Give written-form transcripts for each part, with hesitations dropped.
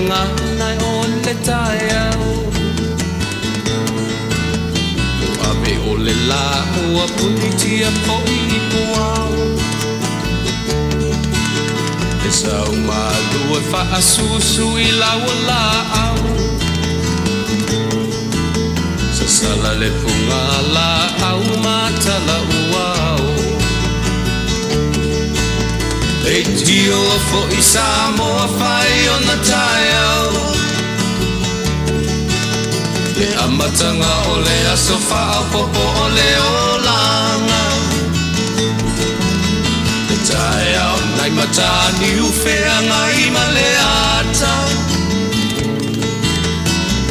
gagana o le taeao. Ua ave o le lā ua punitia foi i puao. E sau malu e faasusu i lau laau. Sasala le fuga laau ma tala uao. Leitio foi Samoa fai ona taeao. Le amataga o le aso faaopoopo o le olaga. Le taeao nai Mataniu Feagai ma le ata.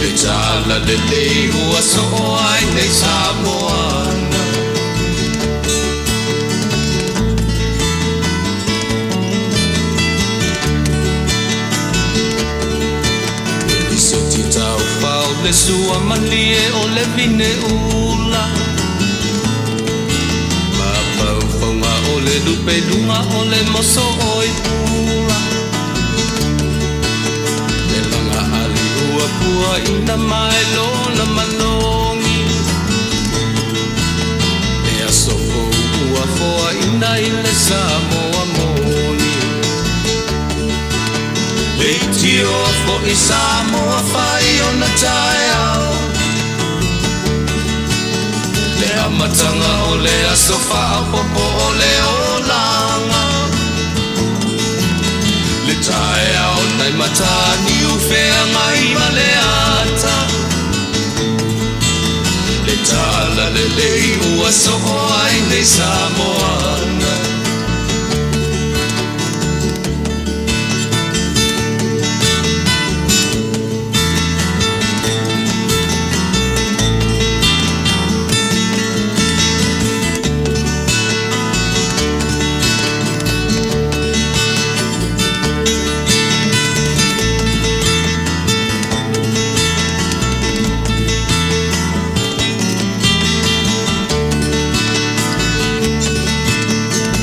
Le tala lelei ua soo ai nei Samoana. E lisiti taufao le sua malie o le vine ula. Mafaufauga o le lupe luga o le moso oi pula. Le laga ali ua puaina mai lona manogi. Le aso fou ua foaina i le Samoa moni. Leitio foi Samoa fai ona taeao. Le amataga o le aso faaopoopo o le olaga. Le taeao nai Mataniu Feagai ma le ata. Le tala lelei ua soo ai nei Samoana.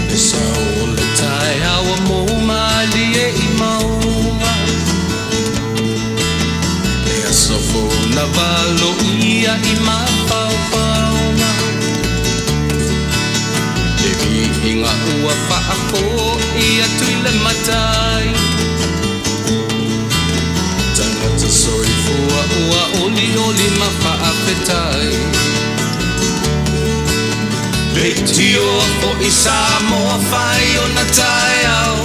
Le sao o le taeao ua mou malie i mauga. Le aso fou na valoia i mafaufauga. Le viiga ua faafoi atu i le Matai. Tagata soifua ua olioli ma faafetai. Leitio foi Samoa fai ona taeao.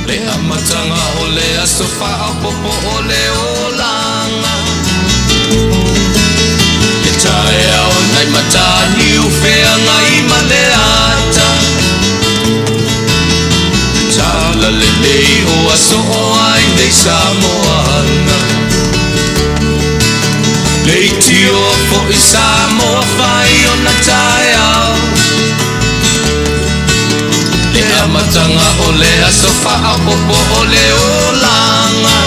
Le amataga o le aso faaopoopo o le olaga. Le taeao nai Mataniu Feagai ma le ata. Le tala lelei ua soo ai nei Samoana. Leitio foi Samoa fai ona taeao. Le amataga o le aso faaopoopo o le olaga.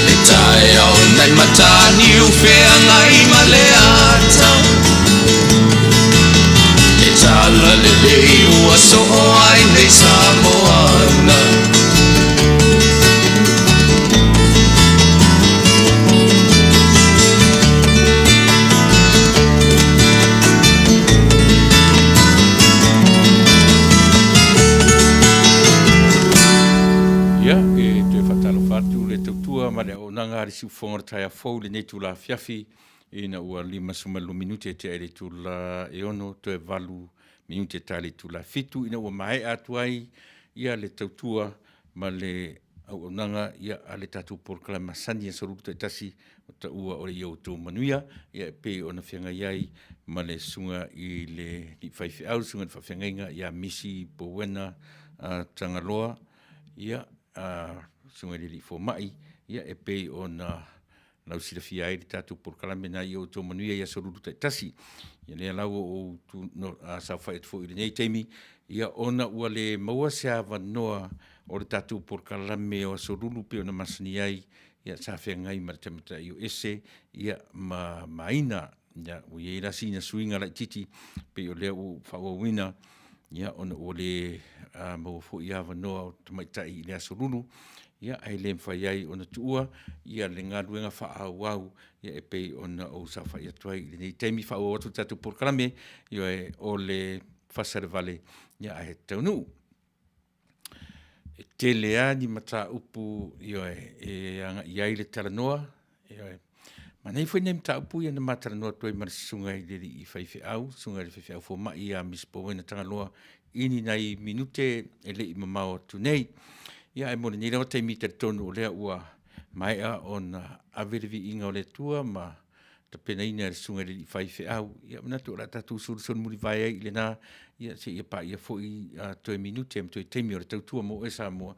Le taeao nai Mataniu Feagai ma le ata. Le tala lelei ua soo ai nei Samoana. Ia, e toe faatalofa atu le tautua ma le auaunaga a le Siufofoga o le Taeao Fou i lenei itula afiafi ina ua 52 minute e tea i le itula e 6 toe 8 minute e ta i le itula 7 ina ua maea atu ai ia le tautua ma le auaunaga ia a le tatou polokalame masani Aso Lulu taitasi o taua o le ia outou manuia ia e pei ona feagai ai ma le susuga i le alii faifeau, le susuga i le faafeagaiga ia Misi Powena Tagaloa, ia susuga i le alii fomai, ia e pei ona lausilafia ai le tatou polokalame na ia outou manuia i aso lulu taitasi. Ia lea la ua ou tu, no, saofai atu foi i lenei taimi, ia ona ua le maua se avanoa o le tatou polokalame o aso lulu pei ona masani ai, ia sa feagai ma le tamatai o ese, ia ma maina. Ia, ua i ai la sina suiga laitiiti, pei o lea ua ou faaauauina. Ia, ona ua le maua foi avanoa o tamaitai i le Aso Lulu, ia, ae le mafai ai ona tuua ia le galuega faaauau ia e pei ona ou saofai atu ai i lenei taimi faaauau atu le tatou polokalame, ioe, o le fasa i le vale, ia ae taunuu. E tele lava ni mataupu, ioe, e agai i ai le talanoa, ioe. Manaia foi nai mataupu ia na ma talanoa atu ai ma le susuga i le alii faifeau, le susuga i le faifeau fomai ia Miss Pauena Tagaloa i ni nai minute e le i mamao atu nei. Ia ae mo lenei lava taimi e talitonu o lea ua maea ona ave le viiga o le Atua ma tapenaina e le susuga i le alii faifeau, ia manatu o le a tatou solisoli mulivae ai i lena, ia seia paia foi toe minute ma toe taimi o le tautua mo oe Samoa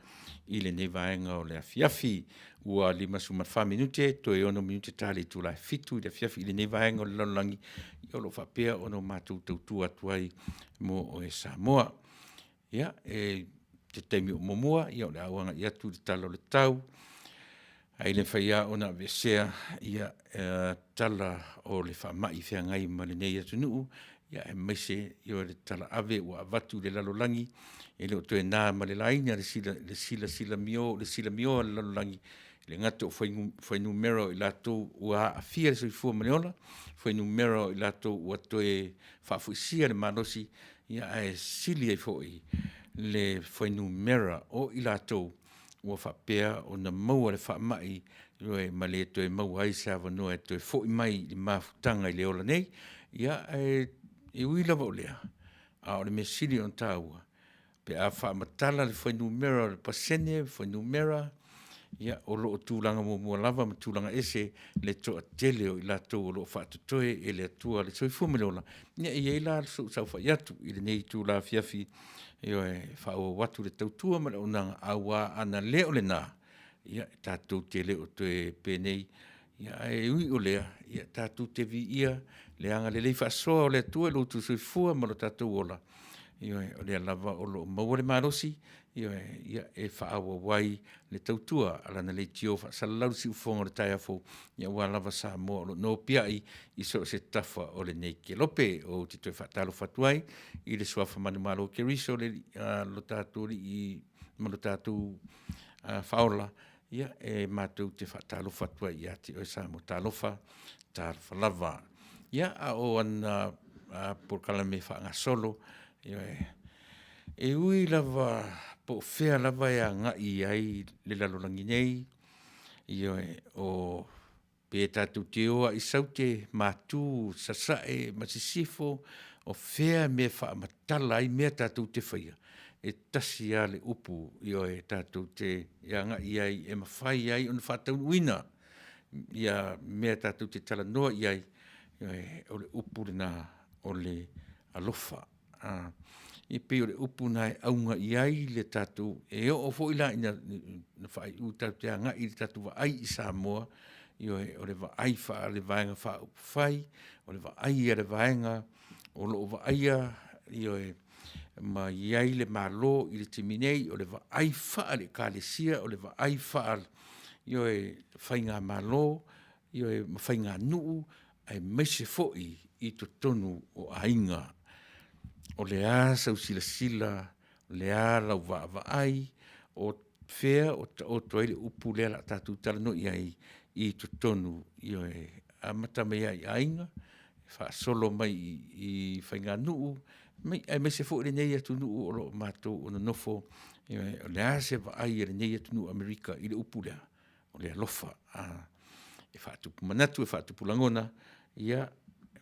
i lenei vaega o le afiafi. Ua 54 minute toe 6 minute ta le itula e 7 i le afiafi i lenei vaega o le lalolagi, ia o lo o faapea ona matou tautua atu ai mo oe Samoa. Ia, e te taimi o muamua, ia o le a ou agai atu i le Tala o le Tau, ae le mafai lava ona aveesea ia tala o le faamai feagai ma lenei atunuu, ia aemaise o le talaave ua avatu i le lalolagi, e le o toe na ma le laina le silamio a le lalolagi, e le gata o fuainumera o i latou ua aafia le soifua ma le ola, fuainumera o i latou ua toe faafoisia le malosi, ia ae sili ai foi le fuainumera o i latou ua faapea ona maua le faamai, ioe, ma le toe maua ai se avanoa e toe foi mai i le mafutaga i le ola nei. Ia, ae ui lava o lea, a o le mea sili ona taua, pe a faamatala le fuainumera o le pasene, fuainumera, ia o lo o tulaga muamua lava ma tulaga ese le toatele o i latou o lo o faatotoe e le Atua le soifua ma le ola. Ia e i ai la sou saofai atu i lenei itula afiafi, ioe, e faaauau atu le tautua ma le auaunaga, aua ana le o lena, ia e tatou te le o toe penei, ae ui o lea, ia tatou te viia le agalelei faasoa o le Atua i lo outou soifua ma lo tatou ola, ioe, o lea lava o lo o maua le malosi, ioe, ia, e faaauau ai le tautua a lana leitio faasalalau i le siufofoga o le taeao fou, aua lava Samoa o lo o nopiai i so o se tafa o lenei kelope. Ou te toe faatalofa atu ai i le suafa manumalo o Keriso lo tatou Alii ma lo tatou Faaola, ia, e matou te faatalofa atu ai ia te oe Samoa. Talofa, talofa lava. Ia, a o ana polokalame faagasolo, ioe, e ui lava po o fea lava e agai i ai le lalolagi nei, ioe, o pe tatou te o lava i Saute, Matu, Sasae ma Sisifo, o fea e mea e faamatala ai mea tatou te faia, e tasi lava le upu, ioe, tatou te agai i ai e mafai ai ona faataunuuina ia mea tatou te talanoa i ai, ioe, o le upu lena o le alofa. E pei o le upu lena e auga i ai le tatou, e oo foi la ina faaiu tatou te agai i le tatou vaai i Samoa, ioe, o le vaai faale-Vaega Faaupufai, o le vaai a le Vaega o lo o vaaia, ioe, ma i ai le Malo i le taimi nei, o le vaai faale-Ekalesia, o le vaai faale, ioe, faigamalo, ioe, ma faiganuu, aemaise foi i totonu o aiga. O le a sau silasila, o le a lau vaavaai, o fea o taoto ai le upu lea o le a tatou talanoa i ai i totonu, ioe, amata mai lava i aiga, faasolo mai i faiganuu, aemaise foi lenei atunuu o lo o matou nonofo. Ioe, o le a se vaai a lenei atunuu o Amerika i le upu lea? O le alofa. E faatupu manatu, e faatupu lagona, ia,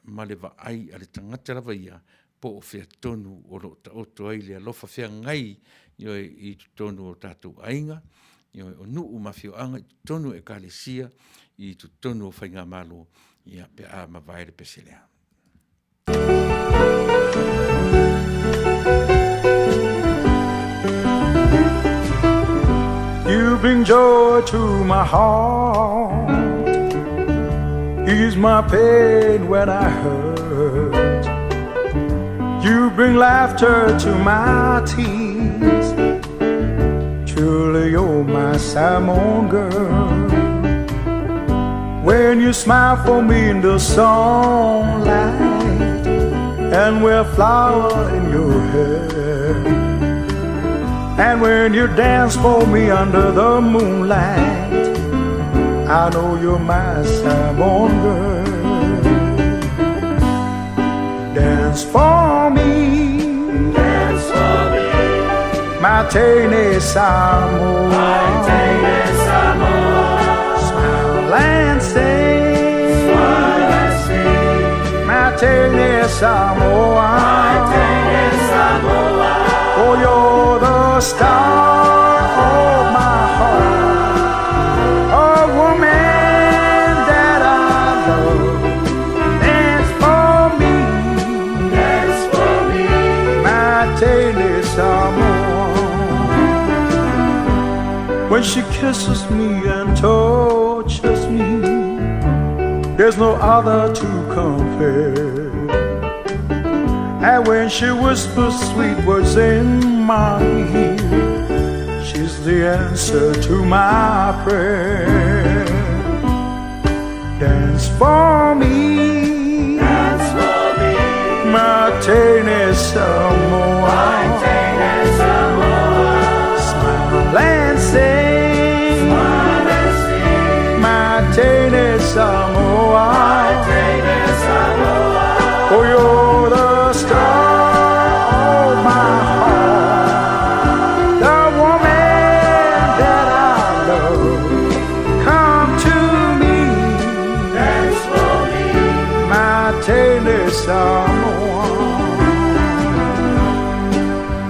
ma le vaai a le tagata lava ia, po o fea tonu o lo o taoto ai le alofa feagai, ioe, i totonu o tatou aiga, ioe, o nuu ma afioaga, i totonu o Ekalesia, i totonu o faigamalo, ia, pe a mavae le pese lea. You bring joy to my heart. Ease my pain when I hurt. You bring laughter to my tears. Truly, you're my Samoan girl. When you smile for me in the sunlight. And wear flower in your hair. And when you dance for me under the moonlight, I know you're my Samoan girl. Dance for me. Dance for me. My Tene Samoa. My Tene Samoa. Smile and sing. Smile and sing. My Tene Samoa. My Tene Samoa. Oh, you're the star of my heart. A woman that I love. Dance for me. Dance for me. My Tene Samoa. When she kisses me and touches me, there's no other to compare. And when she whispers sweet words in my ear, she's the answer to my prayer. Dance for me. Dance for me. My Tene Samoa. My Tene Samoa. Smile and sing. Smile and sing. My Tene Samoa. My Tene Samoa. Oh, you're the star of my heart. The woman that I love. Come to me. Dance for me. My Tene Samoa.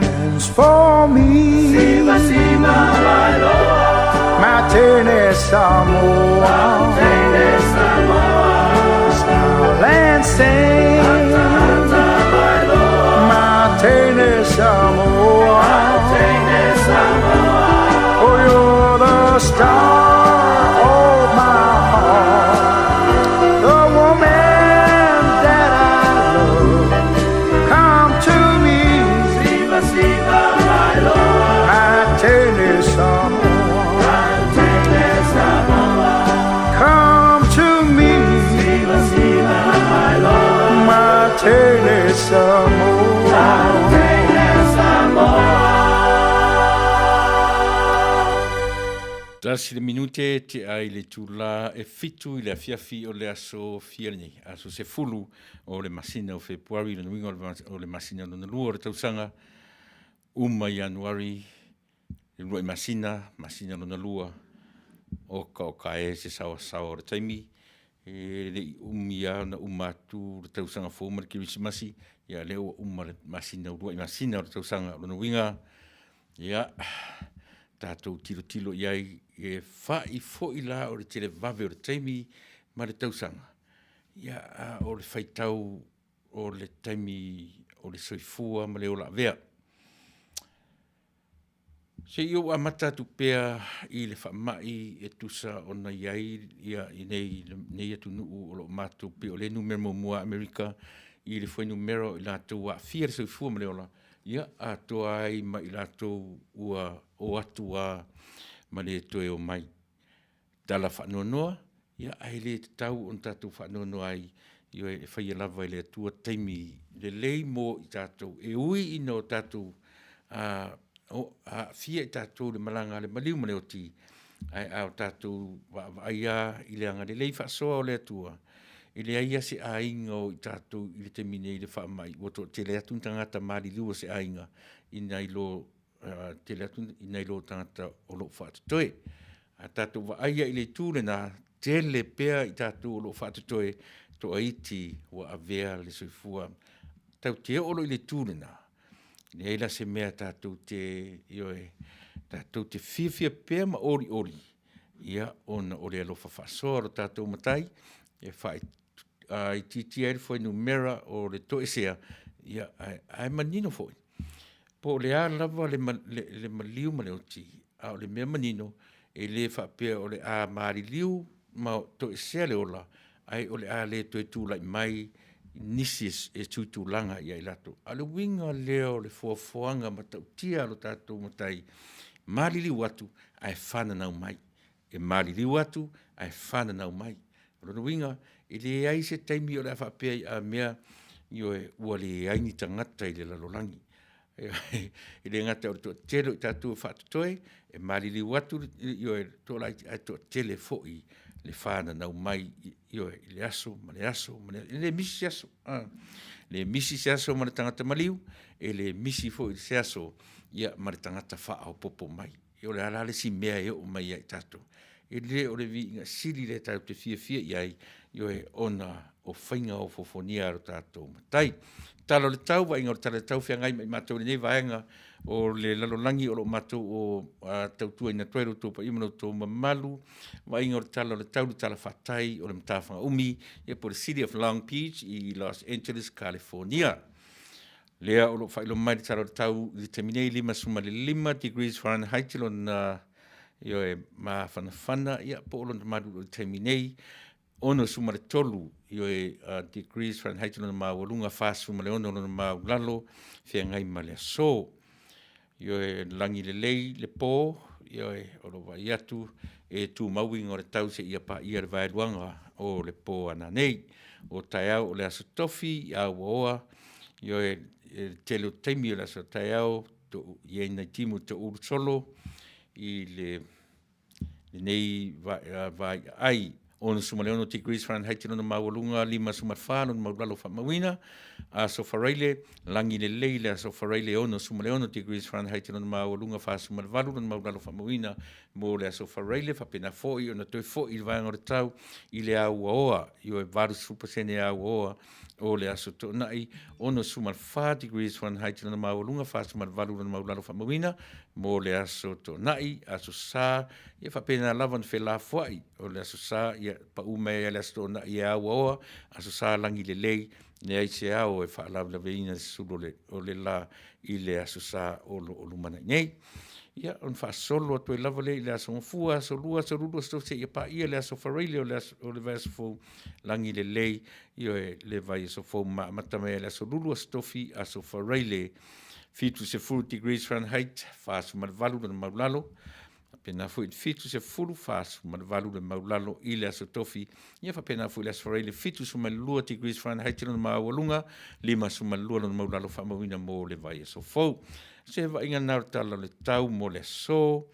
Dance for me. Sima, sima, my lord. My Tene Samoa. Tene Samoa. Smile and sing. Ata, ata, my lord. My Tene Samoa. My Tene Samoa. Oh, you're the star of my heart. The woman that I love. Come to me. Siva, Siva, my Lord. My Tene Samoa. My Tene Samoa. Come to me. Siva, Siva, my Lord. My Tene Samoa. My Tene Samoa. Tasi le minute tea i le itulā e 7 i le afiafi o le aso fia lenei, aso 10 o le masina o Fepuari, lona uiga o le masina lona lua o le tausaga, uma Ianuari, le uluai masina, masina lona lua, oka oka e se saoasaoa o le taimi, e le i umi lava ona uma atu le tausaga fou ma le Kerisimasi, ia lea ua uma le masina, uluai masina o le tausaga. O lona uiga, ia, tatou tilotilo i ai, e fa'i foi la o le televave o le taimi ma le tausaga, ia, a o le faitau o le taimi o le soifua ma le ola avea. Se i ou amata atu pea i le faamai e tusa ona i ai ia i nei, nei atunuu o lo o matou pei o le numera muamua Amerika i le fuainumera o i latou ua aafia le soifua ma le ola, ia atoa ai ma i latou ua o atu lava ma le toe o mai. Tala faanoanoa, ia ae le tatau ona tatou faanoanoa ai, ioe, e faia lava e le Atua taimi lelei mo i tatou, e ui ina o tatou aafia i tatou i le malaga a le maliu ma le oti, ae a o tatou vaavaai lava i le agalelei faasoa o le Atua, e leai lava se aiga o i tatou i le taimi nei i le faamai, ua toatele atu ni tagata maliliu o se aiga i nai lo tele atu nai lo tagata o lo o faatotoe. A tatou vaai i le itu lena, tele pea i tatou o lo o faatotoe, toaiti ua avea le soifua. Tatou te oo loa i le itu lena, leai la se mea tatou te, ioe, tatou te fiafia pea ma olioli, ia, ona o le alofa faasoa o lo tatou Matai e faaitiitia ai le fuainumera o le toesea, ia, ae manino foi, po o le a lava le maliu ma le oti, a o le mea manino, e le faapea o le a maliliu ma toesea le ola, ae o le a le toe tulai mai nisi e tuitulaga ia i latou. A o le uiga lea o le foafoaga matautia a lo tatou Matai, maliliu atu ae fananau mai. E maliliu atu ae fananau mai. O lona uiga, e leai se taimi o le a faapea ai a mea Ioe, ua leai ni tagata i le lalolagi. E le gata o le toatele o i tatou e faatotoe, e maliliu atu, ioe, toalaiti, ae toatele foi le fananau mai, ioe, i le aso ma le aso, e le misi se aso, le misi se aso ma le tagata maliu, e le misi foi se aso ma le tagata faaopoopo mai. Ia o le a la le isi mea e oo mai ia i tatou? E le o le viiga sili lea tatou te fiafia i ai, ioe, ona o faiga ofoofogia a lo tatou Matai. Tala o le tau, vaaiga o le tala o le tau feagai ma i matou i lenei vaega o le lalolagi o lo o matou tautuaina atu ai lo outou paia ma lo outou mamalu. Vaaiga o le tala o le tau i le talafatai o le Matafaga-umi ia po o le City of Long Beach i Los Angeles, Kalifonia. Lea o lo o faailoa mai le tala o le tau i le taimi nei, 55 degrees Fahrenheit lona, ioe, mafanafana ia po o lona malu i le taimi nei, 63, ioe, degrees Fahrenheit lona maualuga, 46 lona maualalo, feagai ma le aso. Ioe, lagi lelei le po, ioe, o lo o vaai atu e tumau uiga o le tau seia paia le vaeluaga o le po a nanei. O taeao o le aso Tofi i Auaoa, ioe, i le tele o taimi o le aso taeao, i ai nai timu e toulu solo i lenei vaiaai. 66 degrees Fahrenheit lona maualuga, 54 lona maualalo faamauina. Aso Faraile, lagi lelei le aso Faraile, 66 degrees Fahrenheit lona maualuga, 48 lona maualalo faamauina mo le aso Faraile. Faapena foi ona toe foi i le vaega o le tau i le auaoa, ioe, 80% auaoa o le aso Toonai, 64 degrees Fahrenheit lona maualuga, 48 lona maualalo faamauina mo le aso Toonai. Aso Sa, ia faapena lava ona felafoai o le aso Sa, ia pau mai ai le aso Toonai e auaoa, aso Sa lagi lelei, leai se ao e faalavelaveina le susulu o le la i le aso Sa o lo o lumanai nei. Ia, ona faasolo atu ai lava lea i le aso Gafua, aso Lua, aso Lulu, aso Tofi seia paia le aso Faraile o le vaiaso fou, lagi lelei, ioe, le vaiaso fou ma amata mai ai le aso Lulu, aso Tofi, aso Faraile, 70 degrees Fahrenheit, 48 lona maulalo, faapena foi le 70, 48 le maulalo i le aso Tofi, ia faapena foi le aso Faraile, 72 degrees Fahrenheit lona maualuga, 52 lona maulalo faamauina mo le vaiaso fou. Se vaaiga lena o le tala o le tau mo le aso.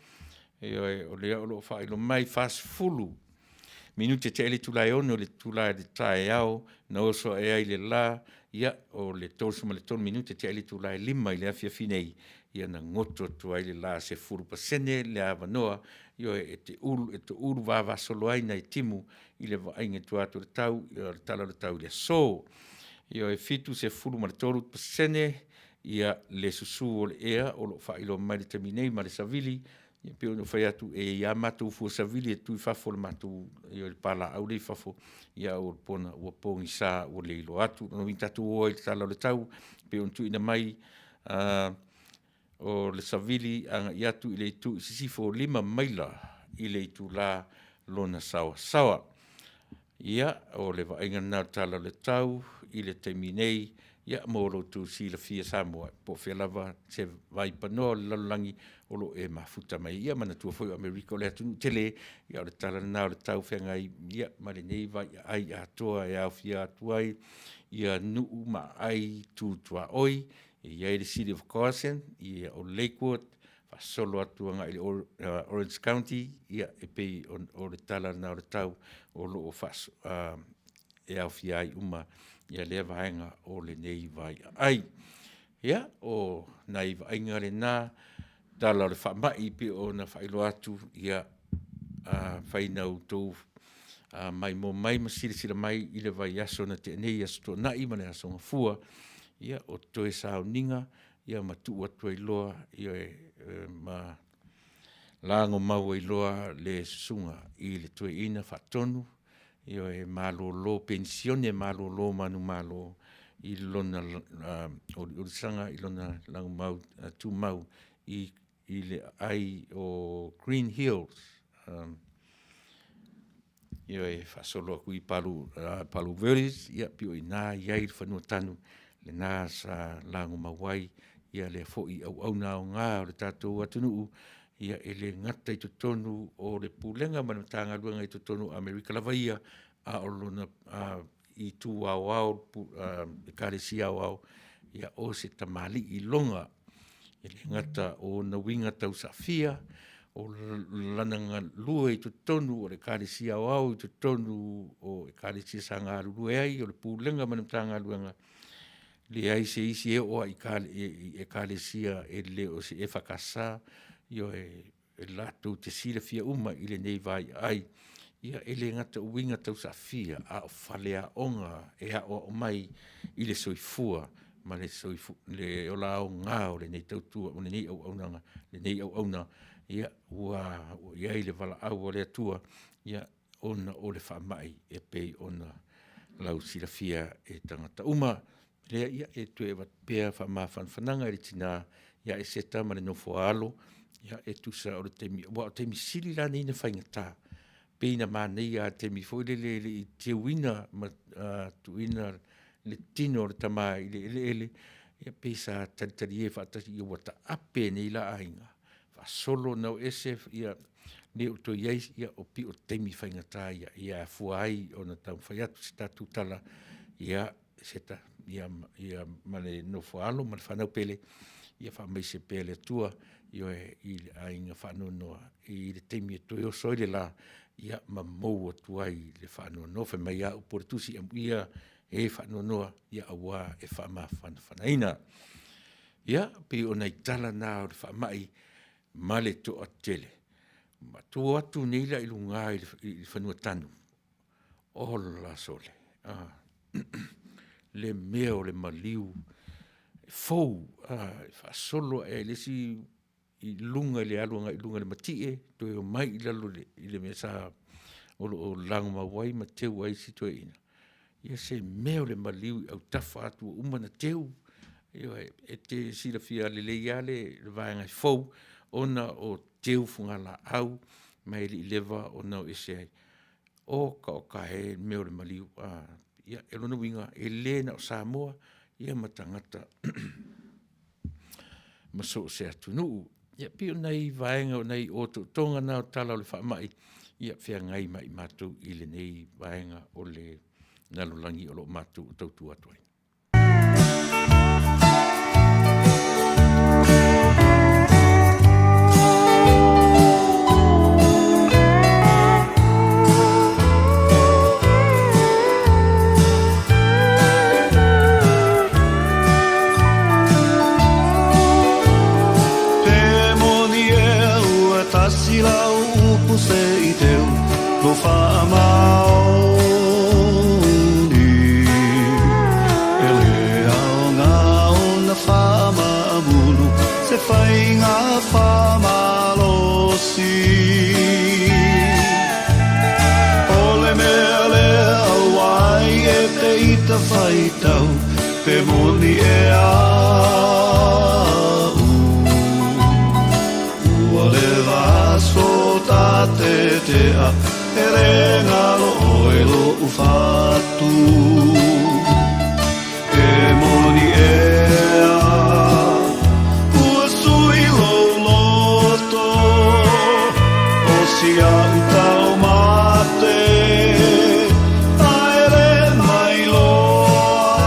Ioe, o lea o lo o faailoa mai 40 minute tea i le itula e 6 i le itula i le taeao na oso ae ai le la, ia, o le 33 minute tea i le itula e 5 i le afiafi nei, ia na goto atu ai le la, 10% le avanoa, ioe, e te ulu, e toulu vavasolo ai nai timu i le vaaiga i tua atu o le tau, o le tala o le tau i le aso. Ioe, 73% ia le susu o le ea o lo o faailoa mai i le taimi nei ma le savili, ia pei ona ou fai atu, e i ai lava matou fua savili e tu i fafo o le matou, le palaau lea i fafo, ia a ua pona ua pogisa ua le iloa atu. Lona uiga tatou o ai i le tala o le tau pei ona tuuina mai, o le savili agai atu i le itu i sisifo, 5 maila i le itula lona saoasaoa. Ia, o le vaaiga lena o le tala o le tau i le taimi nei, ia mo lo outou silafia Samoa, po o fea lava se vaipanoa o le lalolagi o lo o e mafuta mai ai. Ia manatua foi o Amerika o le atunuu tele, ia o le tala lena o le tau feagai ma lenei vaiaai atoa e aofia atu ai ia nuu ma aai tu tuaoi, e i ai le City of Carson, ia o Lakewood, faasolo atu agai i le Orange County, ia e pei o le tala lena o le tau o lo o e aofia ai uma lea vaega o lenei vaiaai. Ia, o nai vaaiga lena, tala o le faamai pei ona faailoa atu, ia, afai na outou maimoa mai ma silasila mai i le vaiaso na tea nei, Aso Toonai ma le Aso Gafua, ia, o toe sauniga ma tuu atu ai loa, ioe, ma lagomau ai loa le susuga i le toeaina faatonu, ioe, malolo penisione malolo manumalo i lona oliolisaga i lona lagomau tumau i le aai o Green Hills, ioe, faasolo atu i Palo Verdes, ia pei o i ina e i ai le fanua tanu lena sa lagomau ai lea foi auauna aoga a le tatou atunuu, e le gata i totonu o le Pulega ma le Matagaluega i totonu o Amerika lava ia, a o lona itu aoao, Ekalesia aoao, ia o se tamalii iloga, e le gata o ona uiga tausaafia, o lana galue i totonu o le Ekalesia Aoao i totonu o Ekalesia sa galulue ai, o le Pulega ma le Matagaluega, leai se isi e oo lava i Ekalesia e le o se EFKS, ioe, e latou te silafia uma i lenei vaiaai. Ia e le gata o uiga tausaafia, a o faleaoga e aoao mai i le soifua ma le ola aoga o lenei tautua, o lenei auaunaga, lenei auauna ua i ai le valaau a le Atua ona o le faamai e pei ona lausilafia e tagata uma. Lea, ia, e toe avatu pea faamafanafanaga i le tina ia Eseta ma le nofo a alo e tusa o le taimi, aua o taimi sili la nei ona faigata, pei ona manaia lava i le taimi foi lele e le i teuina ma tuuina le tino o le tama i le eleele, ia pei sa talitalie faatasi ina ua taape nei la aiga, faasolo ona o ese le o toe i ai, ia pei o taimi faigata ia e afua ai ona taumafai atu se tatou tala, ia Eseta ma le nofo a alo ma le fanau pele, ia faamaise pea le Atua, ioe, i le aiga faanoanoa i le taimi e toe oso ai le la, ia ma mou atu ai le faanoanoa. Fai mai lava upu o le Tusi, amuia e faanoanoa aua e faamafanafanaina. Ia, pei o nai tala na o le faamai ma le toatele. Matou o atu nei la i luga i le fanuatanu, ola sole, le mea o le maliu e fou, e faasolo ae i le isi i luga i le alu agai i luga i le matie, toe omai i lalo i le mea sa o lo o lagomau ai ma teu ai si toeaina, ia se mea o le maliu i autafa atu ua uma ona teu. Ioe, e te silafia lelei lava le vaega e fou ona o teu fugalaau ma e le i leva ona o ese ai. Oka oka e le mea o le maliu. Ia, o lona uiga, e le na o Samoa ma tagata ma so o se atunuu. Ia e pei o nai vaega o nai otootoga na o tala o le faamai e feagai ma i matou i lenei vaega o le lalolagi o lo o matou tautua atu ai. Pe moni ea ua tasi lau upu se i teu lou faamaoni. E le aoga ona faamaamulu se faiga faamalosi. O le mea lea auai e te ita faitau pe moni ea au. Ua leva aso ta tetea e le galo oe lo'u fatu. E moni ea ua sui lou loto o si a'u taumate ae le mai loa.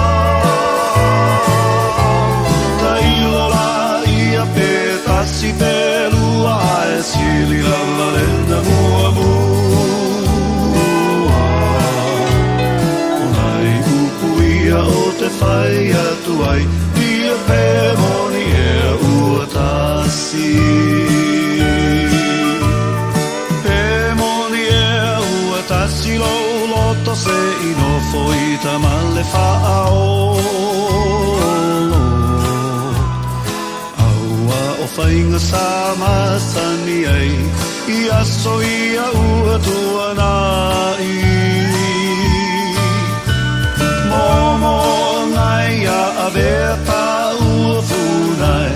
Tailo laia pe tasi pe lua ae sili lava lena muamua. O nai upu ia o te fai atu ai ia pe moni ea ua tasi. Pe moni ea ua tasi lou loto se i nofo i tamale faaolo. Aua o faiga sa masani ai i aso ia ua tuanai. Momoga ia avea taua funai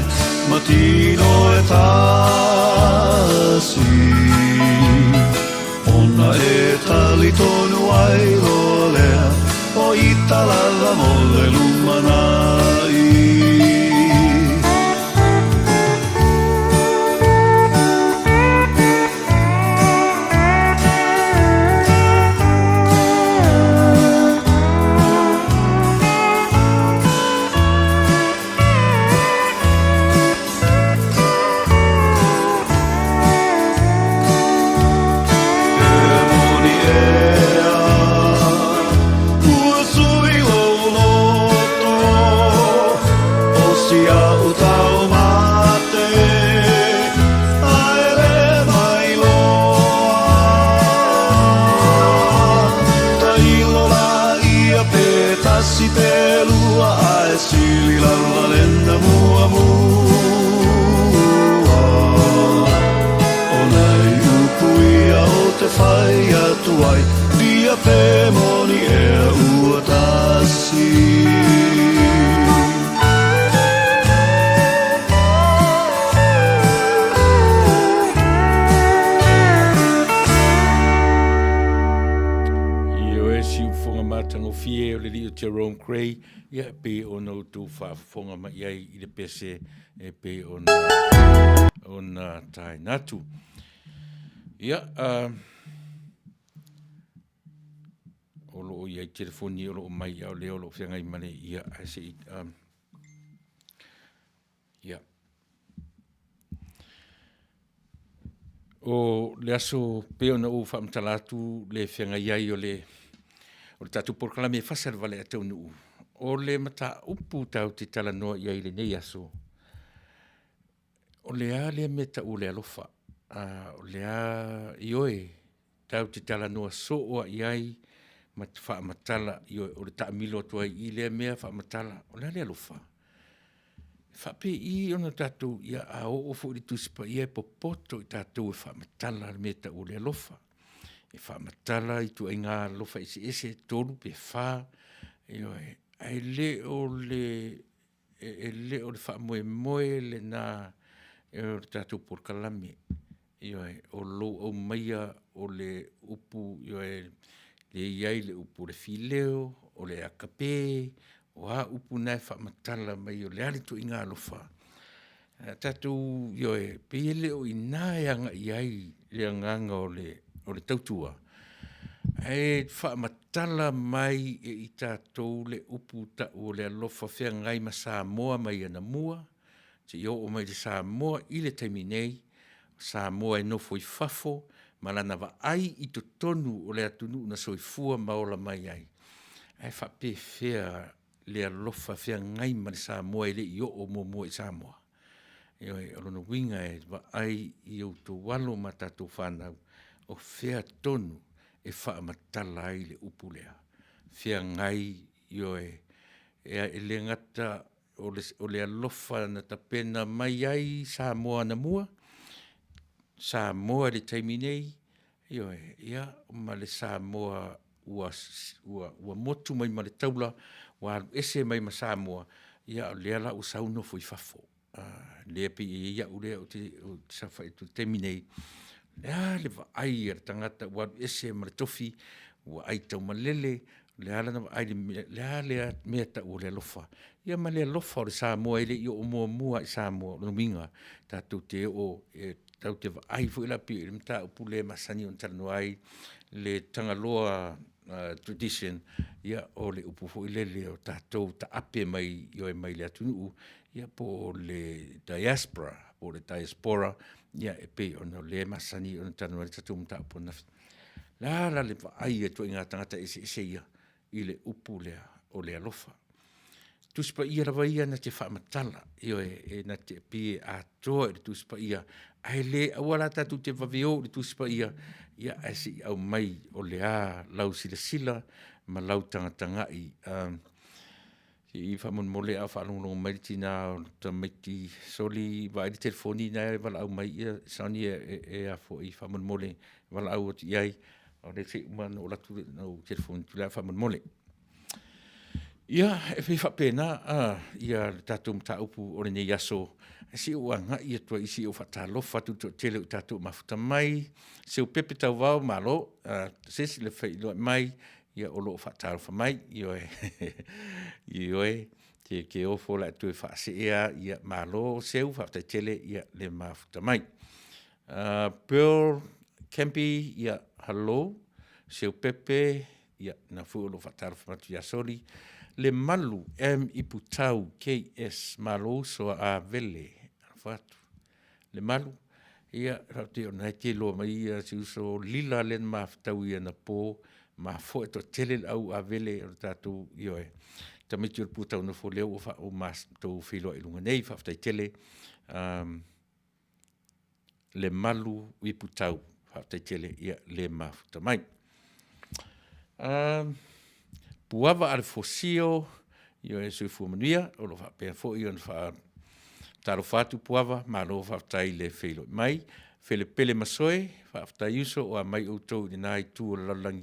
ma tino e tasi. Ona e talitonu ai loa lea o ita lava mo le lumanai. tasi pe lua ae sili lava lena muamua. O nai upu ia o te whai atu ai, Dia pe moni ea ua tasi. Ioe siufofoga matagofie o le alii o Jerome Gray, ia e pei ona outou faafofoga mai ai i le pese e pei ona ona taina atu. Ia, uh, o lo o i ai telefoni o lo o mai a o lea o lo o feagai ma le ia ae se i um, ia. O le aso pei ona ou faamatala atu le feagai ai o le o le tatou polokalame e fasa le vale a taunuu, o le mataupu tatou te talanoa i ai i lenei aso, o le a lea mea e tau o le alofa? O le a, ioe, tatou te talanoa soo lava i ai ma te faamatala, ioe, o le taamilo atu ai i i lea mea faamatala. O le a le alofa? E faapei ona tatou, ia a oo foi i le Tusi Paia e popoto i tatou e faamatala le mea e tau o le alofa. E faamatala ituaiga alofa eseese e tolu pe fa, ioe, ae le o le e le o le faamoemoe lena o le tatou polokalame, ioe, o lou aumaia o le upu, ioe, lea e i ai le upu o le fileo, o le agape, o a upu na e faamatala mai o le a le ituaiga alofa, a tatou, ioe, pei e le o i ina e agai i ai le agaga o le tautua, ae faamatala mai e i tatou le upu tau o le alofa feagai ma Samoa mai anamua seia oo mai i le Samoa i le taimi nei, o Samoa e nofo i fafo ma lana vaai i totonu o le atunuu na soifua ma ola mai ai, ae faapefea le alofa feagai ma le Samoa e le i oo muamua i Samoa? Ioe, o lona uiga e vaai i outou alo ma tatou fanau, o fea tonu e faamatala ai le upu lea, feagai, ioe, e le gata o le alofa na tapena mai ai Samoa anamua, Samoa i le taimi nei, ioe, ia, ma le Samoa ua motu mai ma le taula, ua alu ese mai ma Samoa, a o lea la ua sau nofo i fafo. Lea pei e i ai au lea ou te saofai atu i le taimi nei, o le a le vaai a le tagata ua alu ese ma le tofi, ua aitaumalele, o le a lana vaai i le mea, o le a le mea e tau o le alofa? Ia ma le alofa o le Samoa e le i oo muamua lava i Samoa. O lona uiga, tatou te oo, tatou te vaai foi la pei o le mataupu lea e masani ona talanoa ai le Tagaloa Tradition, ia o le upu foi lele o tatou taape mai mai le atunuu, ia po o le diaspora po o le diaspora, ia e pei ona o lea e masani ona talanoa ai le tatou mataupu ananafi. O le a la le vaai a ituaiga tagata eseese ia i le upu lea o le alofa? Tusi Paia lava ia na te faamatala, ioe, e na te pei e atoa i le Tusi Paia, ae le aua la tatou te vave o i le Tusi Paia, ia ae se i aumai o le a lau silasila ma lau tagatagai. Se i faamolemole a o faalogologo mai le tina o le tamaiti Soli, vaai le telefoni lena e valaau mai Sonny e a foi faamolemole valaau atu i ai, o lea se i uma ona ou alu atu lea ou telefoni atu lea faamolemole. Ia, e pei e faapena le tatou mataupu o lenei aso. Ae se i ou agai atu se i ou faatalofa atu i le toatele o tatou mafuta mai. Seupepe Tauvao, malo sis le feiloai mai, ia o lo o faatalofa mai. Ioe, ioe, te ofo o le a e toe faasee lava, ia malo Seu, faafetai tele le mafuta mai. Pearl Kempi, ia hello. Seupepe, ia lena foi o lo o faatalofa atu ia Soli. Lemalu M Iputau KS, malo uso a Avele, alofa atu. Lemalu, ia faapea o lena e te iloa mai si uso Lila lea na ma fetaui anapo, mafoe toatele le au Avele o le tatou, ioe, tamaiti o le Puataunofo lea ua outou feiloai i luga nei, faafetai tele Lemalu Iputau, faafetai tele le mafuta mai. Puava Alefosio, ioe, soifua manuia, o lo o faapea foi ona faatalofa atu Puava, malo faafetai le feiloai mai. Felepele Masoe, faafetai uso o a mai outou i lena itu o le lalolagi,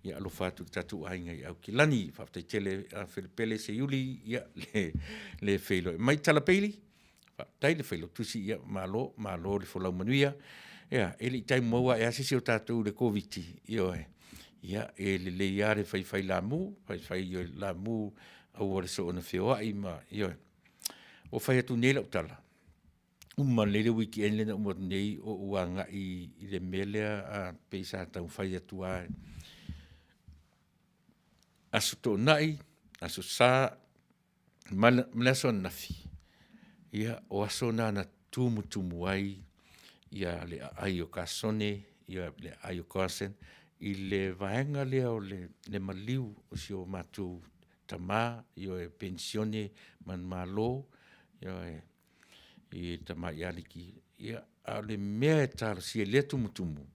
ia alofa atu i le tatou aiga i Aukilani. Faafetai tele Felepele, Seiuli, ia le feiloai mai. Tala Bailey, faafetai le Failautusi, ia malo, malo le folau manuia. Ia, e le i tai maua ae lava se isi o tatou i le Koviti-19, ioe, ia e lelei lava le faifai lamu, faifai lamu aua le soona feoai ma, ioe. Ua fai atu nei lau tala, uma lelei le weekend lea na uma atu nei o ou agai i le mea lea pei sa taumafai atu lava, Aso Toonai, Aso Sa ma le aso ananafi, ia o aso na na tumutumu ai le aai o Kasone, le aai o Carson i le vaega lea o le maliu o si o matou tama, ioe, penisione manumalo, ioe, i le tama ia Aliki. Ia, a o le mea e talosia i lea tumutumu,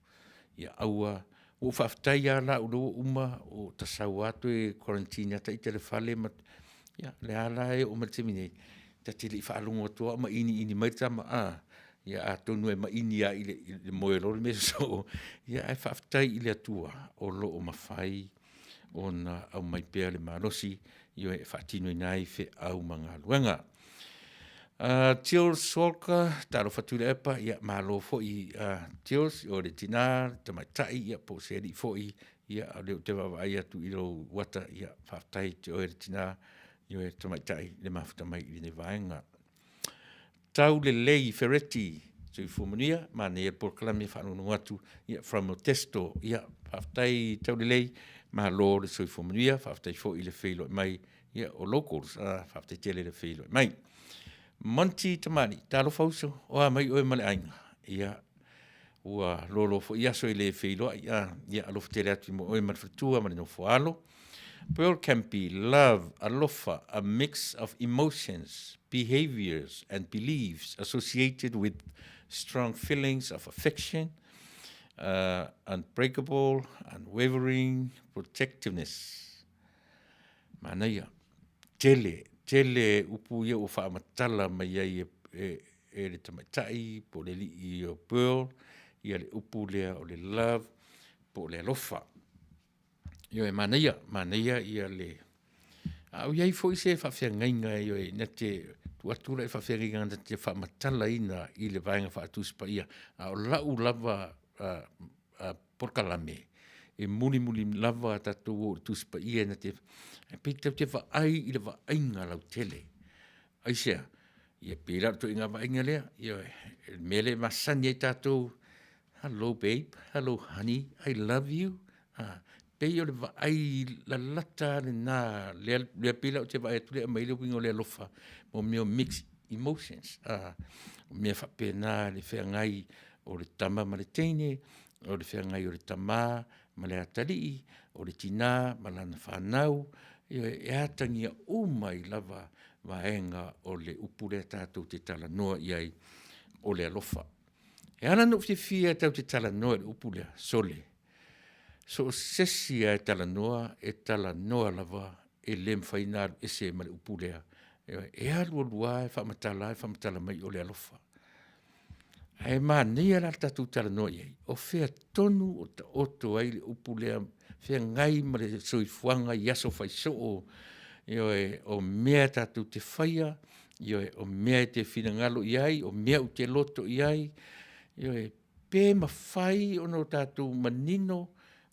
ia aua… Ua ou faafetai lava la o lea ua uma, ua ta sau lava toe quarantine lava ita i le fale ma… Ia o lea la e oo mai i le taimi nei, ta te le i faalogo atu lava o mainiini mai le tama a? Ia atonu e maini lava i le moe loa le mea sosoo. Ae faafetai i le Atua o lo o mafai ona aumai pea le malosi e faatinoina ai feau ma galuega. Tiols Walker, talofa Tuilaepa, ia malo foi Tiols, o le tina, le tamaitai po o se alii foi, a o lea ou te vaavaai atu i lou ata, ia faafetai ia te oe le tina, ioe le tamaitai i le mafuta mai i lenei vaega. Taulelei Fereti, soifua manuia, manaia le polokalame, faalogologo atu from Modesto. Ia faafetai Taulelei, malo le soifua manuia, faafetai foi i le feiloai mai o locals. Faafetai tele le feiloai mai. Monty Tamalii, talofa uso, o a mai oe ma le aiga? Ia, ua loaloa foi aso e le feiloai, ia alofa tele atu mo oe ma le faletua ma le nofo a alo. Pearl Kempi, love, alofa, a mix of emotions, behaviors and beliefs associated with strong feelings of affection, unbreakable, unwavering protectiveness. Manaia, tele, tele upu ia ua faamatala mai ai e le tamaitai po o le alii o Pearl le upu lea o le love po o le alofa. Ioe, manaia, manaia le… A o i ai foi se faafeagaiga na te tuu atu lau faafeagaiga na te faamatalaina i le Vaega Faa-Tusi Paia, a o lau lava polokalame, e mulimuli lava tatou o i le Tusi Paia na te… ae pei tatou te vaai i le vaaiga lautele. Aisea? Ia pei la o le ituaiga vaaiga lea, ioe, o le mea lea e masani ai tatou, hello babe, hello honey, I love you. A, pei o le vaai lalata lava lena lea pei la ou te vaai atu lea e aumai ai le uiga o le alofa, mo mea o mix emotions, o mea faapena le feagai o le tama ma le teine, o le feagai o le tama ma le atalii, o le tina ma lana fanau, ioe, e atagia uma ai lava vaega o le upu lea tatou te talanoa i ai, o le alofa. E ala ona ou fiafia tatou te talanoa i le upu lea, sole, so o se isi lava e talanoa, e talanoa lava, e le mafai ona alu ese ma le upu lea. Ioe. E alu alu lava e faamatala lava faamatala mai o le alofa. Ae manaia la le tatou talanoa i ai, o fea tonu o taoto ai le upu lea feagai ma le soifuaga i aso faisoo, ioe, o mea tatou te faia, ioe, o mea e te finagalo i ai, o mea ou te loto i ai, ioe, pe mafai ona tatou manino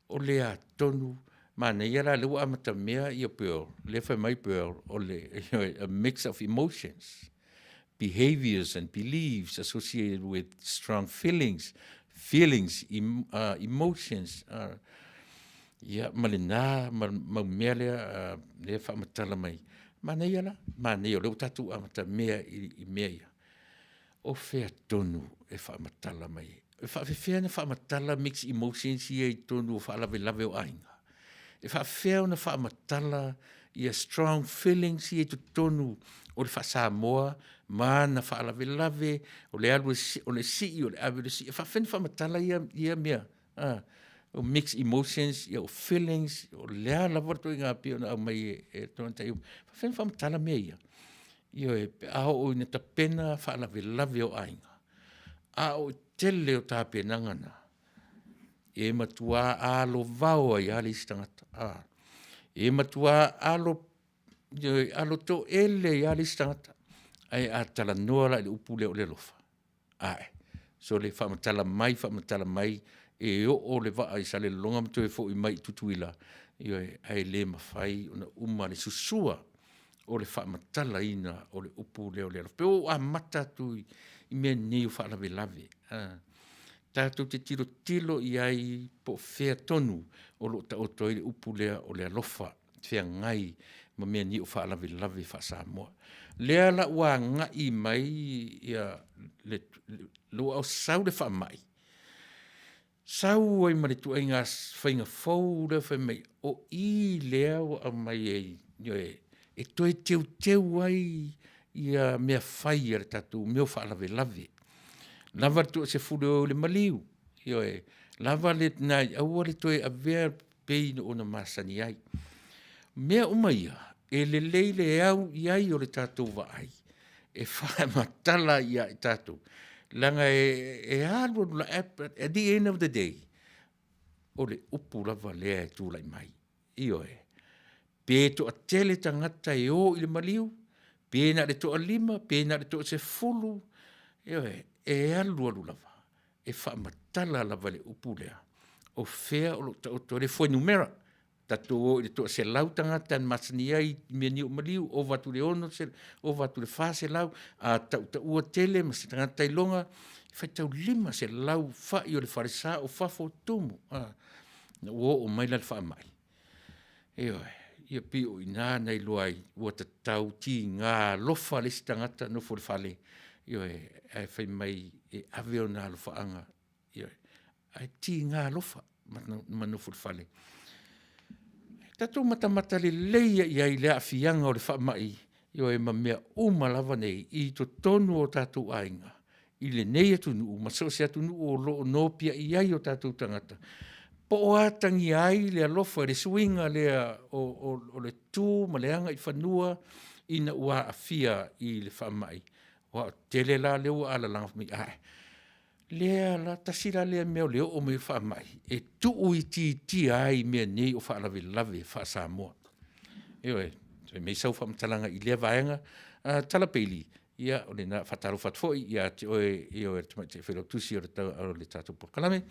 o le a tonu. Manaia la o lea ua amatamea Pearl, lea e fai mai Pearl, o le a mix of emotions, behaviors and beliefs associated with strong feelings, feelings, emotions, ia ma lena mau mea lea e faamatala mai. Manaia la, manaia o lea ua tatou amatamea i mea ia. O fea tonu e faamatala mai ai? E faapefea ona faamatala mix emotions ia i totonu o faalavelave o aiga? E faapefea ona faamatala strong feelings ia i totonu o le faa-Samoa ma ana faalavelave, o le alu o le sii, o le ave o le sii, e faapefea ona faamatala ia mea? O mixed emotions, ia o feelings, o le a lava le ituaiga pei ona aumai e le Tamaitai, faafefea ona faamatala mea ia? Ioe, pe a oo ina tapena faalavelave o aiga, a o le tele o tapenaga na, e matua alovao ai lava le isi tagata, e matua alo, ioe, alo toele ai lava le isi tagata. Ae a talanoa la i le upu lea o le alofa, ae, sole, faamatala mai faamatala mai, e oo le vaa i Salelologa ma toe foi mai i Tutuila, ioe, ae le mafai ona uma le susua o le faamatalaina o le upu lea o le alofa. E pei ua ou amata atu i mea nei o faalavelave, tatou te tilotilo i ai po o fea tonu o lo o taoto ai le upu lea o le alofa feagai ma mea nei o faalavelave faa-Samoa. Lea la ua agai mai ua sau le faamai, sau ai ma le ituaiga faiga fou lea fai mai o i lea ua aumai ai, ioe, e toe teuteu ai mea fai a le tatou mea o faalavelave. Lava le toasefulu e o i le maliu, ioe, lava lena, aua le toe avea pei ona masani ai. O mea uma ia, e lelei le au i ai o le tatou vaai e faamatala ia i tatou, leaga e alu alu lava, at the end of the day, o le upu lava lea e tulai mai, ioe. Pe toatele tagata e o i le maliu, pe na o le toalima, pe na o le toasefulu, ioe, e alu alu lava, e faamatala lava i le upu lea, o fea o lo o taoto ai le fuainumera. Tatou o i le toaselau tagata na masani ai i mea nei o maliu, ova atu i le 600, ova atu i le 400, a tautaua tele ma se tagata iloga, e faitau 500 fai o le falesa o fafo tumu, ina ua oo mai la le faamai, ioe, ia pei o i ina na iloa ai ua tatau, tiga alofa le isi tagata nofo i le fale, ioe, ae fai mai e ave ona alofaaga, ioe, ae tiga alofa ma nofo i le fale. Tatou matamata lelei lava i ai i le aafiaga o le faamai, ioe ma mea uma lava nei i totonu o tatou aiga i lenei atunuu ma so o se atunuu o lo o nopiai ai o tatou tagata, po o atagia ai le alofa i le suiga lea o le tu ma le agaifanua ina ua aafia i le faamai, aua o le tele la lea ua alalaga fai mai, ae, lea la, tasi la lea mea o le oo mai o le faamai e tuuitiitia ai mea nei o faalavelave faa-Samoa. Ioe. Fai mai sau faamatalaga i lea vaega. Tala Bailey, ia o lena. E faatalofa atu foi ia te oe le Tamaitai Failautusi o le tatou Polokalame.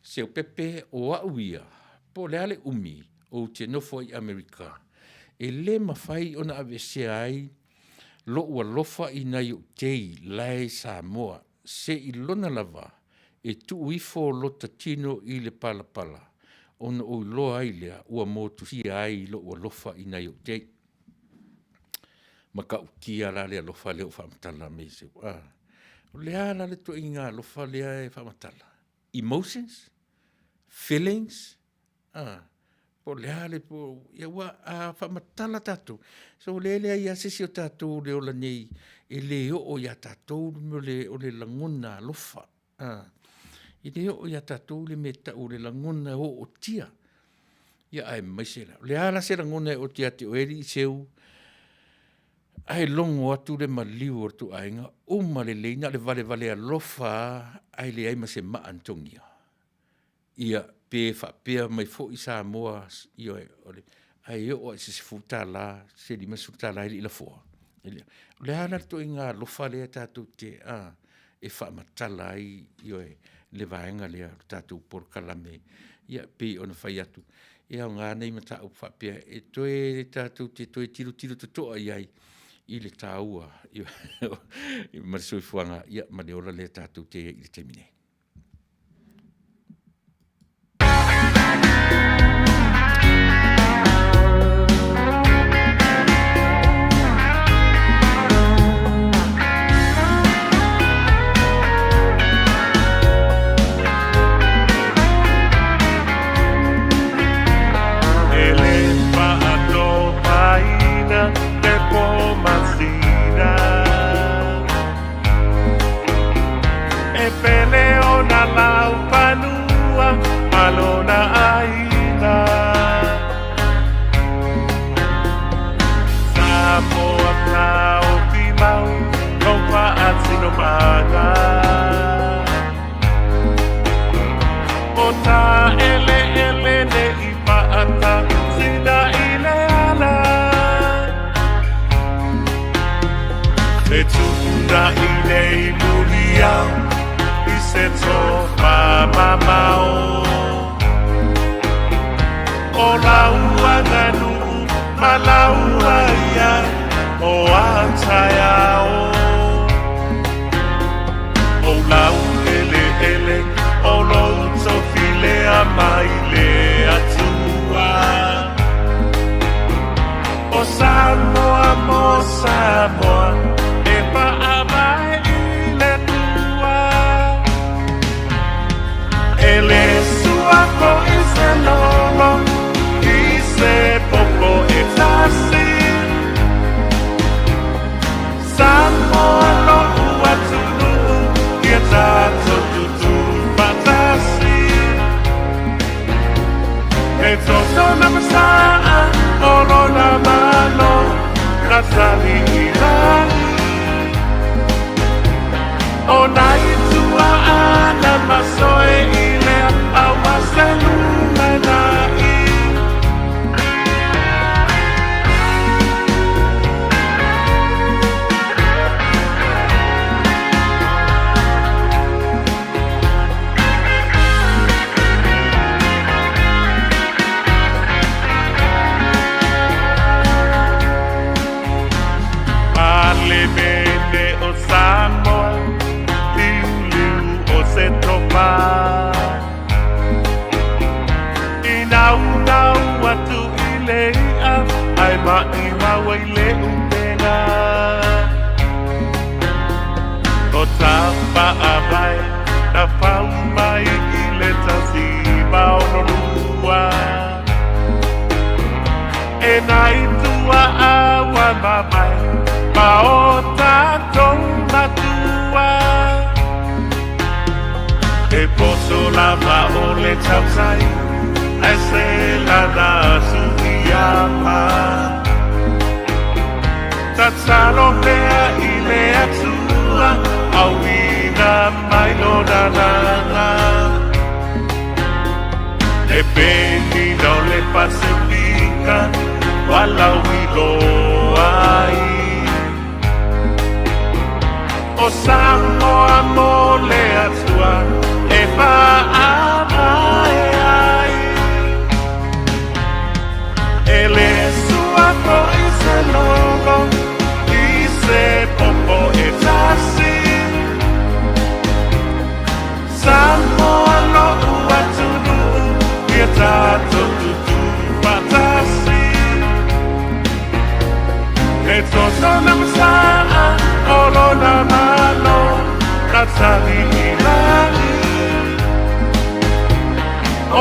Seupepe o au ia, po o le a le umi ou te nofo ai i Amerika, e le mafai ona aveesea ai lou alofa i nai ou tei la e i Samoa, seiloga lava e tuu ifo lota tino i le palapala ona ou iloa ai lea ua motusia ai lou alofa i nai ou tei. Matautia la le alofa lea ua faamatala mai e Seu. O le a la le ituaiga alofa lea e faamatala? Emotions? Feelings? Po o le a le… aua a faamatala tatou, sole e leai lava se isi o tatou o le ola nei e le oo ia tatou le mea o le lagona alofa, e le oo ia tatou le mea e tau o le lagona e ootia, aemaise la, o le a la se lagona e ooti ia te oe alii Seu, ae logo atu le maliu o le tou aiga, uma lelei, na o le valevale alofa lava ae leai ma se maa na togia? Ia, pe faapea mai foi Samoa, ioe, ae oo lava i se $10, se $50 e le i lafoa. O le a la le ituaiga alofa lea tatou te a? E faamatala ai, ioe, le vaega lea o le tatou polokalame. Ia e pei ona fai atu, e aoga nei mataupu faapea e toe tatou te toe tilotilo totoa i ai i le taua ma le soifuaga ma le ola lea tatou te i ai i le taimi nei. E le faatopaina le po masina. E pele. i nei muliau i se tofa mamao. O lau aganuu ma lau aia o a taeao. O lau eleele o lou tofi lea mai le Atua. O Samoa mo Samoa e faavae i le Atua. E le sua foi se lolo i se popo e tasi. Samoa lo'u atunuu ia tatou tutu faatasi. E toto na masaa o lona malo na tali i lagi. O nai tuaana masoe i lea aua se lumanai. Palemene o Samoa, liuliu o se tofa. I naunau atu i le i'a, ae maʻimau ai le ʻupega. O Tafaavae na fau mai i le 162. E nai tuaa ua mavae ma o tatou matua. E poto lava o le tautai, ae se lana suiama. Tatalo pea i le Atua, auina mai lona lana. E penina o le Pasefika, walauiloa ai. O Samoa mo le Atua e faavae ai. E le sua foi se lolo i se popo e tasi. Samoa lo'u atunuu ia tatou tutu faatasi. E toto na masaa o lona malo na tali i lagi.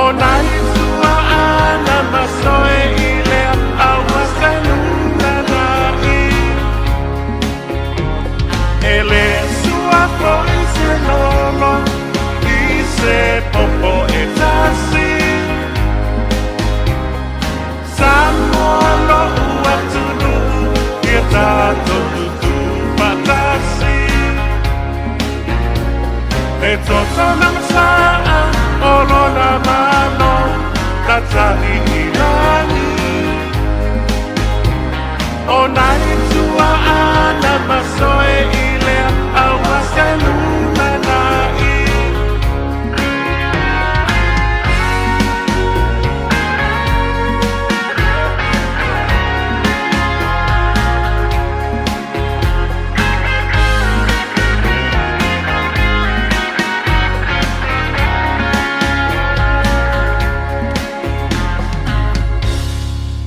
O nai tuaana masoe i lea aua se lumanai. E le sua foi se lolo i se popo e tasi. Samoa lo'u atunuu ia tatou tutu faatasi. E toto na masaa o lona malo na tali i lagi. O nai tuaana masoe i lea aua se lumanai.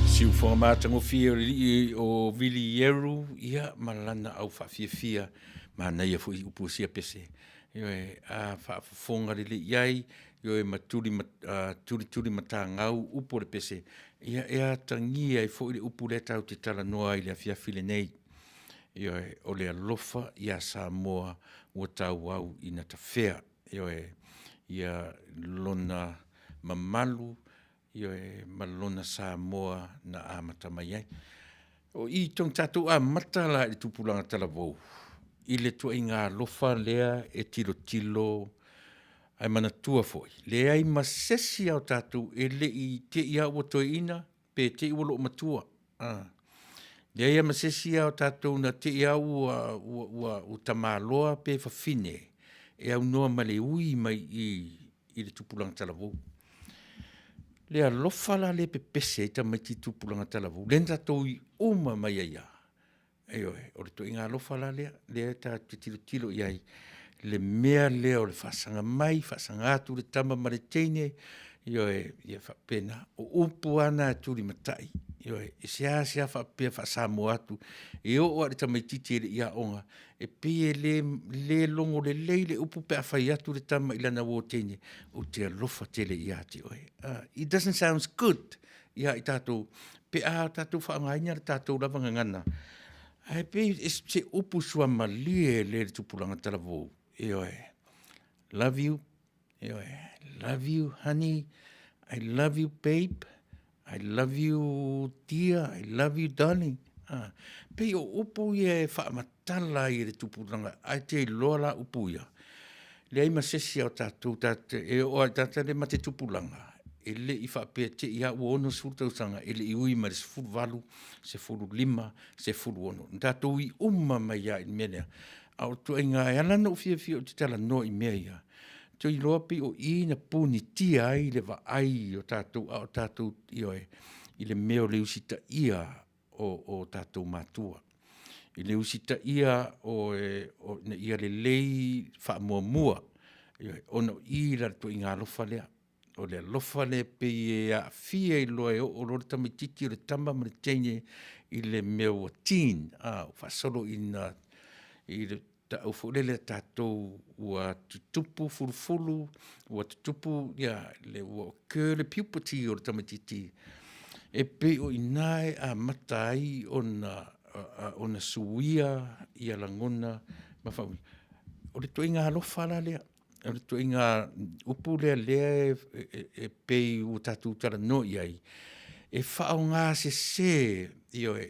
Siufoga matagofie o le alii o Vili Ieru, ia, ma lana au faafiafia, manaia foi upu o sia pese. Ioe, a faafofoga lelei i ai, ioe, ma tuli, ma, tulituli matagau upu o le pese, ia, e atagia ai foi le upu lea tatou te talanoa ai i le afiafi lenei. Ioe, o le alofa iā Samoa ua tauau ina tafea. Ioe, ia lona mamalu, ioe, ma lona Samoa na amata mai ai. O i tonu tatou amata la i le tupulaga talavou, i le tuaiga alofa lea e tilotilo ae manatua foi, leai ma sesi a o tatou e le i te i a ua toeaina pe te i ua loomatua. Leai a ma se isi a o tatou na te i a ua, ua, ua, ua tamaloa pe fafine e aunoa ma le ui mai i i le tupulaga talavou. Le alofa la lea e pepese ai tamaiti i tupulaga talavou, lea na tatou ui uma mai ai lava. Ioe, o le ituaiga alofa la lea, lea tatou te tilotilo i ai, le mea lea o le faasaga mai, faasaga atu le tama ma le teine, ioe, ia faapena. O upu lava na e tulimatai, ioe, e seasea faapea faa-Samoa atu, e oo lava i le tamaitiiti e le i aoga, e pei e le logo lelei le upu pe a fai atu le tama i lana uo teine, ou te alofa tele ia te oe. It doesn't sound good ia i tatou pe a tatou faaaogaina le tatou lava gagana, ae pei o se upu suamalie lea i le tupulaga talavou, ioe, love you, ioe, love you honey, I love you babe, I love you dear, I love you darling. Ah, pei o upu ia e faamatala ai e le tupulaga, ae te iloa la upu ia, leai ma se isi o tatou e oo lava i tagata le mate tupulaga, e le i faapea te i lava ua 60 tausaga e le i ui mai le 18, 15, 16. Na tatou ui uma mai lava i le mea lea. A o le ituaiga e ala ona ou fiafia ou te talanoa i mea ia, ou te iloa pei o i na punitia ai le vaai o tatou a o tatou, ioe, i le mea o le usitaia o tatou matua, i le usitaia o ina ia lelei faamuamua, ioe, ona o i la i le ituaiga alofa lea. O le alofa lea e pei e aafia ai loa e oo loa le tamaitiiti o le tama ma le teine i le mea ua teen, faasolo ina i le tau foi lele a tatou ua tutupu fulufulu, ua tutupu ia le ua occur le puberty o le tamaitiiti, e pei o i ina e amata ai ona suia ia lagona ma faauiga. O le ituaiga alofa la lea, o le ituaiga upu lea lea e pei ua tatou talanoa i ai, e faaaogasese, ioe,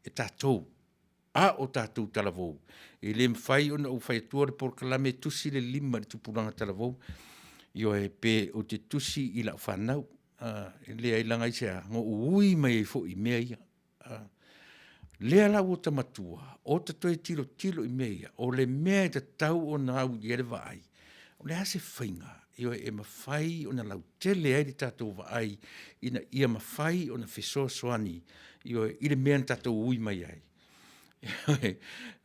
e tatou, a o tatou talavou, e le mafai ona ou fai atua le polokalame e tusi le lima i le tupulaga talavou, ioe, pe ou te tusi i lau fanau. E leai, leaga aisea? Na ou ui mai ai foi i mea ia. Lea la ua ta matua, o ta toe tilotilo i mea ia, o le mea e tatau ona au i ai le vaai, o le a se faiga, ioe, e mafai ona lautele ai le tatou vaai ina ia mafai ona fesoasoani, ioe, i le mea na tatou ui mai ai.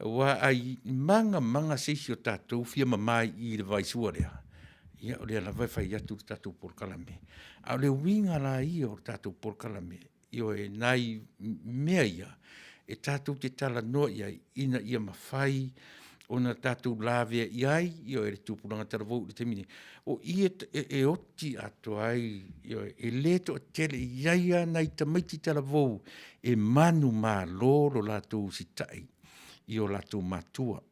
Aua a maga maga se isi o tatou fia mama i i i le vaisua lea, ia o lea lava e fai atu le tatou polokalame. A o le uiga la ia o le tatou polokalame, ioe, nai mea ia e tatou te talanoa i ai ina ia mafai ona tatou laveai ai, ioe, le tupulaga talavou i le taimi nei. O i e oti atoa ai, ioe, e le toatele, e i ai lava nai tamaiti talavou e manumalo lo latou usitai i o latou matua.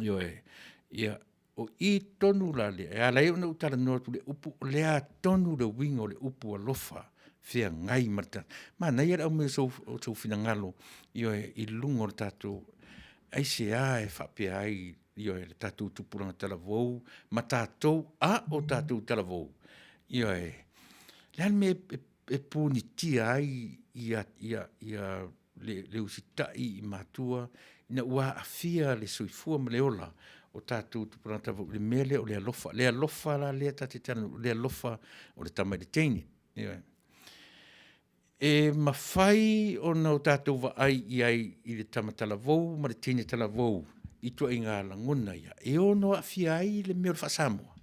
Ioe. Ia, o i tonu la lea e ala ai ona ou talanoa atu i le upu, o le a tonu le uiga o le upu alofa feagai ma le tagata. Manaia le aumai o sou finagalo, ioe, i luga o le tatou, aisea e faapea ai, ioe, le tatou tupulaga talavou ma tatou a o tatou talavou, ioe. O le a le mea e punitia ai le usitai i matua ina ua aafia le soifua ma le ola o tatou tupulaga talavou i le mea lea o le alofa. Le alofa la lea ta te talanoa, o le alofa o le tama i le teine. Ioe. E mafai ona o tatou vaai i ai i le tama talavou ma le teine talavou i ituaiga lagona ia, e ono aafia ai le mea o le faa-Samoa?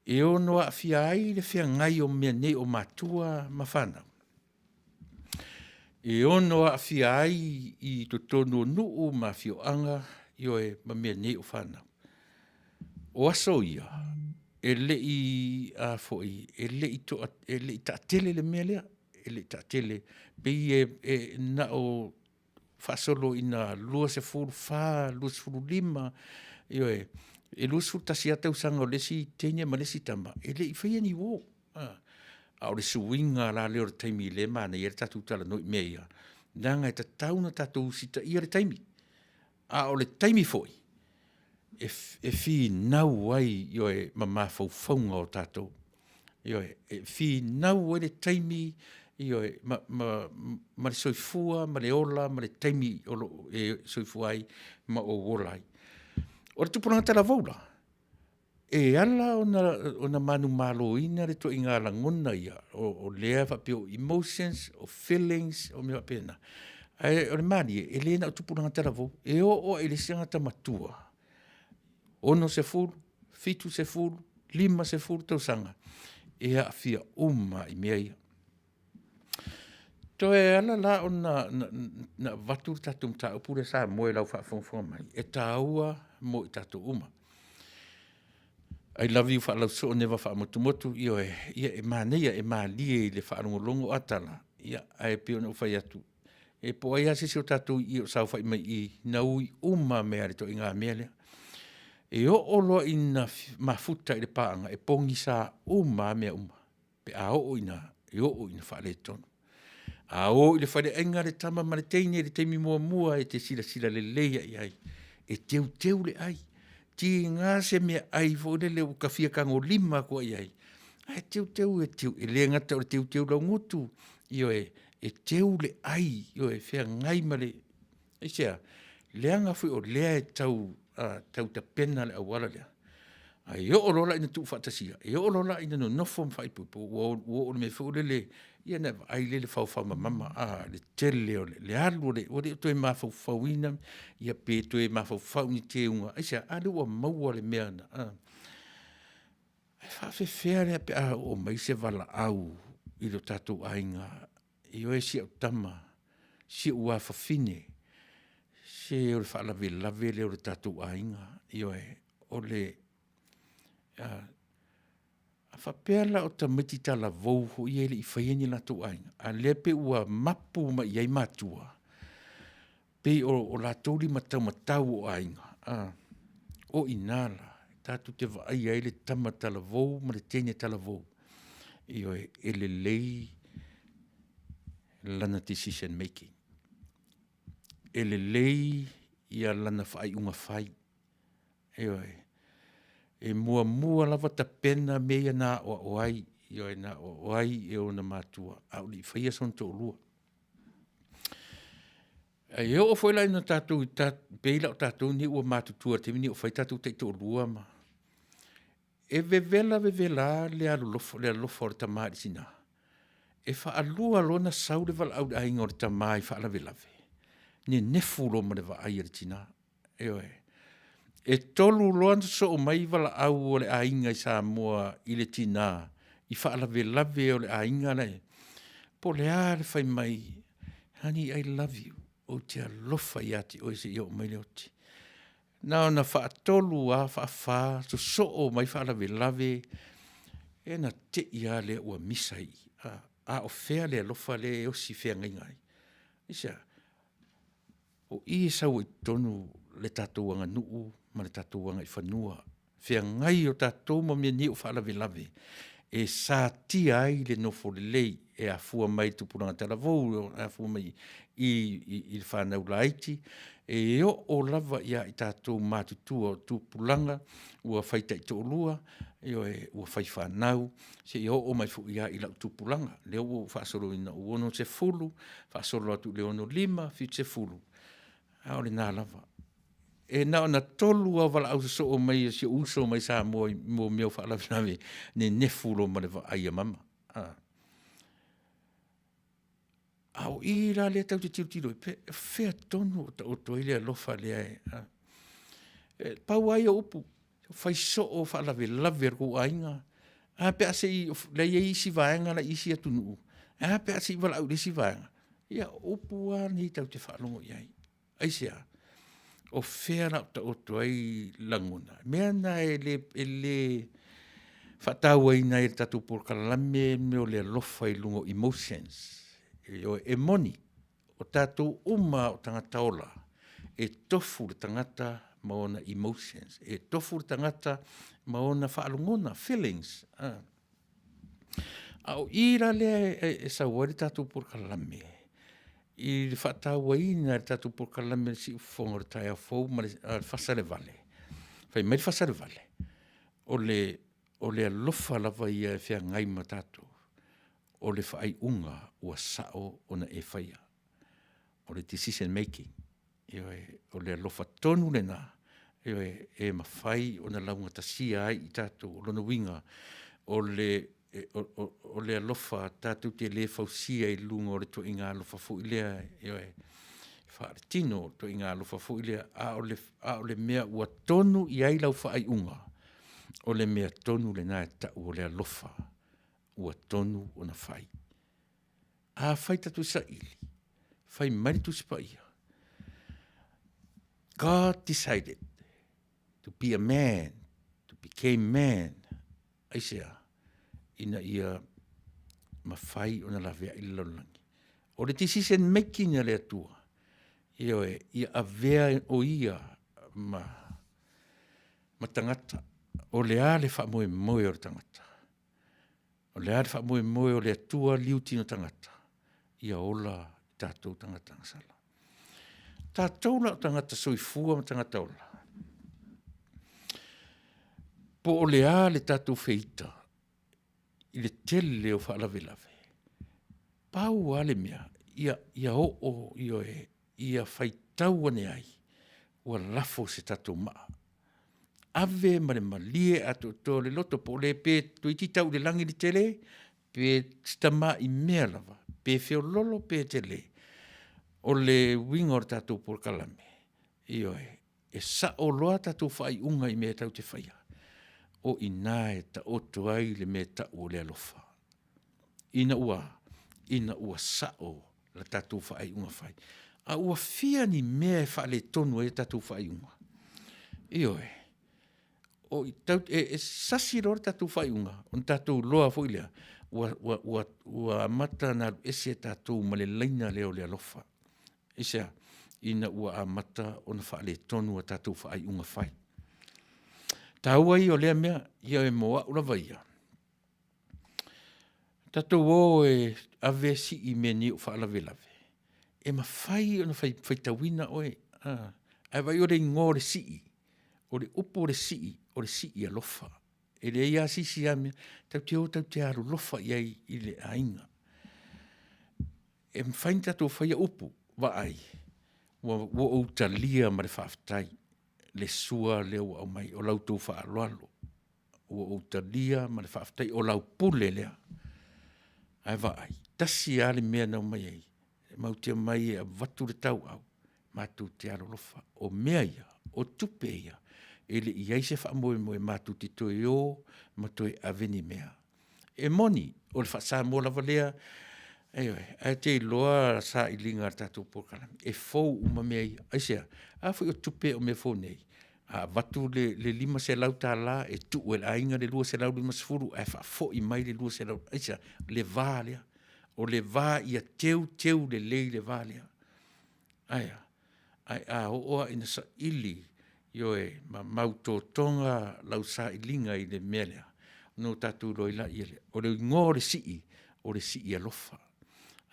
E ono aafia ai le feagai o mea nei o matua ma fanau? E ono aafia ai i totonu o nuu ma afioaga, ioe, ma mea nei o fanau. O aso ia, e le i, a foi, e le i toa, e le i taatele le mea lea, e le i taatele. Pei e na o faasolo ina 24, 25, ioe, e 21 lava tausaga o le isi teine ma le isi tama, e le i faia ni uo. A o le suiga la lea o le taimi lea e manaia ai le tatou talanoa i mea ia, leaga e tatau ona tatou usitaia le taimi, a o le taimi foi e finau ai, ioe, ma mafaufauga o tatou. Ioe, e finau ai le taimi. Ioe, ma, ma, ma le soifua, ma le ola, ma le taimi o lo o e soifua ai ma ou ola ai. O le tupulaga talavou la, e ala ona, ona manumaloina le ituaiga lagona ia, o, o lea faapea o emotions, o feelings, o mea faapena. Ae o le malie, e le na o tupulaga talavou, e oo lava i le isi tagata matua, 60, 70, 50 tausaga, e aafia uma lava i mea ia. Toe ala la ona na avatu le tatou mataupu lea Samoa i lau faafogafoga mai, e taua mo i tatou uma. I love you Faalausoo Never Faamotumotu, ioe, ia e manaia, e malie i le faalogologo a tala, ia ae pei ona ou fai atu, e po o ai lava se isi o tatou i i o saofai mai i i, na ui uma mai lava i le ituaiga mea lea. E oo loa ina mafuta i le paaga, e pogisa uma lava mea uma pe a oo ina, e oo ina faaletonu. A o i le faleaiga le tama ma le teine i le taimi muamua e te silasila lelei lava i ai, e teuteu le ai, tiga se meaai foi lele ua ta fia tagolima atu ai i ai, ae teuteu e teu, e le gata o le teuteu laugutu, ioe, e teu le ai, ioe, feagai ma le… Aisea? Leaga foi o lea e tau tapena le auala lea, ae oo loa la ina tuufaatasia, e oo loa la ina nonofo ma faaipoipo, ua oo i le mea foi lele, ia ona e vaai lea i le faofaga mamama le tele o le alu o le… ua le toe mafaufauina pe toe mafaufau i ni teuga. Aisea? A lea ua maua le mea na… Ae faapefea la pe a oo mai se valaau i lo tatou aiga, ioe si au tama, si ou afafine, se o le faalavelave lea o le tatou aiga, ioe, o le a faapea la o tamaiti talavou foi ia e le i faia ni latou aiga, a o lea pei ua mapu mai i ai matua, pei o latou lima taumatau o aiga, a? O i ina la tatou te vaaia ai le tama talavou ma le teine talavou, ioe, e lelei lana decision making. E lelei lana faaiuga fai, ioe. E muamua lava tapena mea ia na aoao ai, ioe na aoao ai e ona matua a o le i faia sona toalua. E oo foi la ina tatou pei la o tatou nei ua matutua i le taimi lenei ua fai tatou taitoalua ma… E vevela vevela lava le alolofa o le tama i le tina, e faalua loa ona sau le valaau i le aiga o le tama i faalavelave, nenefu loa ma le vaai a le tina, ioe. E 3 loa ona sosoo mai valaau a le aiga i Samoa i le tina i faalavelave o le aiga la e i ai, po o le a le fai mai, honey I love you, ou te alofa ia te oe seia oo mai le oti. Na ona faatolu lava faafa sosoo mai faalavelave, ia ona te i lava lea ua misa i i, a o fea le alofa lea e osi feagaiga ai? Aisea? O i e sau ai i totonu le tatou aganuu ma le tatou agaifanua, feagai o tatou ma mea nei o faalavelave e satia ai le nofo lelei e afua mai i tupulaga talavou, e afua mai i le fanau laiti, e oo lava ia i tatou matutua o tupulaga ua fai taitoalua, ioe, ua fai fanau, seia oo mai foi lava i lau tupulaga, lea ua ou faasoloina ua 60 faasolo atu i le 65, 70, a o lena lava. E na ona 3 lava o valaau sosoo mai o si ou uso mai Samoa i mea o faalavelave, nenefu loa ma le vaai a mama. A o i la lea tatou te tilotilo ai, o fea tonu o taoto ai le alofa lea e… E pau lava ia o upu, fai soo faalavelave o le tou aiga, ae a pe a sei, o la e i ai isi vaega la e i isi atunuu, ae a pe a se i valaau i le isi vaega? Ia o upu lava nei tatou te faalogo i ai. Aisea? O fea o le a taoto ai lagona? O mea na e le faatauaina ai e le tatou polokalame mea o le alofa i luga o emotions. Ioe, e moni, o tatou uma lava o tagata ola, e tofu le tagata ma ona emotions, e tofu le tagata ma ona faalogona, feelings. A o i la lea e sau ai le tatou polokalame i le faatauaina e le tatou polokalame o le Siufofoga o le Taeao Fou ma le Fasa i le Vale, fai mai le fasa i le vale, o le alofa lava ia e feagai ma tatou. O le faaiuga ua sao ona e faia. O le decision making. Ioe, o le alofa tonu lena, ioe, e mafai ona laugatasia ai i tatou. O lona uiga, o le, e, o, o, o le alofa tatou te le fausia i luga o le ituaiga alofa foi lea, ioe, faaletino, o le ituaiga alofa foi lea, a o le, a o le mea ua tonu i ai lau faaiuga, o le mea tonu lena e tau o le alofa ua tonu ona fai. Afai tatou te saili, fai mai le Tusi Paia, God decided to be a man, to became man. Aisea? Ina ia mafai ona laveai le lalolagi. O le decision making a le Atua, ioe, ia avea o ia ma, ma tagata. O le a le faamoemoe o le tagata? O le a le faamoemoe o le Atua liutino tagata? Ia ola i tatou tagata agasala. Tatou la o tagata soifua ma tagata ola, po o le a le tatou feita i le tele o faalavelave, pau lava le mea, ia, ia oo, ioe, ia faitau ane ai, ua lafo se tatou maa. Ave ma le malie atoatoa o le loto, po o le pe toeitiiti tau i le lagi le tele, pe si tamai mea lava, pe feoloolo pe tele. O le uiga o le tatou polokalame, ioe, e sao loa tatou faaiuga i mea tatou te faia, o i ina e taoto ai le mea e tau o le alofa. Ina ua a? Ina ua sao la tatou faaiuga fai. A ua fia ni mea e faaletonu ai a tatou faaiuga? Ioe, o i tau, e sasi loa le tatou faaiuga, ona tatou iloa foi lea, ua, ua, ua, ua amata ona alu ese tatou ma le laina lea o le alofa. Aisea? Ina ua amata ona faaletonu a tatou faaiuga fai. Taua ia o lea mea, ia mo au lava ia, tatou o e ave sii mea nei o faalavelave, e mafai ona faitauina oe, ae vaai o le igoa o le sii, o le upu o le sii, o le sii alofa. E leai lava se isi mea, tatou te o tatou te alolofa i ai i le aiga. E mafai ona tatou faia upu, vaai, ua ou talia ma le faafetai le sua lea ua aumai, o la outou faaaloalo, ua ou talia ma le faafetai, o lau pule lea. Ae vaai, tasi lava le mea na omai ai, matou te omai e avatu le tauau, matou te alolofa. O mea ia, o tupe ia, e le i i ai se faamoemoe matou te toe o ma toe ave ni mea. E moni, o le faa-Samoa lava lea, ioe, ae te iloa sailiga a le tatou polokalame, e fou uma mea ia. Aisea? A foi o tupe o mea fou nei, a avatu le $500 e tuu e le aiga le $250 ae faafoi mai le $200. Aisea? Le va lea, o le va ia teuteu lelei le va lea. Ae a? Ae a oo lava ina saili, ioe, ma mautotoga lau sailiga i le mea lea, ona tatou iloa ai lea, o le igoa o le sii, o le sii alofa.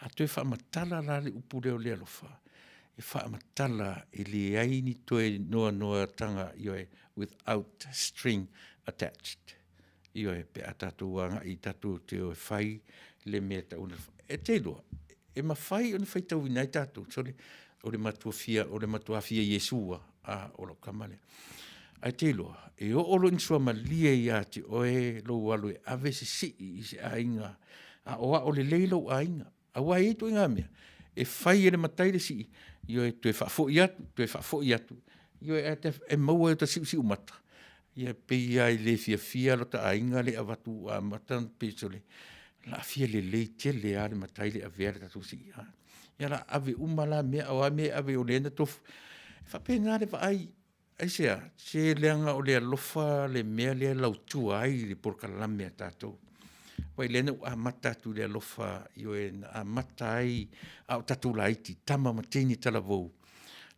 A toe faamatala la le upu lea o le alofa, e faamatala e leai ni toe noanoataga, ioe, without string attached. Ioe, pe a tatou agai tatou te o e fai le mea e tau o le alofa. E te iloa, e mafai ona faitauina ai tatou, sole, o le matua fia, o le matua fia Iesu lava, a, o lau tama lea. Ae te iloa, e oo loa ina suamalie ia te oe lou alu e ave se sii i se aiga, a o ao lelei lou aiga, aua e i ai ituaiga mea, e fai e le matai le sii, ioe, toe faafoi atu, toe faafoi atu, ioe, ae e maua i ota siusiumata, ia e pei lava e le fiafia lota aiga lea e avatu ua amata ona pei sole, o le a fia lelei tele lava le matai lea e avea le tatou sii. Ia o le a ave uma la mea, a o a mea e ave o lea na tofu. E faapena le vaai. Aisea? Se leaga o le alofa le mea lea e lautua ai le polokalame a tatou. Vaai o lea na ou amata atu i le alofa, ioe, na amata ai a o tatou laiti, tama ma teine talavou,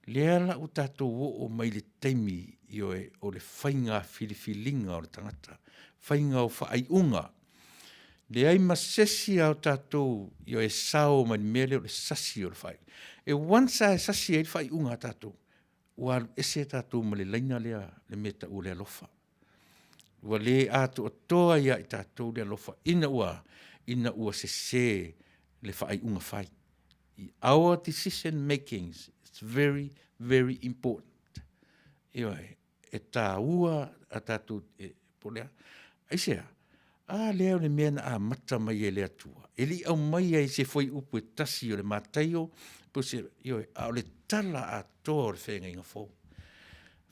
lea la ua tatou oo mai i le taimi, ioe, o le faiga filifiliga o le tagata, faiga o faaiuga. Leai ma se isi lava o tatou, ioe, e sao mai le mea lea o le sasi o le faaiuga. E once lava e sasi ai le faaiuga a tatou, ua alu ese tatou ma le laina lea, le mea e tau o le alofa. Ua le atoatoa ia i tatou le alofa ina ua a? ina ua sesē le faaiuga fai. Our decision makings, it's very, very important. Ioe, e taua a tatou, e, po o le a. Aisea? A lea o le mea na amata mai e le Atua, e le i aumaia i se fuaiupu e tasi o le Mataio, po o se, ioe, a o le tala atoa o le Feagaiga Fou.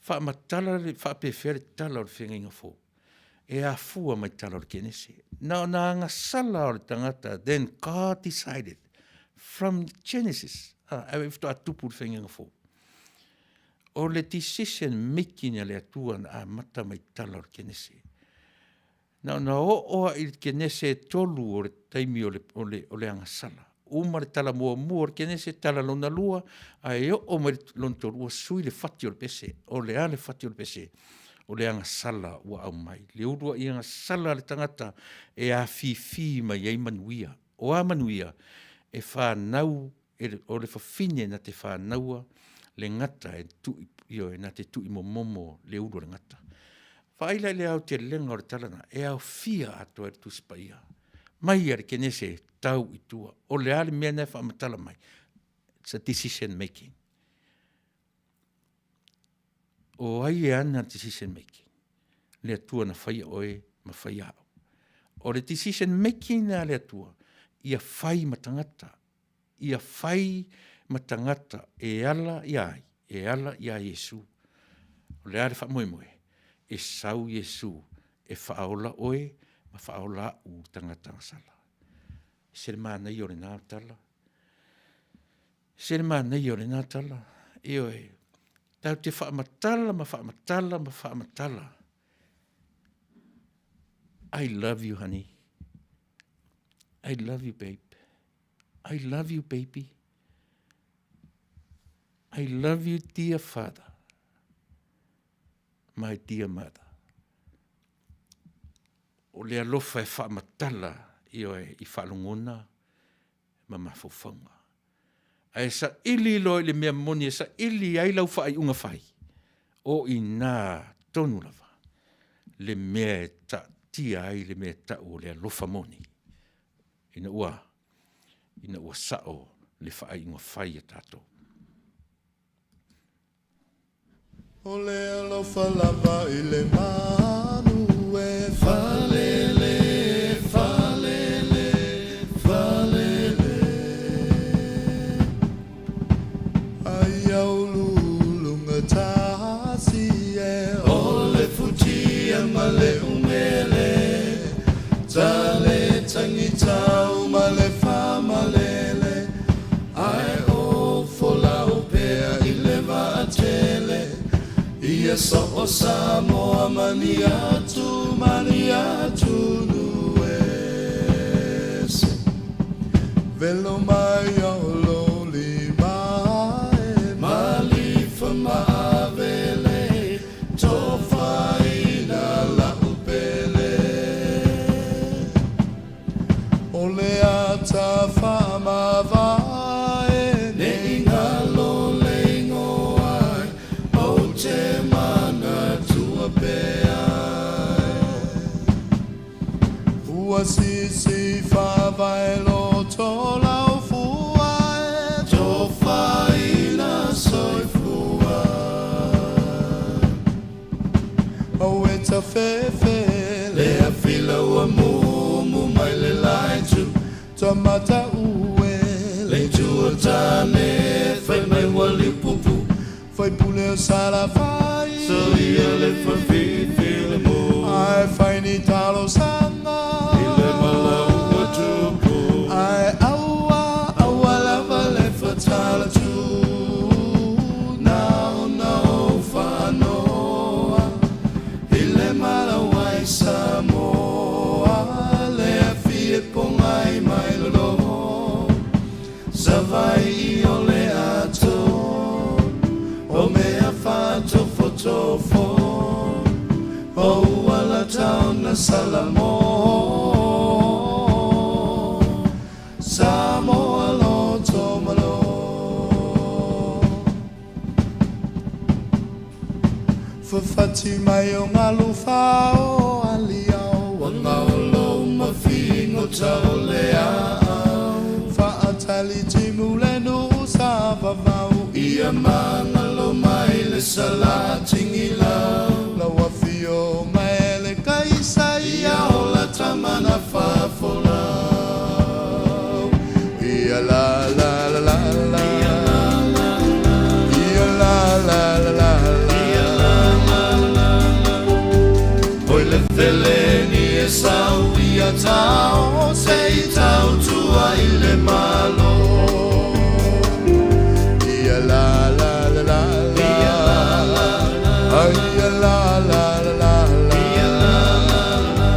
Faamatala le, faapefea le tala o le Feagaiga Fou? E afua mai tala o le Kenese. Na ona agasala lava o le tagata, then God decided from Genesis, ae faatoa tupu i le Feagaiga Fou. O le decision making a le Atua na amata mai tala o le Kenese. Na ona oo lava i le Kenese e tolu o le taimi o le, o le, o le agasala. Uma le tala muamua o le Kenese, tala lona lua, ae oo mai le lona tolu, ua sui le fati o le pese. O le a le fati o le pese? O le agasala ua aumai. Le uluai agasala a le tagata e afifi mai ai manuia. O a manuia? E fanau o le fafine na te fanaua le gata e tui, ioe, na te tuuimomomo le ulu o le gata. Vaai la i le aotelega o le tala lena, e aofia atoa ai le Tusi Paia, mai lava i le Kenese e tau i tua. O le a le mea lena e faamatala mai? It's a decision making. O ai e ana le decision making? Le Atua na faia oe ma faia au. O le decision making lena a le Atua, ia fai ma tagata, ia fai ma tagata e ala ia ai, e ala iā Iesu. O le a le faamoemoe? E sau Iesu e faaola oe ma faaola au tagata gasala. Se le manaia o lena tala. Se le manaia o lena tala. Ioe, tatou te faamatala ma faamatala ma faamatala. I love you, honey. I love you, babe. I love you, baby. I love you, dear father. My dear mother. O le alofa e faamatala, ioe, i faalogona ma mafaufauga. Ae saili loa i le mea moni e saili ai lau faaiuga fai, o i ina tonu lava le mea e taatia ai le mea e tau o le alofa moni, ina ua, ina ua sao le faaiuga fai a tatou. O le alofa lava i le manu e falele, falele, falele. Aia uluuluga tasi e o le futia ma le umele, tale tagitau ma le faamalele, ae o folau pea i le vaatele, ia soo Samoa ma ni atu ma ni atunuu ese. Velo mai o lo lima e malifa ma avele, tofaina lau pele. O le ata faamavae ne i galo le igoa ai, ou te manatua pea Ua sisi faavae loto lau fua e tofaina soifua. Au e tafefe le afila ua mumu mai le laitu tamata ue le itu o tane fai mai ua liupupu Faipule o Salafai Soia le fafifi le mo Ae fai ni talosaga I le mala ua tupu Ae aua, aua lava le fatala tu Na ona ou faanoa I le mala ua i Samoa Le afi e pogai mai lalo Savaii o le ato O mea faatofotofo O uala taona Salamo Samoa loto malo Fafati mai o galu fao aliao Ua gaolo ma figo. ota o le aau Faatali timu le nuu sa vavau Ia magalo mai le sala tigilau Lau afioga e le Kaisa ia ola tama na faafolau Ia la la la la la Ia la la la Ia la la la la Ia la la la la Oi le feleni e sau ia tao se i tautua i le Malo Ia la la la la la Ia la la la Ia la la la la Ia la la la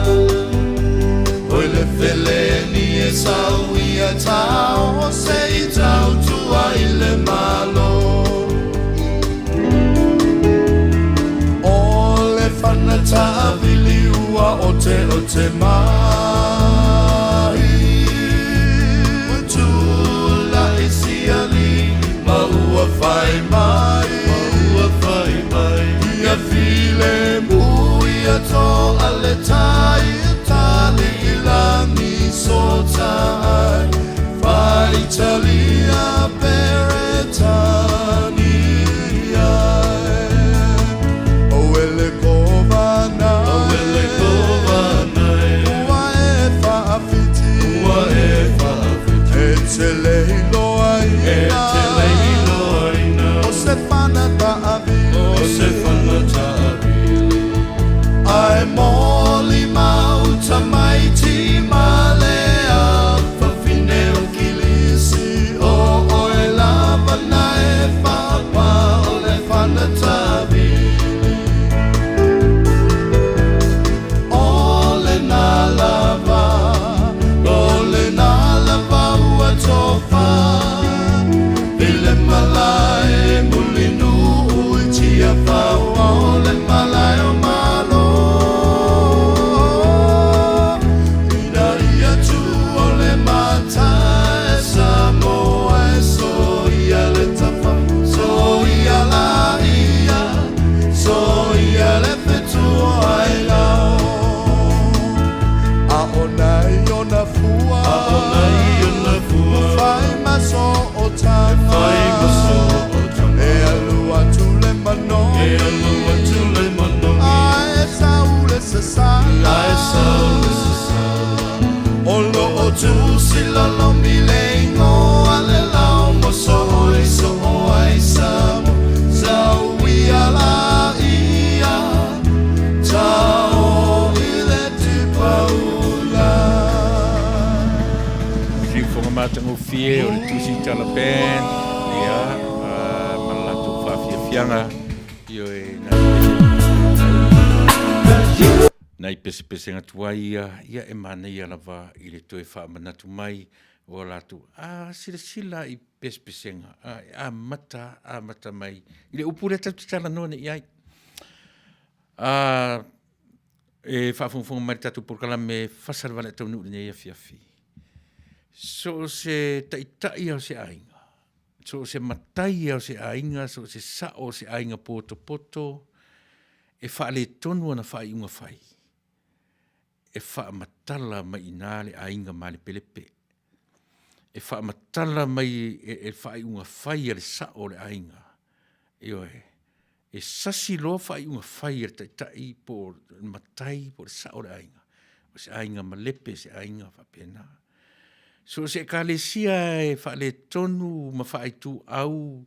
Oi le feleni e sau ia tao se i tautua i le Malo O le fana taavili ua oteote mai Ua tulai siali ma ua fai mai Ma ua fai mai Ia filemu ia toa le tai tali i lagi sootai Faitalia Peretania O ele kovanai O ele kovanai Ua e faafiti Ua e faafiti E te le iloaina E te le iloaina O se fana taavili O se fana taavili Ae molimau tamaiti ma le afafine o Kilisi O oe lava na e faapa o le fana taavili O lena lava O lena lava ua tofa I le malae Mulinuu i Tiafau O le malae o Malo Ina ia tu o le matai Samoa e soia le tafa Soia la ia Soia le fetua i lao A ona i ona fua A ona i ona fua Fai ma sootaga Fai ma sootaga E alu atu le manogi E alu atu le manogi Ae sau le sasala Ae sau le sasala O loo tusi lolomi le igoa le lao mo soo i soo ai Samoa Sau ia la ia Tao i le tipaula. Siufoga matagofie o le Tusi Tala Band, ia, ma le latou faafiafiaga, ioe, nai pesepesega tuai ia, ia e manaia lava i le toe faamanatu mai o latou, a silasila i pesepesega, a, e amata, amata mai i le upu lea tatou te talanoa nei i ai. A, e faafogafoga mai le tatou polokalame fasa le vale taunuu i lenei afiafi. So o se taitai o se aiga, so o se matai o se aiga, so o se sao o se aiga potopoto, e faaletonu ana faaiuga fai, e faamatala mai i ina le aiga malepelepe. E faamatala mai e le faaiuga fai a le sao o le aiga. Ioe. E sasi loa faaiuga fai a le taitai po o le matai po o le sao o le aiga, o se aiga malepe, se aiga faapena. So o se ekalesia e faaletonu ma faaituau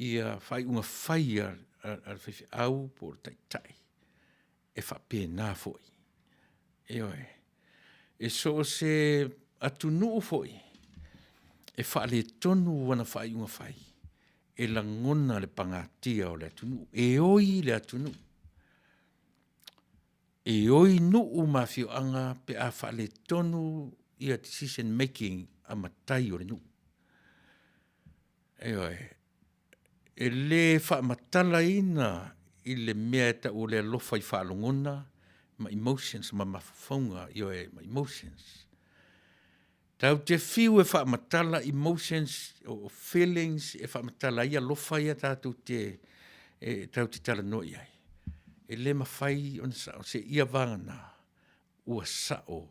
ia faaiuga fai a le faifeau po o le taitai, e faapena foi. Ioe. E so o se atunuu foi e faaletonu ana faaiuga fai, e lagona le pagatia o le atunuu, e oi le atunuu. E oi nuu ma afioaga pe a faaletonu ia decision making a matai o le nuu. Ioe. E le faamatalaina i le mea e tau o le alofa i faalogona ma emotions ma mafaufauga, ioe, ma emotions. Tatou te fiu e faamatala emotions o feelings e faamatala ai alofa ia tatou te e tatou te talanoa i ai. E le mafai ona sao seia vagana ua sao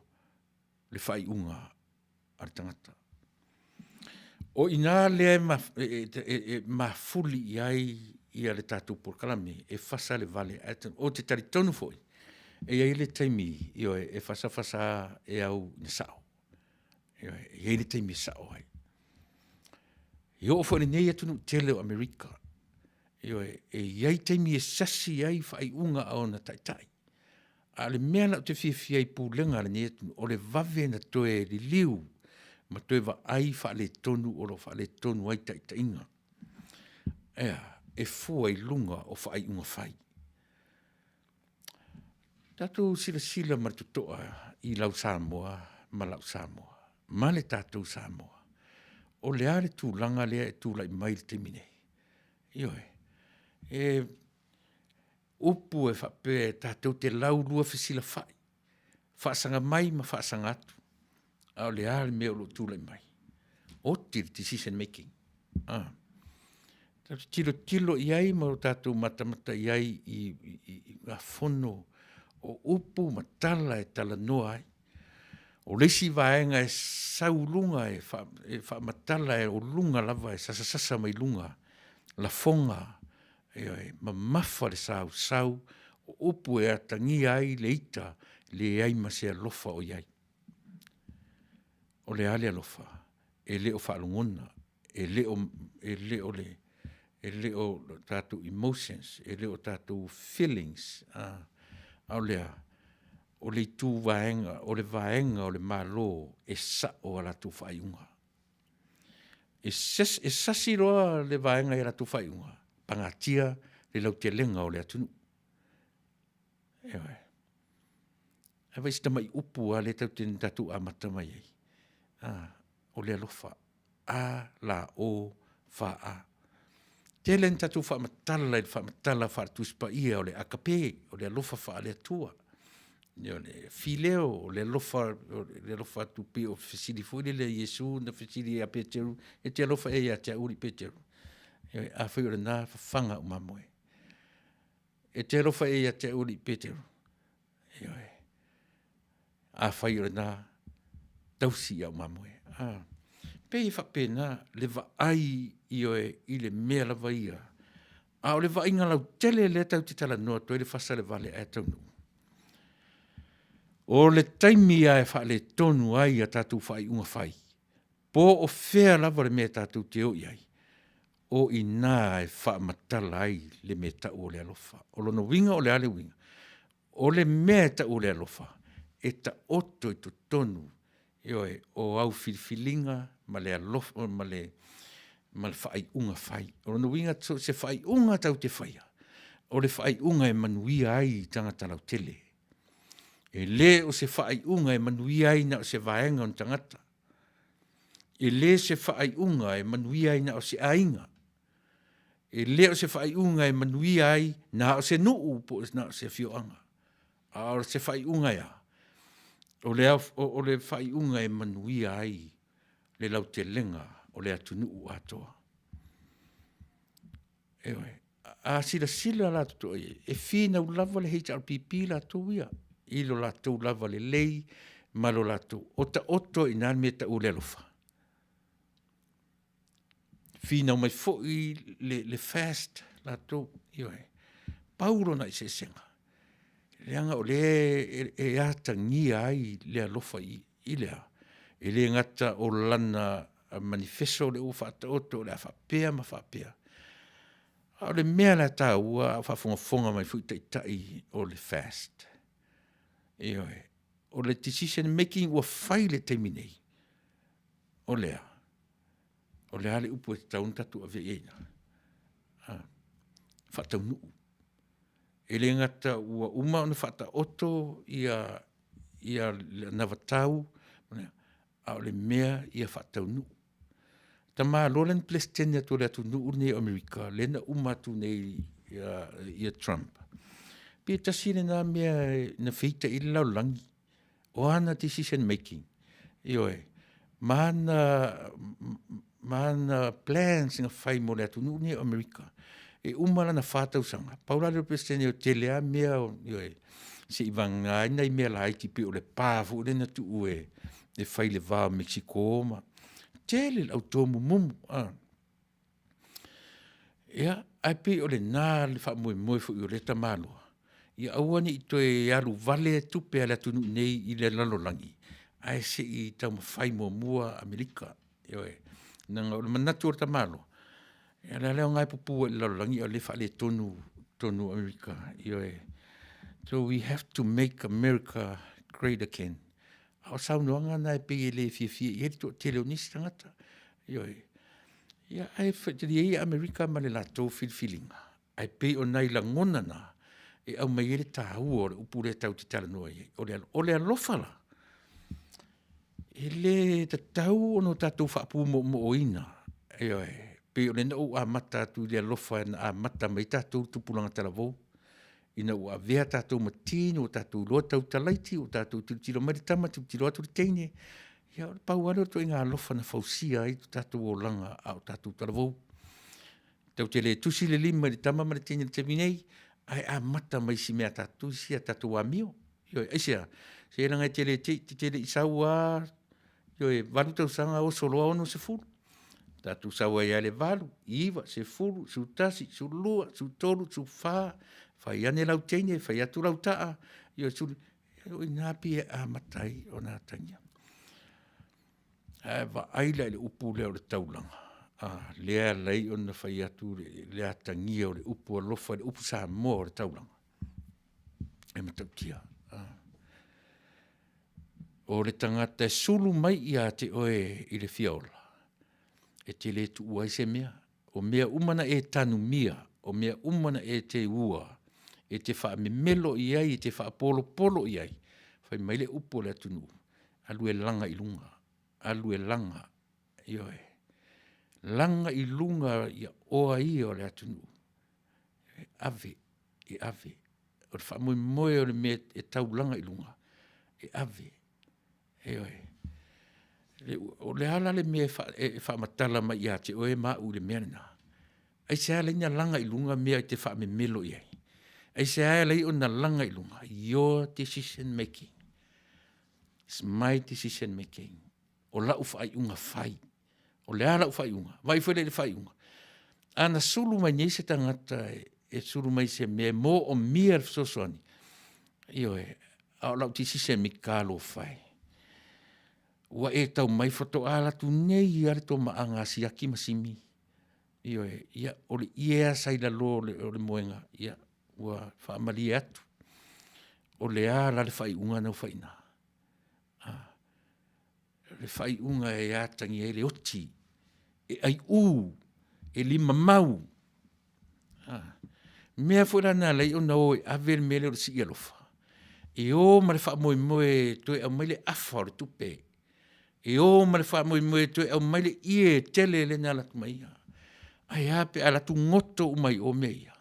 le le faaiuga a le tagata. O i ina lea e mafuli i ai ia le tatou polokalame e fasa le vale. Ou te talitonu foi, e i ai le taimi, ioe, e fasa fasa e au ina sao. Ioe, e i ai le taimi e sao ai. E oo foi i lenei atunuu tele o Amerika, ioe, e i ai taimi e sasi ai faaiuga a ona taitai. A o le mea la ou te fiafia ai i pulega a lenei atunuu, o le vave ona toe liliu ma toe vaai faaletonu o lo o faaletonu ai taitaiga. E a? E fua i luga o faaiuga fai. Tatou silasila ma le totoa i lau Samoa ma lau Samoa ma le tatou Samoa, o le a le tulaga lea e tulai mai i le taimi nei? Ioe, e upu e faapea e tatou te laulua fesilafai, faasaga mai ma faasaga atu, a o le a le mea o lo o tulai mai? Oti le decision making. Tatou tilotilo i ai ma o tatou matamata i ai i Tulafono o upu ma tala e talanoa ai. O le isi vaega e sau i luga e faamatala o luga lava e sasasasa mai luga lafoga, ioe, mamafa le sausau, o upu e atagia ai le ita, leai ma se alofa o i ai. O le a le alofa? E le o faalogona, e le o tatou emotions, e le o tatou feelings, a o le a? O le itu vaega, o le vaega o le Malo e sao a latou faaiuga. E sasi loa le vaega i a latou faaiuga, pagatia le lautelega o le atunuu. Ioe. Ae vaai i si tamai upu lava lea na tatou amata mai ai, a, o le alofa, a l o f a. E tele ina tatou faamatala i le faamatala faale-Tusi Paia o le agape, o le alofa faale-Atua, o le fileo, o le alofa atu pei o le fesili foi lele a Iesu na fesili ai ia Peteru, e te alofa ea ia te au alii Peteru? Ioe, afai o lena, fafaga au mamoe. E te alofa ea ia te au alii Peteru? Ioe. Afai o lena, tausi au mamoe. E pei e faapena le vaai, ioe, i le mea lava ia, a o le vaaiga lautele lea tatou te talanoa atu ai le fasa le vale ae taunuu, o le taimi lava e faaletonu ai a tatou faaiuga fai, po o fea lava le mea tatou te o i ai, o i ina e faamatala ai le mea e tau o le alofa. O lona uiga o le a le uiga? O le mea e tau o le alofa, e taoto i totonu, ioe, o au filifiliga ma le alofa ma le faaiuga fai. O lona uiga so o se faaiuga tatou te faia, o le faaiuga e manuia ai tagata lautele. E le o se faaiuga e manuia ai na o se vaega o ni tagata, e le o se faaiuga e manuia ai na o se aiga, e le o se faaiuga e manuia ai na o se nuu po o na o se afioaga, a o se faaiuga e a? O le faaiuga e manuia ai le lautelega o le atunuu atoa. Ioe. A silasila la totoa i ai, e finau lava le HRPP latou ia i lo latou lava lelei ma lo latou otaoto ai i ina le mea e tau o le alofa. Finau mai foi le FAST latou, ioe, pau lona eseesega, leaga o lea e atagia ai le alofa i le a? E le gata o lana manifeso lea ua faataoto o le a faapea ma faapea, a o le mea la e taua a o faafogafoga mai foi Taitai o le FAST, ioe, o le decision making ua fai i le taimi nei, o le a? O le a le upu e tatau ona tatou ave i ai? Faataunuu. E le gata ua uma ona faataoto le anavatau, a o le mea ia faataunuu. Tamaloa lea na Peresetene atu o le atunuu lenei o Amerika lea na uma atu nei ia Trump, pe tasi lena mea na feita i ai le lalolagi, o ana decision making, ioe, ma ana plans na fai mo le atunuu lenei o Amerika. E uma lana fa tausaga, pau la lea o le Peresetene o le tele lava mea, ioe, seia vagana ai nai mea laiti pei o le pa foi lea na tuu e e fai le va o Mexico ma tele le au tomumumu. A. Ia, ae pei o lena le faamoemoe foi o lea tamaloa, ia aua ne i toe alu vale tupe a le atunuu nei i le lalolagi, ae se i taumafai muamua Amerika. Ioe, leaga o le manatu o le tamaloa, ia o le a le aoga e pupu ai i le lalolagi a o lea e faaletonu totonu o Amerika. Ioe. So we have to make America great again. A o saunoaga na e pei e le fiafia i ai le toatele o nisi tagata. Ioe. Ia, ae talia ia Amerika ma le latou filifiliga, ae pei o nai lagona na e aumai ai le taua o le upu lea tatou te talanoa i ai. O le alofa la, e le tatau ona tatou faapumoomoona, ioe, pei o lea na ou amata atu i le alofa na amata mai ai tatou tupulaga talavou, ina ua avea tatou ma tin, ua tatou iloa tautala laiti, ua tatou tilotilo mai le tama tilotilo atu le teine, ia pau lava lea o le ituaiga alofa na fausia ai lo tatou olaga a o tatou talavou. Tatou te le tusi le lima i le tama ma le teine i le taimi nei, ae amata mai si mea a tatou isi a tatou amio. Ioe, aisea? Se leaga e te le te i te le i sau lava, ioe, 8 tausaga oso loa 60. Tatou sau ai lava i le 8, 9, 10, 11, 12, 13, 14, fai ane lau teine, fai atu lau taa, ioe, o i ina pei e amata ai ona atagia. Ae vaai la i le upu lea o le taulaga, a, lea e ala ai ona fai atu le atagia o le upu alofa i le upu Samoa o le taulaga, e matautia. O le tagata e sulu mai ia te oe i le fia ola, e te le tuua ai se mea. O mea uma na e tanumia, o mea uma na e teua, e te faamemelo i ai, e te faapolopolo i ai, fai mai le upu a le atunuu, alu e laga i luga, alu e laga, ioe, laga i luga ia oa ia o le atunuu, e ave, e ave. O le faamoemoe o le mea e taulaga i luga, e ave, ioe. O le a la le mea e faamatala mai ia te oe ma au i le mea lena? Aisea e ala ai ona laga i luga mea e te faamemelo i ai? Aisea e ala ai ona laga i luga? Your decision making, it's my decision making. O lau faaiuga fai. O le a lau faaiuga? Vaai foi lea i le faaiuga. A na sulu mai nei se tagata e sulu mai se mea e moomia le fesoasoani, ioe, a o lau decision making, talofa e. Ua e tau mai faatoa alu atu nei lava le tomaaga a Siaki ma Simi. Ioe, ia, o le ie lava sa i lalo o le moega, ia, ua faamalie atu. O le a la le faaiuga na ua fai i ina? Le faaiuga e atagia ai le oti, e aiu, e limamau. Mea foi la na ala ai ona o e ave le mea lea o le sii alofa, e o ma le faamoemoe e toe aumai le afa o le tupe, e o ma le faamoemoe e toe aumai le ie tele lea na alu atu ma ia. Ae a pe a alu atu goto uma i o mea ia?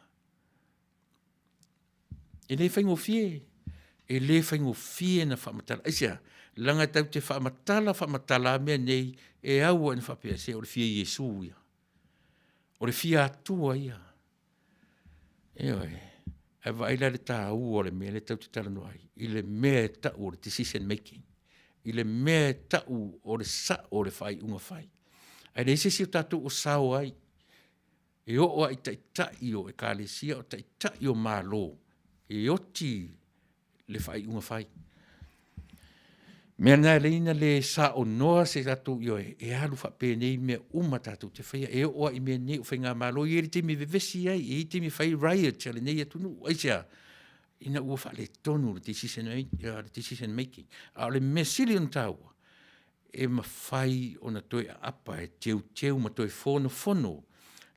E le faigofie, e le faigofie ona faamatala. Aisea? Leaga tatou te faamatala faamatala lava mea nei, e au lava ina faapea, se o le fia Iesu ia, o le fia Atua ia. Ioe. Ae vaai la i le taua o le mea lea tatou te talanoa ai, i le mea e tau o le decision making, i le mea e tau o le sao o le faaiuga fai. Ae leai se isi o tatou o sao ai, e oo lava i taitai o ekalesia, o taitai o Malo, e oti le faaiuga fai. O le mea lena e ala ai ona le saonoa se tatou ioe, e alu faapenei mea uma tatou te faia, e oo lava i mea nei o faigamalo. E i ai le taimi e vevesi ai, e i ai taimi e fai ai riots a lenei atunuu. Aisea? Ina ua faaletonu le decision making. A o le mea sili ona taua, e mafai ona toe aapa e teuteu ma toe fonofono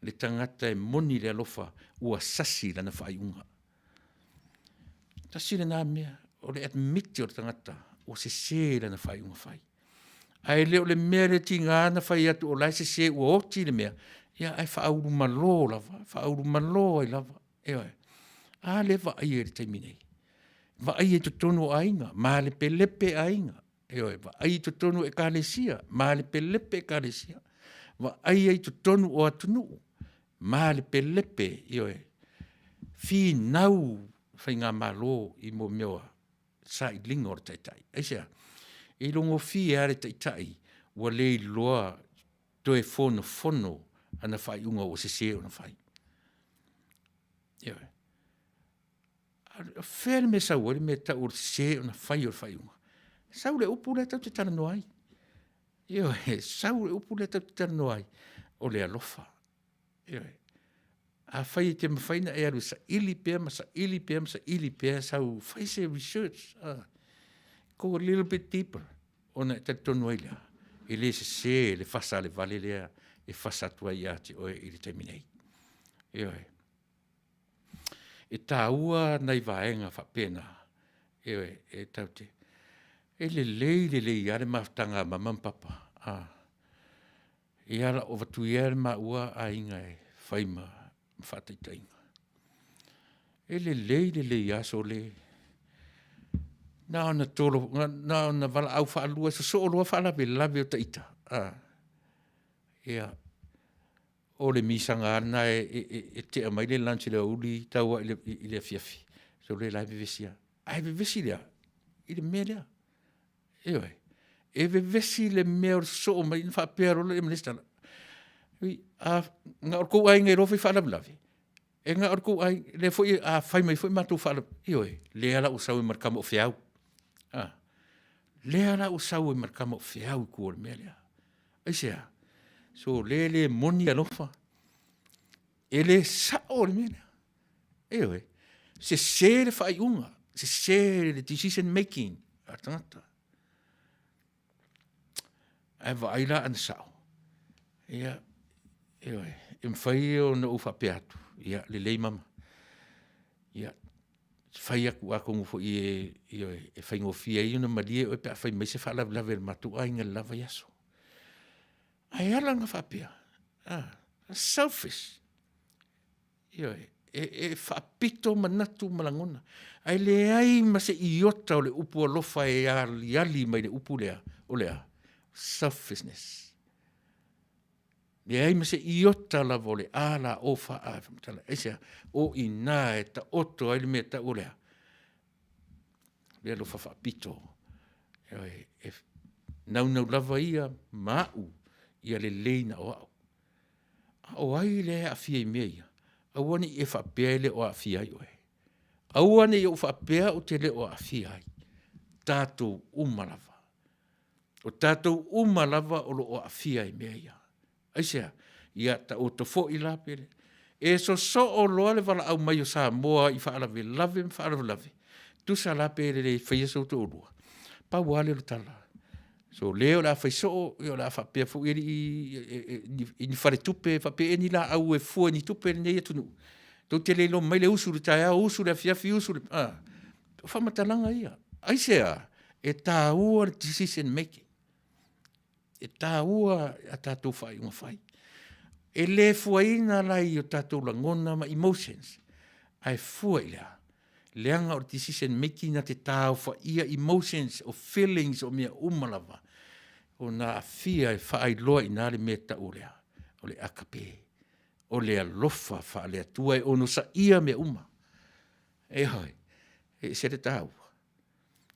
le tagata e moni le alofa ua sasi lana faaiuga. Tasi lena mea, o le admit o le tagata ua sese lana faaiuga fai. Ae le o le mea lea tiga ona fai atu o la e sese ua oti le mea, ia ae faaulumalo lava, faaulumalo ai lava. Ioe. A lea e vaaia i le taimi nei, vaaia i totonu o aiga, malepelepe aiga, Ioe, vaai i totonu o ekalesia, malepelepe ekalesia, vaaia i totonu o atunuu, malepelepe, ioe, finau faigamalo i mo mea o sailiga o le taitai. Aisea? E ilogofie lava le taitai ua le iloa toe fonofono ana faaiuga ua sese ona fai. Ioe. O fea le mea e sau ai le mea e tau o le sese ona fai o le faaiuga? Sau i le upu lea tatou te talanoa ai. Ioe, sau i le upu lea tatou te talanoa ai, o le alofa. Ioe. Afai e te mafai ona e alu e saili pea ma saili pea ma saili pea sau, fai se research, go a little bit deeper ona e talitonu ai lea, e le sese le fasa a le vale lea e fasa atu ai ia te oe i le taimi nei. Ioe. E taua nai vaega faapena, ioe, e tatou te, e lelei lelei lava le mafutaga a mama ma papa, ia avatu ia le maua aiga e fai ma faataitaiga. E lelei lelei lava sole, na ona na ona valaau faalua sosoo loa faalavelave o ita, a, ia, o le misaga lava lena e tea mai le lunch i le aoauli tau lava i le afiafi, sole o la e vevesi lava. Ae vevesi i le a? I le mea lea, ioe. E vevesi i le mea o le sosoo mai ona faapea loa lea ma le isi tala, oi na o le tou aiga e iloa fai faalavelave? E na o le tou aiga, lea foi a fai mai foi matou faalavelave, ioe, lea la ua sau ai ma le tama o feau, a. Lea la ua sau ai ma le tama o feau i tua o le mea lea. Aisea? Sole e le moni le alofa, e le sao le mea lea, ioe. Sese le faaiuga, sese le decision making a le tagata. Ae vaai la ana sao, ia, ioe, e mafai ona ou faapea atu, ia lelei mama, ia fai atu atonu foi e, ioe, e faigofie ai ona malie oe pe a fai mai se faalavelave a le matou aiga i le la vaiaso. Ae ala ona faapea, selfish, ioe, e faapito manatu ma lagona, ae leai ma se iota o le upu alofa e aliali mai i le upu lea, o le a? Selfishness. Leai ma se iota lava o le a la o fa a e faamatala. Aisea? O i ina e taoto ai le mea e tau o le a? Le alofa faapito. Ioe, e naunau lava ia ma au ia lelei na o au. A o ai lea e aafia i mea ia? Aua ne i e faapea e le o aafia ai oe. Aua ne i ou faapea ou te le o aafia ai. Tatou uma lava. O tatou uma lava o lo o aafia i mea ia. Aisea? Ia taoto foi la pele. E sosoo loa le valaau mai o Samoa i faalavelave ma faalavelave, tusa la pe le faia sou toalua, pau lava lea o le tala, sole o le a fai soo, o le a faapea foi alii i ni faletupe faapea ea ni laau e fua i ni tupe i lenei atunuu. Tou te le iloa mai le usu i le taeao, usu i le afiafi, usu i le, a, o faamatalaga ia. Aisea? E taua le decision making. E taua a tatou faaiuga fai. E le fuaina la i o tatou lagona ma emotions, ae fua i le a? Leaga o le decision making na te taaofaia emotions, o feelings, o mea uma lava, ona aafia e faailoa i ina le mea e tau o le a? O le agape. O le alofa faale-Atua e onosaia mea uma. Ioe, e ese le taua.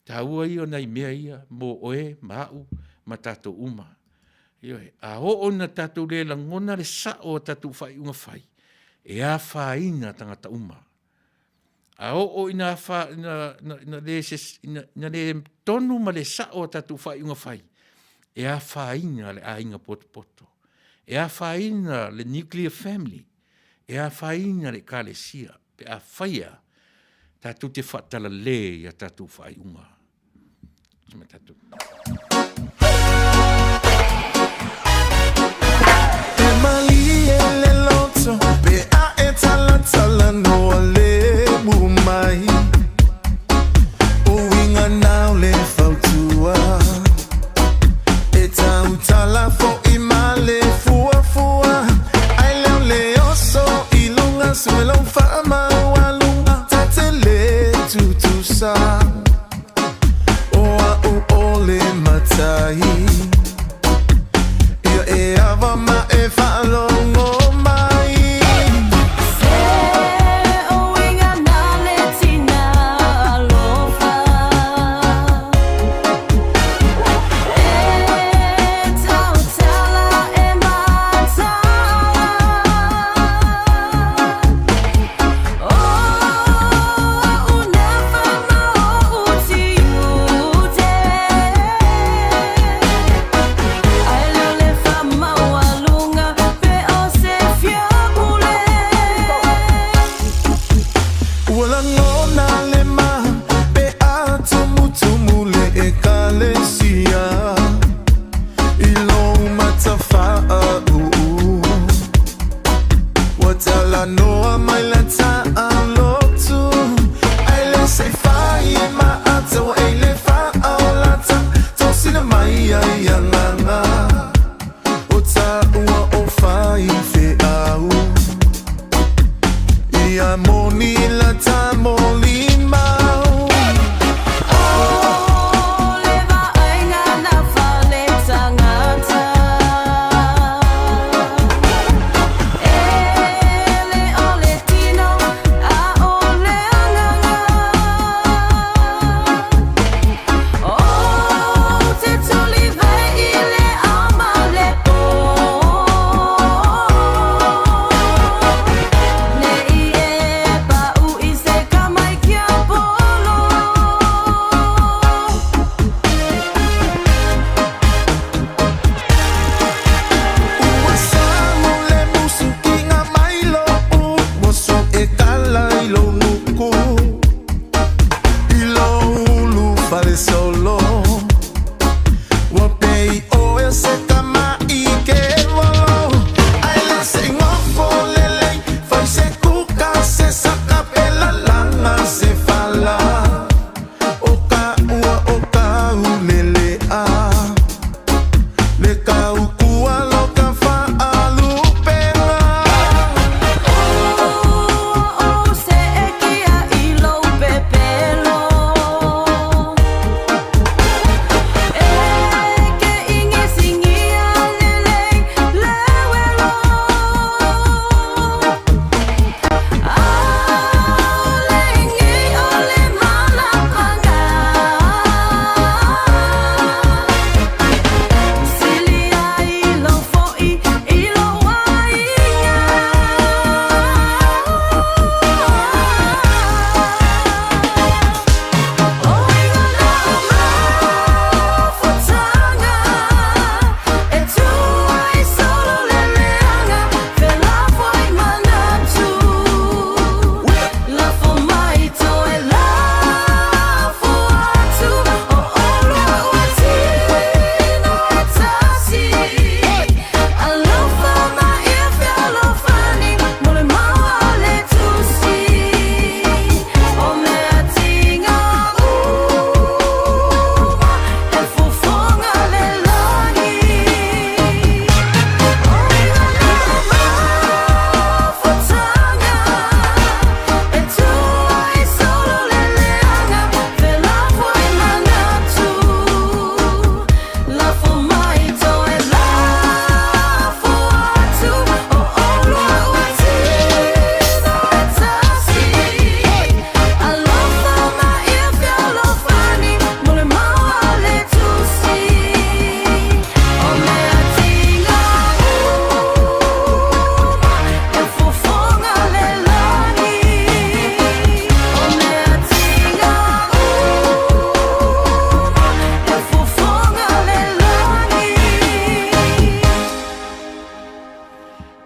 Taua ia o nai mea ia mo oe ma au ma tatou uma. Ioe, a oo ina tatou le lagona le sao o tatou faaiuga fai, e afaina tagata uma. A oo ina, afa, ina, ina, ina, le, ina, ina le tonu ma le sao a tatou faaiuga fai, e afaina le aiga potopoto, e afaina le nuclear family, e afaina le Ekalesia pe afai e a tatou te faatalale i a tatou faaiuga. Tatou. E malie le loto pe a e talatalanoa lebu mai Uiga nao le fautua E tautala fo'i ma le fuafua Ai leo le oso i luga Sue lou faamaualuga Ta te le tutusa O a'u o le matai Ia e ava ma e faalogo mai. Se uiga na le tina alofa.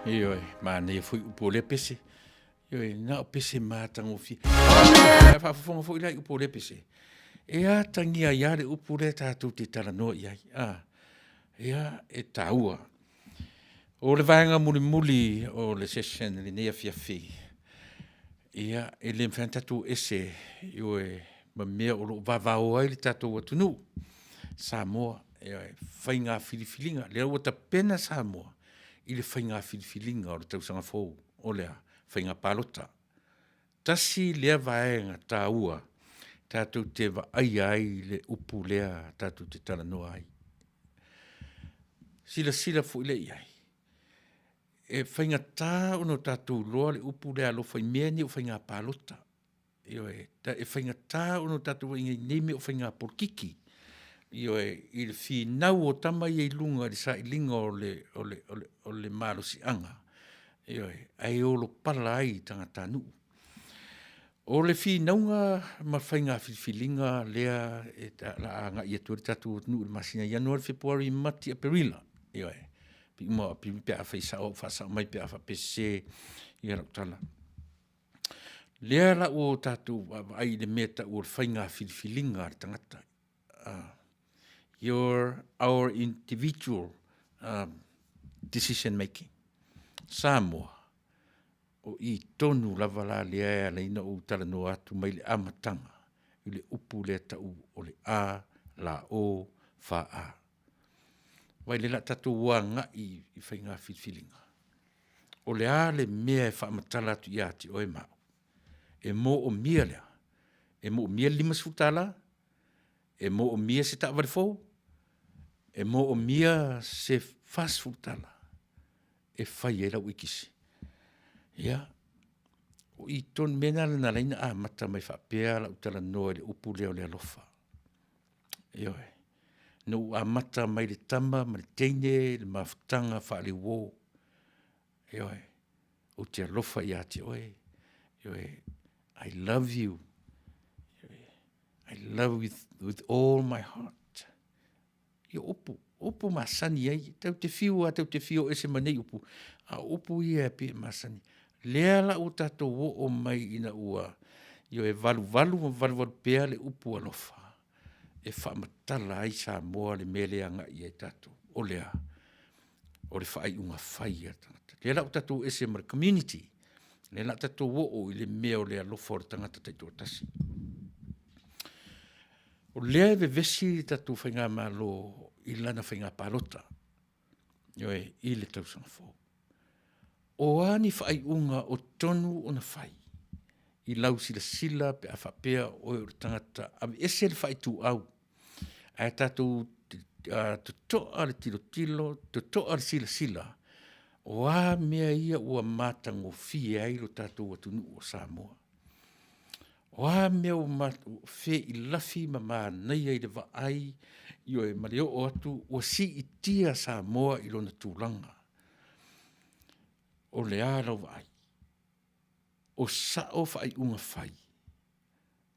Ioe, manaia foi upu o lea pese. Ioe, na o pese matagofie. Ae faafofoga foi la i upu o lea pese. E atagia ai lava le upu lea tatou te talanoa i ai. A, ia, e taua. O le vaega mulimuli o le session i lenei afiafi, ia, e le mafai lava ona tatou o ese, ioe, ma mea o lo o vavao ai le tatou atunuu, Samoa. Ioe, faiga filifiliga, lea ua tapena Samoa i le faiga filifiliga o le tausaga fou. O le a? Faiga palota. Tasi lea vaega taua tatou te vaaia ai le upu lea tatou te talanoa ai. Silasila foi lea i ai, e faigata ona tatou iloa le upu lea alofa i mea nei o faiga palota. Ioe, e faigata ona tatou vaai i nei mea o faiga polokiki. Ioe, i le finau o tama ia i luga i le sailiga o le malosiaga, ioe, ae olopala ai tagatanuu. O le finauga ma faiga filifiliga lea o le a agai atu ai le tatou atunuu i le masina Ianuari, Fepuari, Mati, Aperila. Ioe, iuga o Aperila pe afai e sao au, faasao mai pe a faapea e sese lau tala. Lea la ua tatou vaavaai i le mea e tau o le faiga filifiliga a le tagata. Your, our individual decision making. Samoa, o i tonu lava la lea e ala ai ona ou talanoa atu mai le amataga i le upu lea e tau o le A L O F A. Vaai o lea o le a tatou agai i faiga filifiliga. O le a le mea e faamatala atu ia te oe ma au? E moomia le a? E moomia le $50? E moomia se taavale fou? E moomia se $40 e fai ai lau ekisi? Ia, o i tonu, o le mea lena na ala ai ona amata mai faapea lau talanoa i le upu lea o le alofa. Ioe. Na ou amata mai i le tama ma le teine le mafutaga faaleuo. Ioe. Ou te alofa ia te oe, ioe, I love you, I love you with all my heart. Ia o upu, o upu masani ai, tatou te fiu lava tatou te fia o ese ma nei upu, a o upu ia e pei e masani. Lea la ua tatou oo mai ina ua, ioe, valuvalu ma valuvalu pea le upu alofa e faamatala ai Samoa le mea lea e agai i ai tatou. O le a? O le faaiuga fai a le tagata. Lea la ua tatou ese ma le community, lea la ua tatou oo i le mea o le alofa o le tagata taitoatasi. O lea e vevesi le tatou faigamalo i lana faiga palota, ioe, i le tausaga fou. O a ni faaiuga o tonu ona fai i lau silasila pe a faapea o oe o le tagata, aveese le faaituau ae tatou totoa le tilotilo, totoa le silasila, o a mea ia ua matagofie ai lo tatou atunuu o Samoa? O a mea ua feilafi ma manaia i le vaai, ioe, ma le oo atu ua siitia Samoa i lona tulaga. O le a lau vaai? O sao faaiuga fai?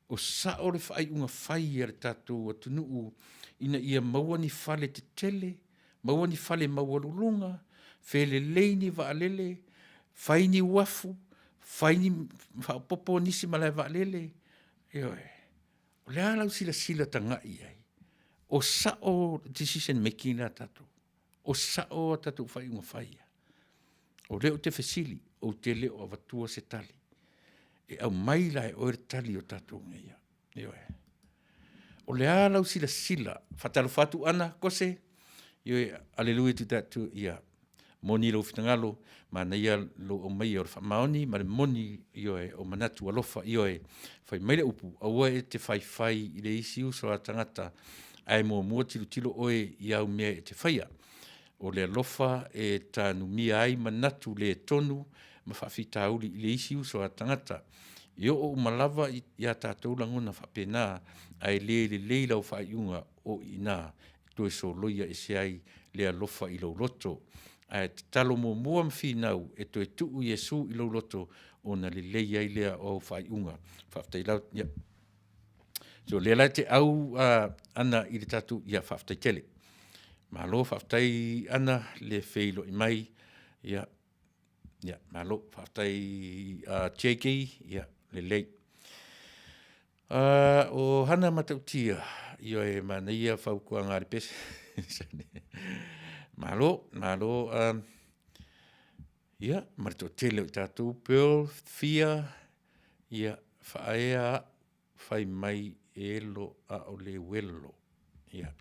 O sao le faaiuga fai a le tatou atunuu ina ia maua ni fale tetele, maua ni fale maualuluga, felelei ni vaalele, fai ni uafu, fai ni faaopoopo nisi malae vaalele. Ioe. O le a lau silasila tagai i ai? O sao decision making lea a tatou? O sao a tatou faaiuga fai ia? O lea ou te fesili, ou te le o avatua se tali. E aumai la e oe le tali o tatou mea ia. Ioe. O le a lau silasila? Faatalofa atu Ana Kose, ioe, hallelujah to that too. Ia, moni lou finagalo, manaia lou aumaia o le faamaoni ma le moni, ioe, o manatu alofa, ioe. Fai mai le upu, aua e te faifai i le isi uso a tagata, ae muamua tilotilo oe i au mea e te faia. O le alofa e tanumia ai manatu le tonu ma faafitauli i le isi uso a tagata. E oo uma lava i a tatou lagona faapena, ae le lelei lau faaiuga o i ina e toe soloia ese ai le alofa i lou loto. Ae tatalo muamua ma finau e toe tuu Iesu i lou loto ona lelei ai lea o au faaiuga. Faafetai lava. Ia. So o lea la e te au Ana i le tatou, ia faafetai tele. Malo faafetai Ana le feiloai mai. Ia. Ia, malo, faafetai JK, ia, lelei. O Hana Matautia, ioe, manaia fautuaga a le pese. Malo, malo. Ia, ma le toatele o i tatou, Pearl Fia, ia, faaea au fai mai elo a o le uelo. Ia,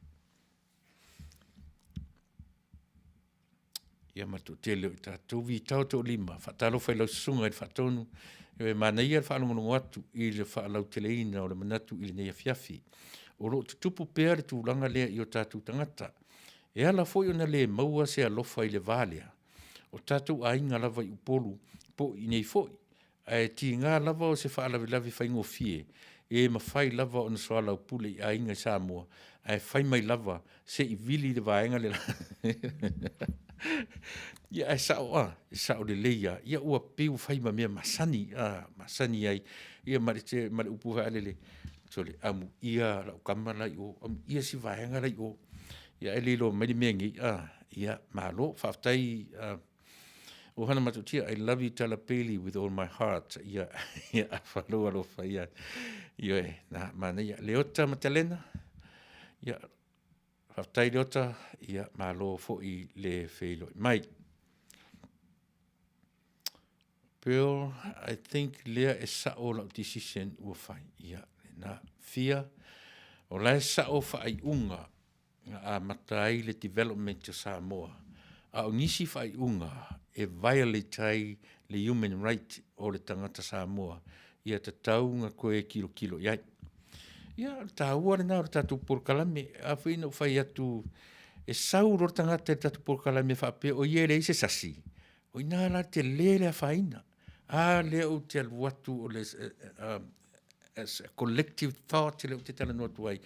ia ma le toatele o i tatou. Vitao Toalima, faatalofa i lau susuga i le Faatonu, e manaia le faalogologo atu i le faalauteleina o le manatu i lenei afiafi. O lo o tutupu pea le tulaga lea i o tatou tagata. E ala foi ona le maua se alofa i le va lea, o tatou aiga lava i Upolu po o i inei foi. Ae tiga lava o se faalavelave faigofie e mafai lava ona soalaupule i aiga i Samoa, ae fai mai lava se i vili le vaega le la. Ia ae sao a, e sao lelei lava, ia ua pei ua fai ma mea masani, masani ai ia ma le upu foi lele, sole, amuia lau tama la e i o, amuia si vaega la e i o, ae le iloa mai le mea nei. Ia malo, faafetai Hana Matautia, I love you Tala Bailey with all my heart. Ia, afa lou alofa ia. Ioe, na, manaia. Leota Matalena, ia, faafetai Leota, ia malo foi le feiloai mai. Bill, I think lea e sao lau decision ua fai. Ia, lena. Fia, o la e sao faaiuga na amata ai le development o Samoa, a o nisi faaiuga e violate ai le human right o le tagata Samoa, ia tatau ona toe tilotilo i ai. Ia, o le taua lena o le tatou polokalame. A foi na ou fai atu, e sau loa le tagata i le tatou polokalame faapea o ia e leai se sasi, o i ina la e tele le afaina. A lea ou te alu atu o le as a collective thought lea ou te talanoa atu ai,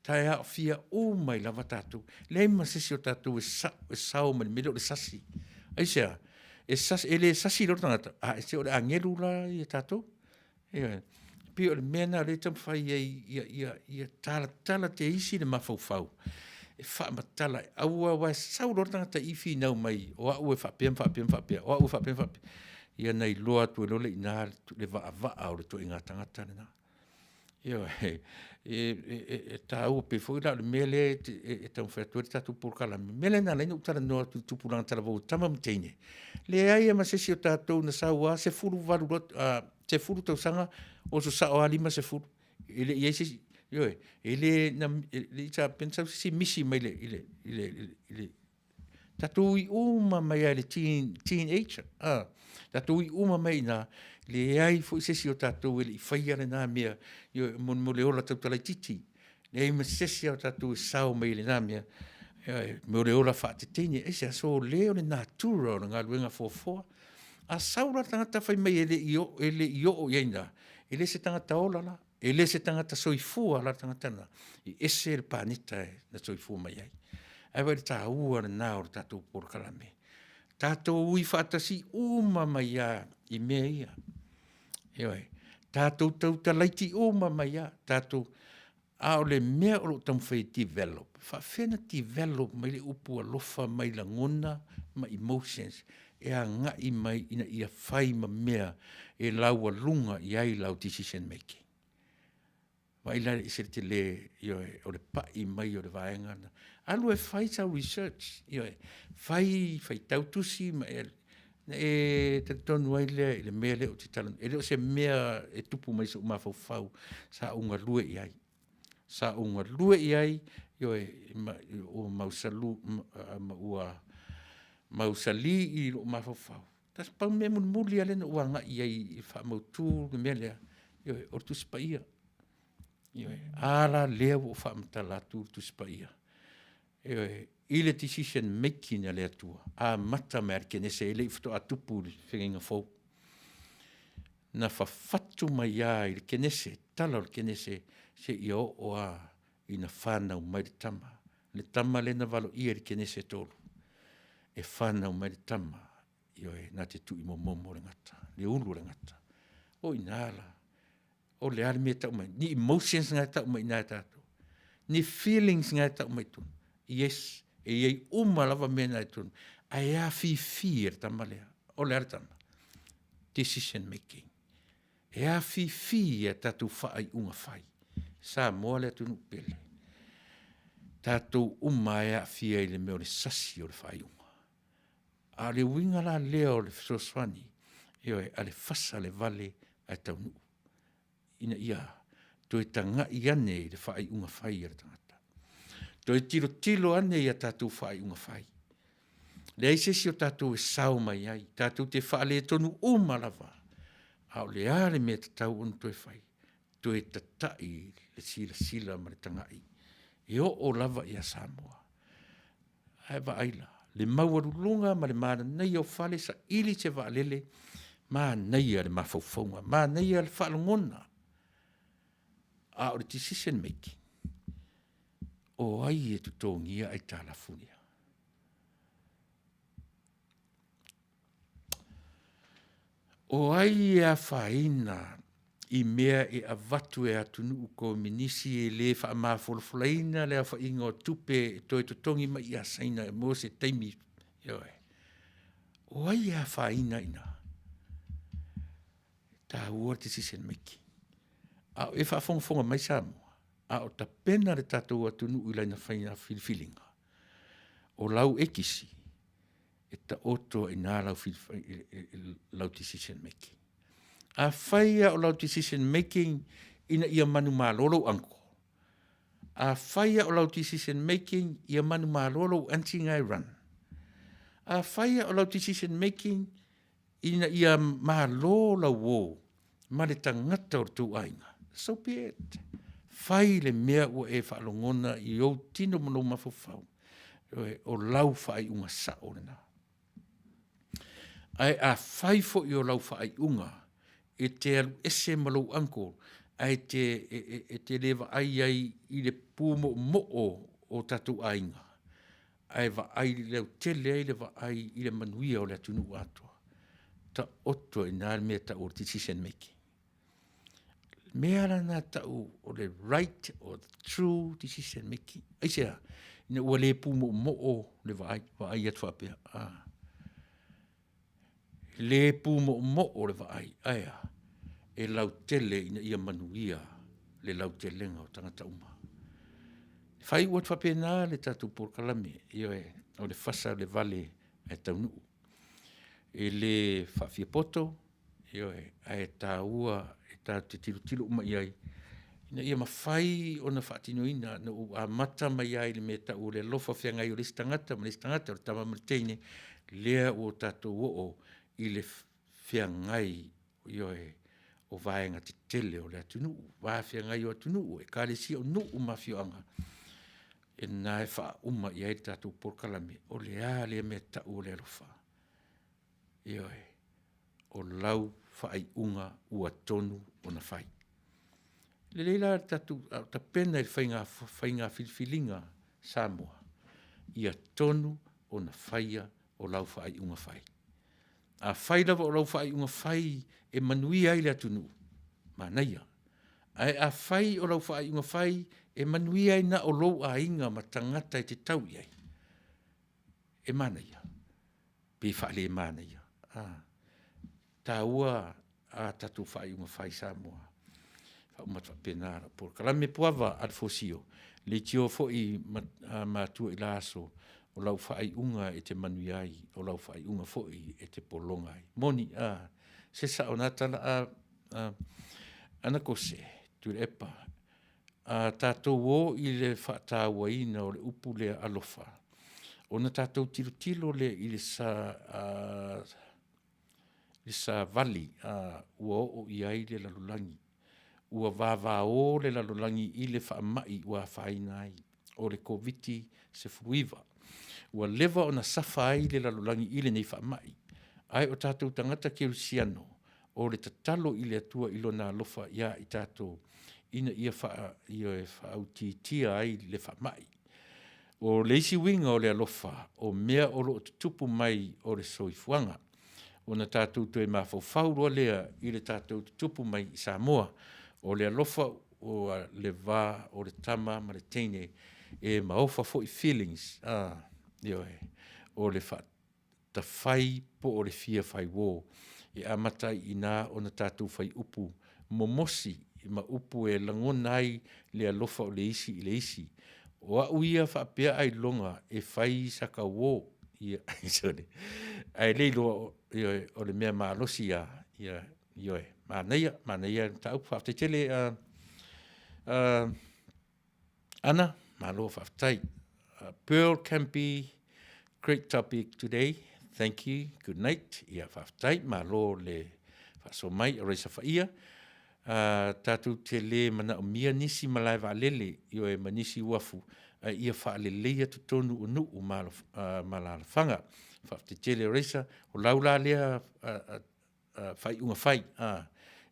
e aafia uma ai lava tatou. E leai ma se isi o tatou e sao, e sao mai le mea lea o le sasi. Aisea? E sasi, e le sasi loa le tagata, a se o le agelu la ia tatou. Ioe. E pei o le mea lena o lea e taumafai ai ia talatala teisi le mafaufau e faamatala, aua aua e sau loa le tagata i i finau mai o au e faapea ma faapea ma faapea, o au e faapea ma faapea, ia ona iloa atu ai loa lea i ina le vaavaa o le ituaiga tagata lena. Ioe. E taua pei foi la o le mea lea e taumafai atu ai le tatou polokalame. O le mea lea na ala ai ona ou talanoa atu i tupulaga talavou o tama ma teine, leai lava ma se isi o tatou na sau lava 18 loa, 10 tausaga oso sao lava 50. E le i i ai se isi, ioe, e le i faapea na sau se isi misi mai i le tatou ui uma mai lava i le teenager, tatou ui uma mai i ina, leai foi se isi o tatou e le i faia lena mea, ioe, mo le ola tautala itiiti. Leai ma se isi lava o tatou e sao mai i lena mea, ioe, mo le ola faateteine. Aisea? Sole o le natura o le galuega foafoa. A sau la le tagata fai mai e le i oo i ai i ina, e le se tagata ola la, e le se tagata soifua la le tagata lena, e ese le paneta na soifua mai ai. Ae vaai i le taua lena o le tatou polokalame, tatou ui faatasi uma mai lava i mea ia, ioe, tatou tautalaiti uma mai lava, tatou, a o le mea o lo o taumafai e develop, e faapefea ona develop mai le upu alofa mai lagona ma emotions e agai mai ina ia fai ma mea e laualuga i ai lau decision making. Vaai la i le ese le tele, ioe, o le pai mai o le vaega lena. Alu e fai sau research, ioe, fai, faitau tusi ma e, ona e talitonu ai lea i le mea lea ou te talanoa, e le o se mea e tupu mai i sou mafaufau, sa ou galue i ai. Sa ou galue i ai, ioe, ma ua mausali, ma ua mausali i lou mafaufau. Pau le mea mulimuli lava lea na ou agai i ai e faamautu le mea lea, ioe, o le Tusi Paia. Ioe. A la lea ua ou faamatala atu le Tusi Paia, ioe, i le decision making a le Atua, amata mai lava i le Kenese e le i faatoa tupu i le Feagaiga Fou. Na fafatu mai lava i le Kenese, tala o le Kenese, seia oo lava ina fanau mai le tama. Le tama lea na valoia i le Kenese 3, e fanau mai le tama, ioe, na te tuuimomomo le gata, le ulu o le gata. O i ina la, o le a le mea e tau mai? Ni emotions na e tau mai i ina e tatou? Ni feelings na e tau mai i totonu? Yes, e i ai uma lava mea na i totonu, ae afifi e le tama lea. O le a le tama? Decision making. E afifi a tatou faaiuga fai. Samoa le atunuu pele. Tatou uma e aafia i le mea o le sasi o le faaiuga. A o le uiga la lea o le fesoasoani, ioe, a le fasa le vale ae taunuu, ina ia toe tagai ane i le faaiuga fai a le tagata. Toe tilotilo ane i a tatou faaiuga fai. Leai se isi o tatou e sao mai ai, tatou te faaletonu uma lava, a o le a le mea e tatau ona toe fai? Toe tatai le silasila ma le tagai e oo lava ia Samoa. Ae vaai la, le maualuluga ma le mananaia o fale, saili se vaalele, manaia le mafaufauga, manaia le faalogona, a o le decision making, o ai e totogia aitalafu ia? O ai e afaina i mea e avatu e atunuu kominisi e le faamafolafolaina le aofaiga o tupe e toe totogi mai ia Saina mo se taimi, ioe. O ai e afaina i ina? E taua le decision making. A o e faafogafoga mai Samoa, a o tapena le tatou atunuu i lana faiga filifiliga, o lau ekisi, e taoto ai i ina lau decision making. Afai lava o lau decision making ina ia manumalo lou uncle, afai lava o lau decision making ia manumalo lou aunty na e run, afai lava o lau decision making ina ia malo lau uo ma le tagata o le tou aiga, so be it. Fai le mea ua e faalogona i ou tino ma lou mafaufau, ioe, o lau faaiuga sao lena. Ae afai foi o lau faaiuga e te alu ese ma lou uncle ae e te le vaai ai i le pumoomoo o tatou aiga, ae vaai lautele ai le vaai i le manuia o le atunuu atoa, taoto ai i ina le mea e tau o le decision making. O le mea la lena e tau o le right or the true decision making. Aisea? Ina ua le pumoomoo le vaai, vaai atu faapea, a, le pumoomoo le vaai, ae a? E lautele ina ia manuia le lautelega o tagata uma. E faaiu atu faapena le tatou polokalame, ioe, o le fasa o le vale ae taunuu. E le faafiapoto, ioe, ae taua e tatou te tilotilo uma i ai ina ia mafai ona faatinoina. Na ou amata mai lava i le mea e tau o le alofa feagai o le isi tagata ma le isi tagata, o le tama ma le teine, lea ua tatou oo i le feagai, ioe, o vaega tetele o le atunuu, va feagai o atunuu, ekalesia o nuu ma afioaga, o lena e faauma i ai le tatou polokalame, o le a lea mea e tau o le alofa? Ioe, o lau faaiuga ua tonu ona fai. Lelei la le tatou, a o tapena i le faiga filifiliga Samoa, ia tonu ona faia o lau faaiuga fai. Afai lava o lau faaiuga fai e manuia ai le atunuu, manaia. Ae afai o lau faaiuga fai e manuia ai na o lou aiga ma tagata e te tau i ai, e manaia? Pe faalemanaia? A, taua a tatou faaiuga fai Samoa. E faauma atu faapena lau polokalame. Puava Alefosio, leitio foi matua i la aso, o lau faaiuga e te manuia ai, o lau faaiuga foi e te pologa ai. Moni, a, se sao o na tala Anakose Tuilaepa, a tatou o i le faatauaina o le upu lea alofa, ona tatou tilotilo lea i le savali ua oo i ai le lalolagi, ua vavao le lalolagi i le faamai ua afaina ai, o le Koviti-19. Ua leva ona safa ai le lalolagi i lenei faamai, ae o tatou tagata kerisiano, o le tatalo i le Atua i Lona alofa ia i tatou ina ia faautiitia ai le faamai. O le isi uiga o le alofa, o mea o lo o tutupu mai o le soifuaga, ona tatou toe mafaufau loa lea i le tatou tutupu mai i Samoa. O le alofa ua le va o le tama ma le teine, e maofa foi feelings, ioe, o le tafai po o le fia fai uo. E amata ai i inā ona tatou fai upu momosi ma upu e lagona ai le alofa o le isi i le isi. O au ia faapea ailoga e fai saka uō, ia, sole, ae le iloa, ioe, o le mea malosi lava, ia, ioe, manaia, manaia le mataupu. Faafetai tele Ana, malo faafetai. Pearl Campi, great topic today. Thank you. Good night. Ia faafetai, malo le faasoa mai o Raisa Faia. Tatou te le manaomia nisi malae vaalele, ioe, ma nisi uafu, ae ia faaleleia totonu o nuu ma alaalafaga. Faafetai tele Raisa. O lau la lea faaiuga fai,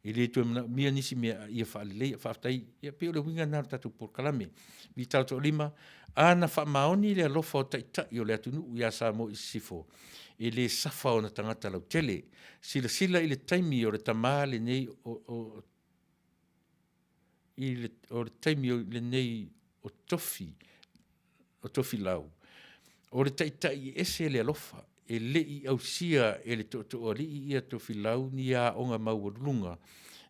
e le toe manaomia nisi mea a ia faaleleia. Faafetai. Ia pei o le uiga lena o le tatou polokalame. Vitalo Toalima, a na faamaoni le alofa o taitai o le atunuu ia Samoa i Sisifo, e le safa ona tagata lautele. Silasila i le taimi o le tama lenei o, o, i le, o le taimi lenei o Tofi, o Tofilau, o le taitai e ese le alofa, e le i ausia e le Tootooalii ia Tofilau ni aoga maualuluga,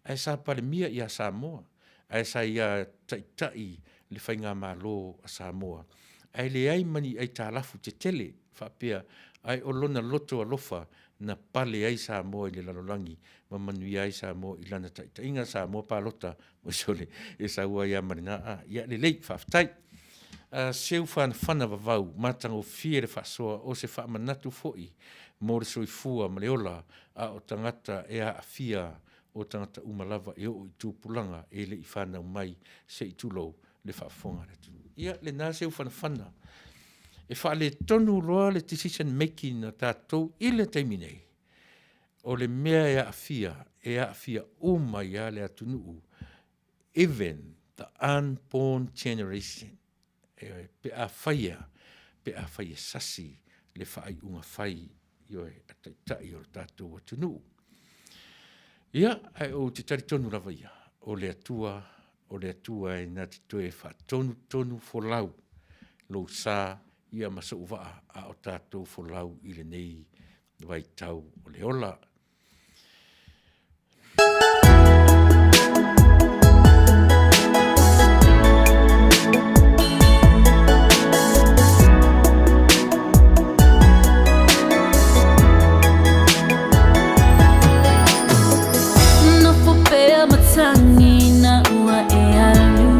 ae sa Palemia ia Samoa, ae sa ia taitai le faigamalo a Samoa, ae leai ma ni aitalafu tetele faapea, ae o lona loto alofa na pale ai Samoa i le lalolagi ma manuia ai Samoa i lana taitaiga. Samoa Palota, sole, e sau ai lava ma lena. A, ia lelei, faafetai. Seu fanafana vavau, matagofie le faasoa o se faamanatu foi mo le soifua ma le ola a o tagata e aafia o tagata uma lava e oo i tupulaga e le i fanau mai se i tulou le faafofoga a le atunuu. Ia, lena seu fanafana. E faaletonu loa le decision making a tatou i le taimi nei, o le mea e aafia, e aafia uma ai lava le atunuu, even the unborn generation. Ioe, pe a faia, pe a fai e sasi le faaiuga fai, ioe, a taitai o le tatou atunuu. Ia, ae ou te talitonu lava ia, o le Atua, o le Atua e na te toe faatonutonu folau lou sa ia ma sou vaa a o tatou folau i lenei vaitau o le ola. Nofo pea matagi na ua e alu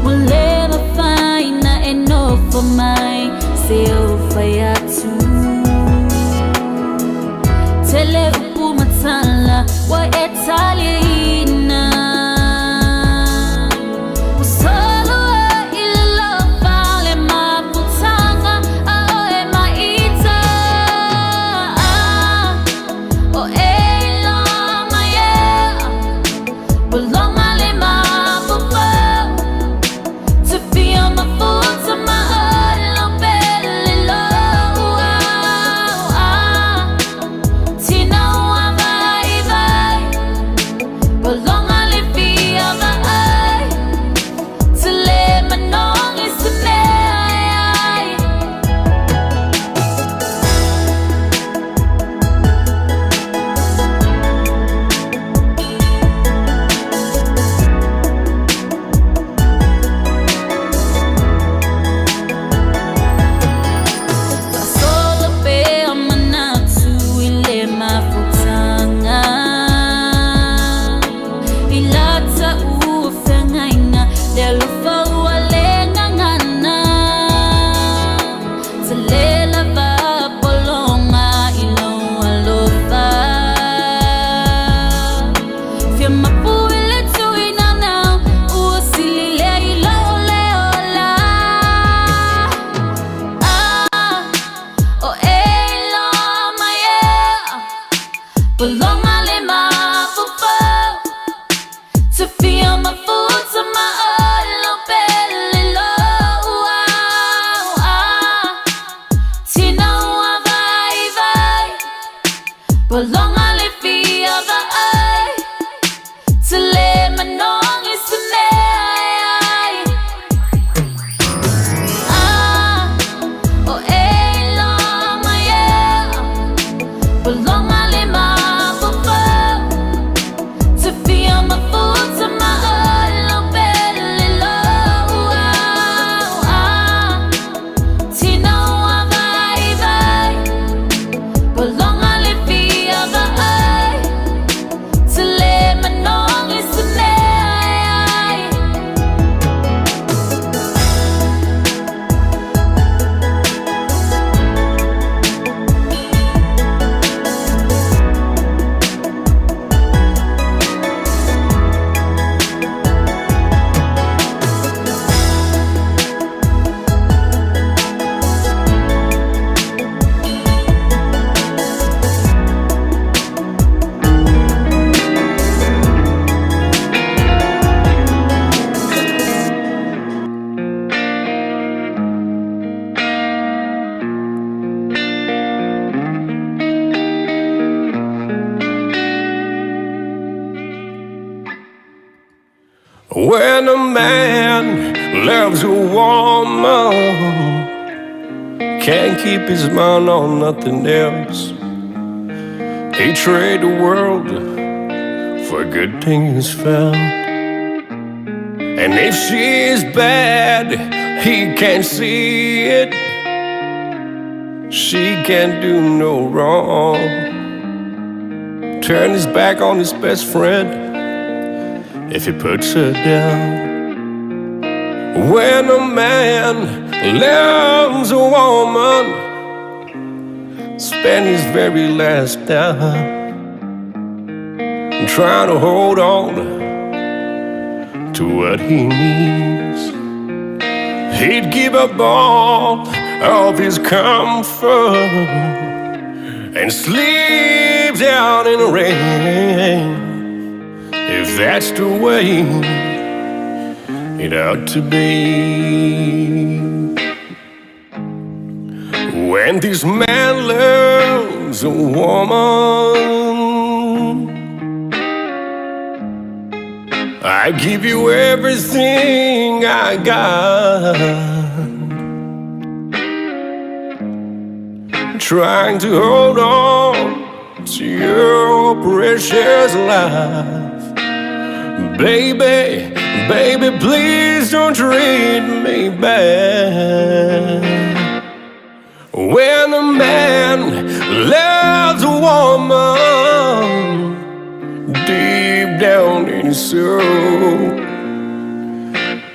Ua le mafai na e nofo mai se ou fai atu Tele upu matala ua e taliaina Ua solo ai i le lofa le mafutaga a oe maita O e iloa mai e Ua le mafaufau To feel my futa ma olo pele loa Tina ua vai vai Ua le fia vai To le manong is to me ai Faasolo pea manatu i le mafutaga I lata ua feagaiga le alofa ua le gagana Tele lava pologa i lou alofa Fia mapu i le tuinanau ua sili lea i lou le ola Ah, o e iloa mai e Pologa le mafaufau To feel my futa ma olo pele loa Tina ua vai vai Pologa le fia vaai To le manong is to me ai Ah, o e iloa mai e When a man loves a woman, can't keep his mind on nothing else. He trade the world for a good thing he's found. And if she's bad, he can't see it. She can't do no wrong. Turn his back on his best friend if he puts her down. When a man loves a woman, spend his very last dime trying to hold on to what he needs. He'd give up all of his comfort and sleep down in the rain. If that's the way it ought to be. When this man loves a woman, I give you everything I got. Trying to hold on to your precious life. Baby, baby, please don't treat me bad. When a man loves a woman deep down in his soul,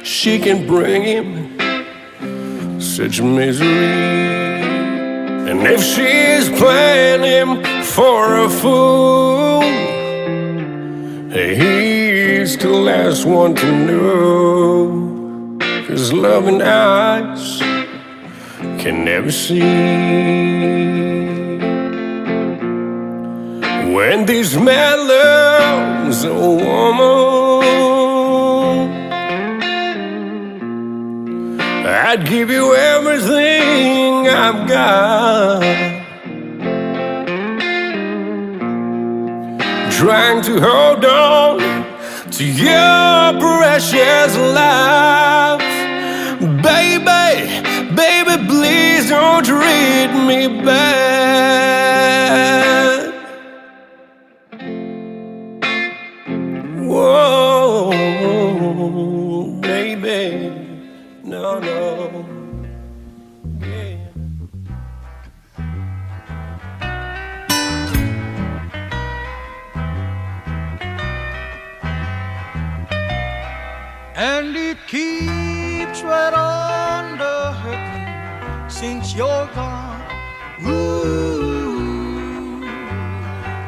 she can bring him such misery. And if she's playing him for a fool, he's the last one to know. Cause loving eyes can never see. When this man loves a woman, I'd give you everything I've got. Trying to hold on to your precious life. Baby, baby, please don't treat me bad. Whoa, baby, no, no. Yeah. And it keeps right on the hurting since you're gone. Ooh,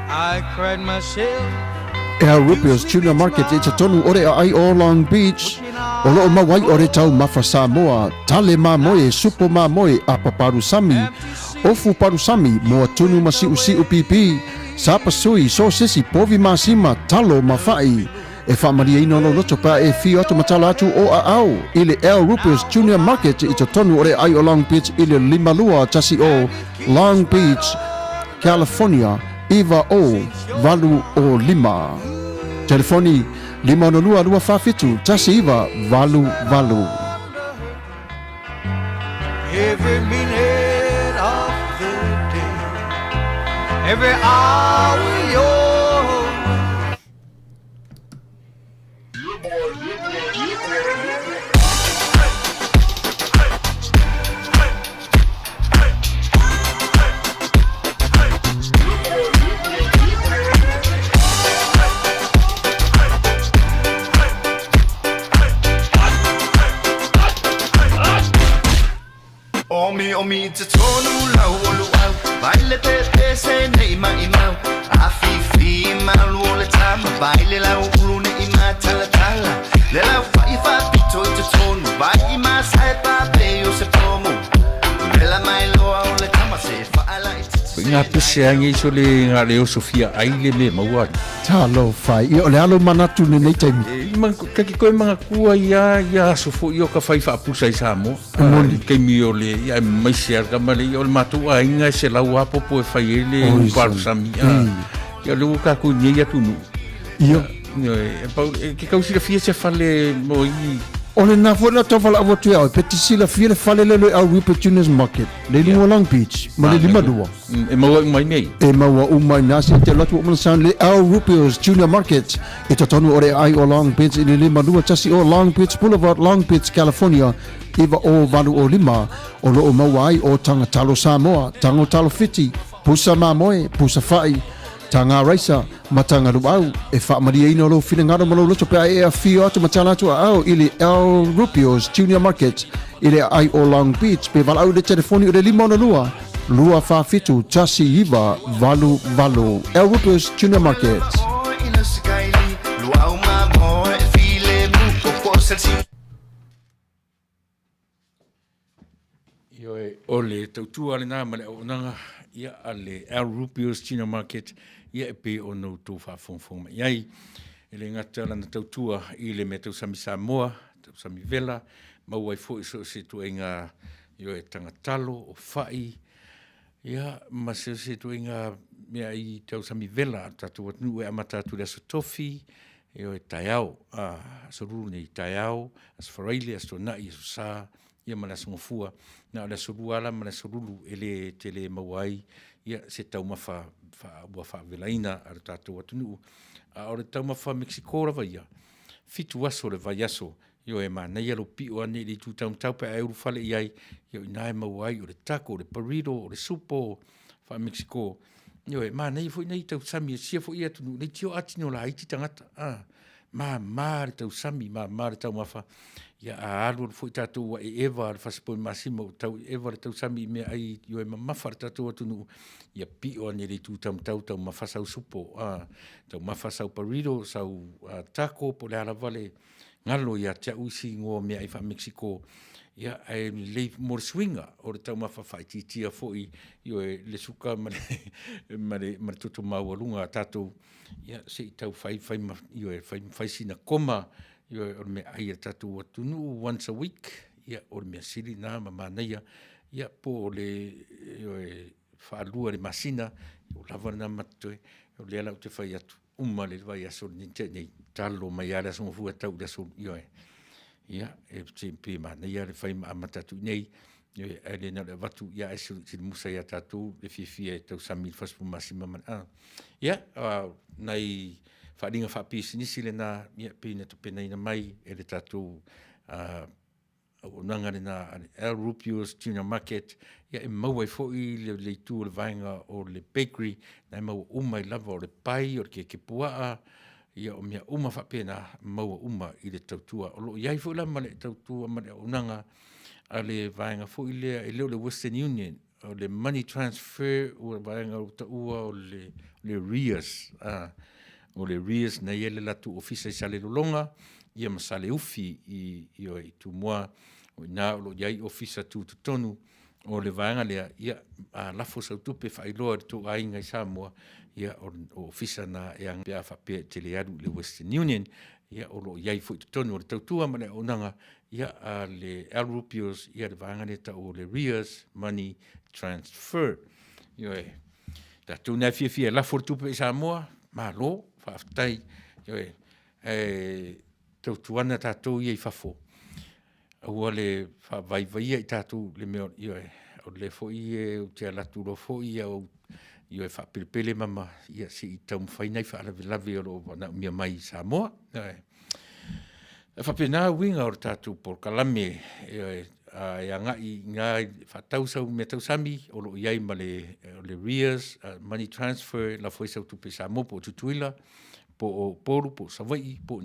I cried myself. Al Rupert's Tuna Market i totonu o le aai o Long Beach, o loo mau ai o le taumafa Samoa, tale mamoe, supo mamoe, apa palusami, ofu palusami, moa tunu ma siusiu pipi, sapasui, sosesi, povi masima, talo ma fa'i. E faamalieina lou loto pe a e afio atu ma tala atu o aao i le Al Rupert's Junior Market i totonu o le aai o Long Beach i le 5210 Long Beach, California 90805. Telefoni 562 247 1988. Every minute of the day, every hour you're Omi omi te tonu lau o luau Vai le pepe se nei mai mau A fi fi malu o le tama Vai le lau ulu ne i ma tala tala Le lau fai fa pito i te tonu Vai i ma sai pa pe o se pomo Vela mai loa o le tama se whaala i te Ko ngā pese ange iso le ngā leo Sofia ai le me maua atu. Talofa e. Ia, o le a lou manatu i lenei taimi? E, man, kaki koe mangakua ia, ia aso fo'i o ka whai whaapusa i Samoa. Moni. I taimi o le, ia, e maise a kama le, ia o le matou aiga e se lau apopo e whai e le Oi, uparu sami. Ia, le ua kākou nei atu nuu. Ia. E pau, e ke kau silafia se fale mo i... O lena foi la tau valaau atu ia oe, pe te silafia le fale lea o le Rupert Junior's Market, le i luga o Long Beach, ma le 52. E maua uma i nei. E maua uma i nā se te alu atu ua uma ona sound le Al Rupio's Junior Market i totonu o le aai o Long Beach i le 52 o Long Beach Boulevard, Long Beach, California 90805 o lo o maua ai o taga talo Samoa, tago talo Fiti, pusa mamoe, pusa fa'i, taga raisa, ma taga luau. E faamalieina lou finagalo ma lou loto pe a e afio atu ma tala atu aao i le Al Rupio's Junior Market i le aai o Long Beach pe valaau i le telefoni o le 562 247 1988. Al Rupio's Junior Market. Ioe, o le tautua lena ma le auaunaga ia a le Al Rubio's China Market ia e pei ona outou faafogafoga mai ai. E le gata lana tautua i le mea tausami Samoa, tausami vela, maua ai foi so o se ituaiga ioe tagatalo, o fai, ia ma se o se ituaiga mea i tausami vela a le tatou atunuu e amata atu i le Aso Tofi, ioe, taeao, Aso Lulu nei, taeao, Aso Faraile, Aso Toonai, Aso Sa, ia ma le Aso Gafua. Na o le Aso Lua la ma le Aso Lulu e le tele maua ai ia se taumafa fa, ua faavelaina a le tatou atunuu. A o le taumafa Mexico lava ia, fitu aso le vaiaso, ioe, e manaia lou pio ane i le itu taumatau pe a e ulufale i ai, ia o i ina e maua ai o le taco, o le burrito, o le supo faa-Mexico. Ioe, manaia foi nei tausami e sia foi atunuu, nei tio atino laiti tagata. Ah, mama le tausami, mama le taumafa. Ia a alu alu foi tatou ua eeva le fasipovi masima ua tau eeva le tausami i meaai ioe mamafa le tatou atunuu, ia pio ane le itu taumatau taumafa sau supo, a, taumafa sau burrito, sau taco po o le a lava le galo ia te au isi igoa o meaai faa-Mexico. Ia, ae lelei mo le suiga o le taumafa faaitiitia foi ioe le suka ma le, ma le, ma le toto maualuga a tatou ia se i tau fai fai ma ioe fai fai sina koma ioe o le meaai a le tatou atunuu once a week ia o le mea sili na ma manaia ia po o le ioe faalua i le masina ua lava lena ma totoe. O lea la ou te fai atu uma le vaiaso lenei na tea nei talo mai lava le aso Gafua e tau i le aso ioe ia e pe manaia le fai ma amata atu i inei ioe ae le na o le avatu ia ae silimusa ia tatou le fiafia e tausami i le 40 masima ma le a ia nai faaaliga faapisinisi lena ia pei na tapenaina mai e le tatou auaunaga lena a le El Rubio's Junior Market ia e maua ai foi le, le itu o le vaega o le bakery na e maua uma ai lava o le pai o le keke puaa ia o mea uma faapena maua uma i le tautua. O lo o i ai foi la ma le tautua ma le auaunaga a le vaega foi lea e le o le Western Union o le money transfer ua vaega ua taua o le, le RIAS a o le RIAS na i ai le latou ofisa i Salelologa ia ma Saleufi i, i, i Tumua o i ina o lo o i ai ofisa tutotonu o le vaega lea ia a lafo sau tupe faailoa i le tou aiga i Samoa ia o, o ofisa na e pe a faapea e te le alu i le Western Union ia o lo o i ai foi totonu o le tautua ma le auaunaga ia a le Al Rupios ia le vaega lea tau o le RIAS Money Transfer. Ioe, tatou na e fiafia e lafo le tupe i Samoa, malo, faafetai. Ioe, e tautuana tatou ia i fafo. Aua le faavaivaia i tatou le mea, ioe, o lea foi e ou te alu atu loa foi ia ou ioe faapelepele mama ia se i taumafai nai faalavelave o lo o manaomia mai i Samoa. Ioe. E faapena uiga o le tatou polokalame e agai i ina faatau sau mea tausami o lo o i ai ma le, o le RIAS Money Transfer, lafo ai sau tupe i Samoa po o Tutuila, po o Upolu, po o Savaii, po o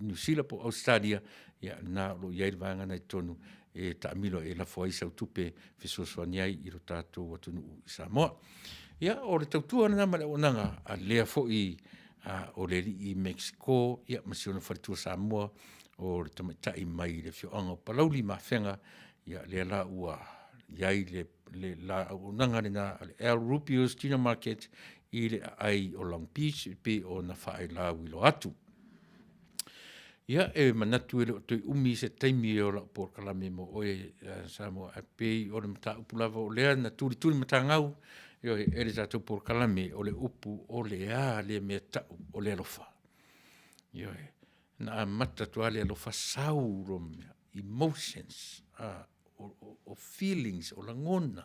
Niu Sila, po o Ausetalia, ia lena o lo o i ai le vaega lena i totonu e taamilo e lafo ai sau tupe fesoasoani ai i lo tatou atunuu i Samoa. Ia, o le tautua lena ma le auaunaga a lea foi a o le alii Mexico ia ma si ona faletua Samoa o le tamaitai mai le afioaga o Palauli ma Afega ia lea la ua i ai le, le la auaunaga lena a le El Rubio's Junior Market i le aai o Long Beach e pei ona faailoa atu. Ia, e manatu e le o toe umi se taimi o lau polokalame mo oe Samoa, ae pei o le mataupu lava o lea na tulituli matagau ioe, e le tatou polokalame o le upu o le a lea mea tau o le alofa. Ioe, na amata atu lava le alofa sau loa ma mea, emotions, a, o feelings, o lagona.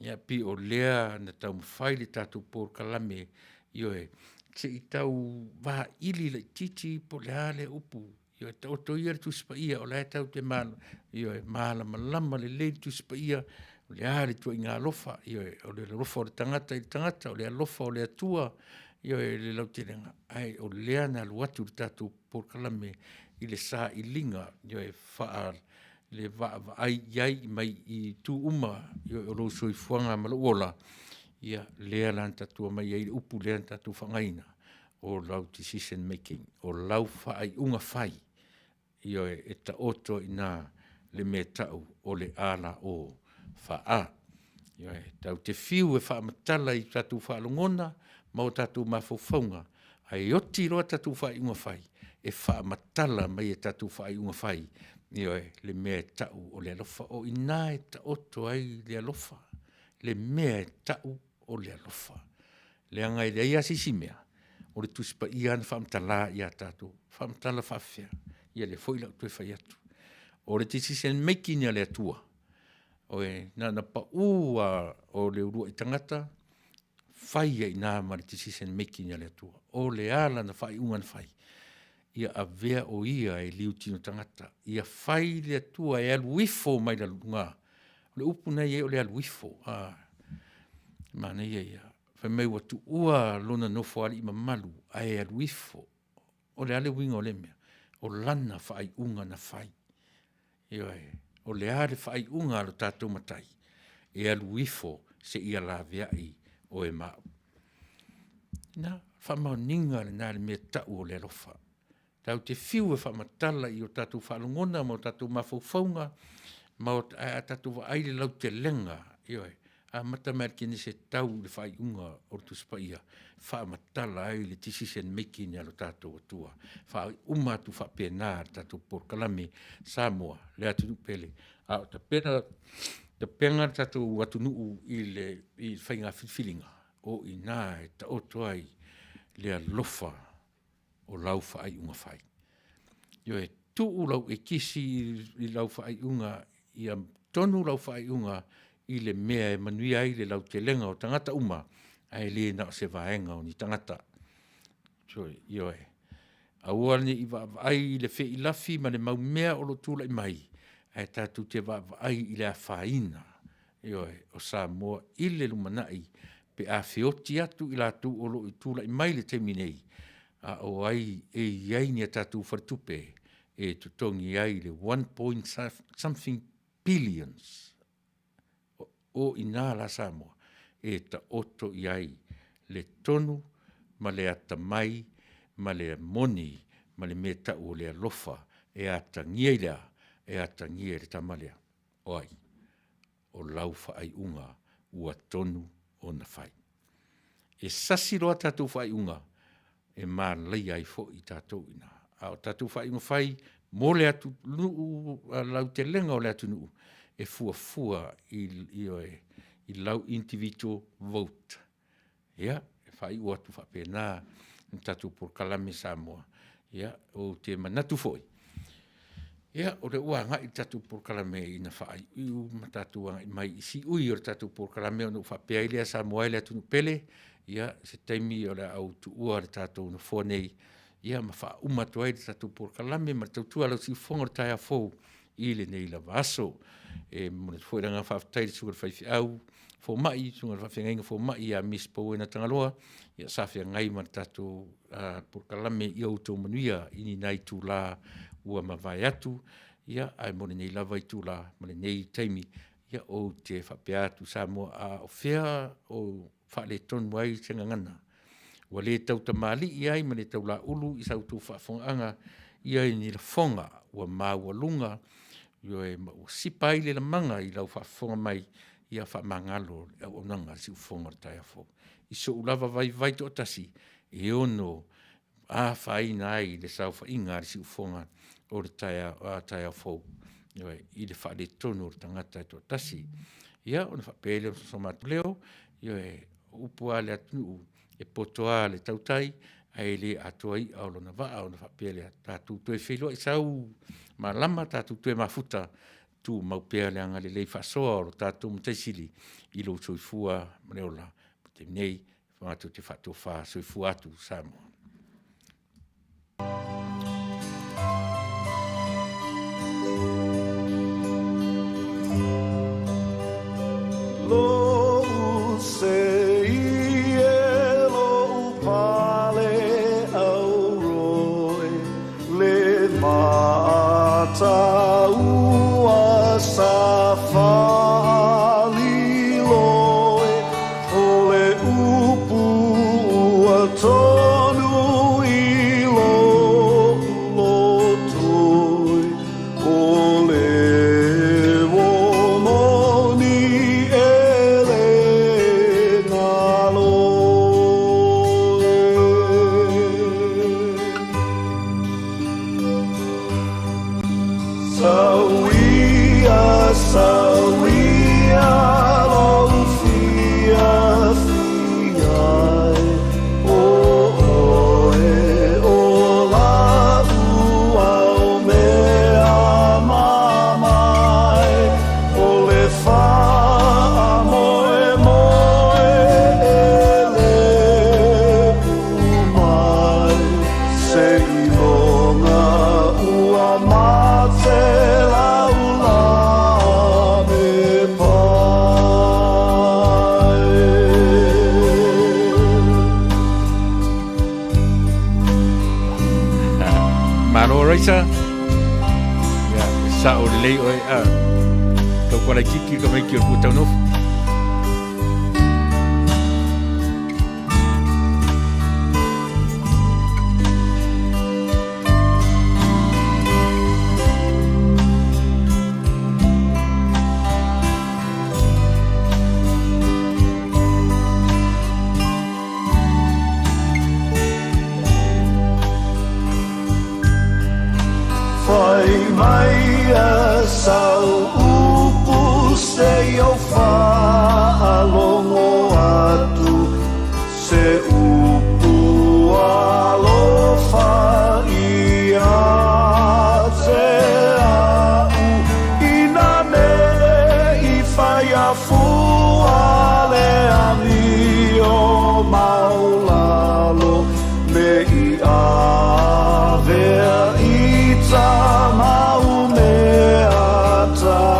Ia pei o lea na taumafai le tatou polokalame, ioe, se i tau vaili laitiiti po o le a lea upu, ioe, taoto ia le Tusi Paia o la e tatou te ioe, malamalama lelei le Tusi Paia, o le a le ituaiga alofa, ioe, o le alofa o le tagata i le tagata, o le alofa o le Atua, ioe, i le lautelega, ae o lea na alu atu le tatou polokalame i le sailiga, ioe, le vaavaai i ai mai itu uma, ioe, o lou soifuaga ma lou ola, ia, lea la na tatou aumai ai le upu lea na tatou faaaogaina, o lau decision making, o lau faaiuga fai, ioe, e taoto ai i ina le mea e tau o le ALO4A. Ioe, tatou te fiu e faamatala i tatou faalogona ma o tatou mafaufauga, ae oti loa tatou faaiuga fai, e faamatala mai e tatou faaiuga fai, ioe, le mea e tau o le alofa. O i ina e taoto ai le alofa, le mea e tau o le alofa. Leaga e leai lava se isi mea o le Tusi Paia lava na faamatala ia tatou, faamatala faapefea? Ia lea foi o le a ou toe fai atu. O le decision making a le Atua, na ona pau lava o le uluai tagata, fai ai i ina ma le decision making a le Atua. O le a lana faaiuga na fai? Ia avea o ia e liutino tagata, ia fai le Atua e alu ifo mai luga. O le upu na e i ai o le alu ifo, a, manaia ia. Fai mai ua tuua lona nofoalii mamalu ae alu ifo. O le a le uiga o lea mea? O lana faaiuga na fai. Ioe. O le a le faaiuga a lo tatou Matai? E alu ifo seia laveai oe ma au. Na, faamaoniga lena i le mea e tau o le alofa. Tatou te fiu e faamatala i o tatou faalogona ma o tatou mafaufauga, ma ae a tatou vaai i le lautelega, ioe, amata mai lava i le Kenese tau i le faaiuga o le Tusi Paia, faamatala ai le decision making a lo tatou Atua. Faaiu uma atu faapena le tatou polokalame Samoa le atunuu pele, a o tapena le tatou atunuu i le faiga filifiliga, o i ina e taoto ai le alofa o lau faaiuga fai. Ioe, tuu lau ekisi i lau faaiuga, ia tonu lau faaiuga i le mea e manuia ai le lautelega o tagata uma, ae le na o se vaega o ni tagata. Ioe, aua ne i vaavaai i le feilafi ma le mau mea o lo o tulai mai, ae tatou te vaavaai i le afaina, ioe, o Samoa i le lumanai pe a feoti atu i latou o lo o tulai mai i le taimi nei, a o ai e i ai ni a tatou faletupe e totogi ai le one point something billions. O i ina la Samoa e taoto i ai le tonu ma le atamai ma le moni ma le mea e tau o le alofa e atagia i le a? E atagia i le tama lea. O ai? O lau faaiuga ua tonu ona fai. E sasi loa tatou faaiuga, e malaia ai foi tatou i ina. A o tatou faaiuga fai mo le atunuu, lautelega o le atunuu, e fuafua i, ioe, i lau individual vote. Ia, e faaiu atu faapena le tatou polokalame Samoa. Ia, ou te manatu foi, ia, o lea ua agai le tatou polokalame ina faaiuiu ma tatou agai mai i siui o le tatou polokalame ona ou faapea ai lea, Samoa e le atunuu pele, ia, se taimi o le a ou tuua le tatou Nofoa nei, ia ma faauma atu ai le tatou polokalame ma le tautua a lau siufofoga o le taeao fou i lenei lava aso. E momoli atu foi le agaga faafetai i le susuga i le faifeau fomai, susuga i le faafeagaiga fomai ia Miss Pauena Tagaloa, ia sa feagai ma le tatou polokalame. Ia outou manuia i ni nai itula ua mavae atu, ia ae mo lenei lava itula ma lenei taimi, ia ou te faapea atu Samoa, a o fea o faaletonu ai se gagana, ua le tautamalii ai ma le taulaulu i sa outou faafofogaaga i ni lafoga ua maualuga, ioe, ma ua sipa ai le lamaga i lau faafofoga mai, ia faamagalo le auaunaga a le siufofoga o le taeao fou. I sou lava vaivai toatasi e ono afaina ai le saofaiga a le siufofoga o le taeao fou, ioe, i le faaletonu o le tagata e toatasi. Ia, ona faapea ai lea o so matou leo, ioe, o upu lava a le atunuu, e poto lava le tautai. ae le atoa i'a o lona vaa ona faapea lea, tatou toe feiloai sau malama tatou toe mafuta, tumau pea le agalelei faasoa o lo tatou Matai Sili i lou soifua ma le ola. O le taimi nei, matou te faatofa soifua atu Samoa. Lou sei e lou pale auroe le mataua sa faliloe o le upu ua tonu i lou lotoi o le moni e le galo e. Sauia, sauia, lou fia, fia e, o oe o lau au mea mamae, o le faamoemoe e le mai, se iloga ua mate laula me pae. Malo Raisa. Ia, e sao lelei oe a. Tau kuala kiki ka mai ki o le puataunofo. Fai mai a sau upu se i ou faalogo atu, se upu alofa ia te au, ina ne i fai afua le amio maulalo, me i avea i ta mau mea taalo.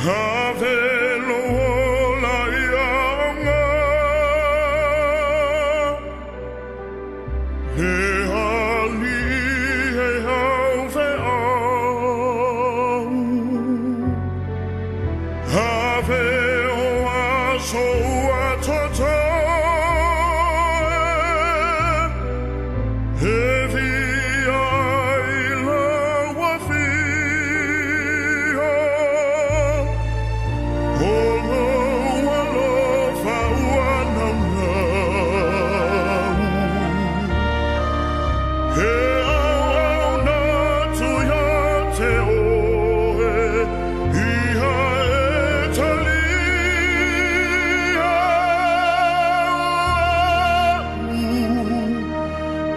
Have lo ola ia auga, le ali e au fe au. Have o aso ua toto e, e via i laua fia. O lou alofa ua naunau, e auauna atu ia te oe, ia e talia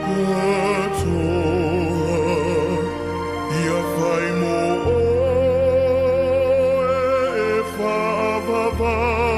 au atoa, ia fai mo oe e faavavau.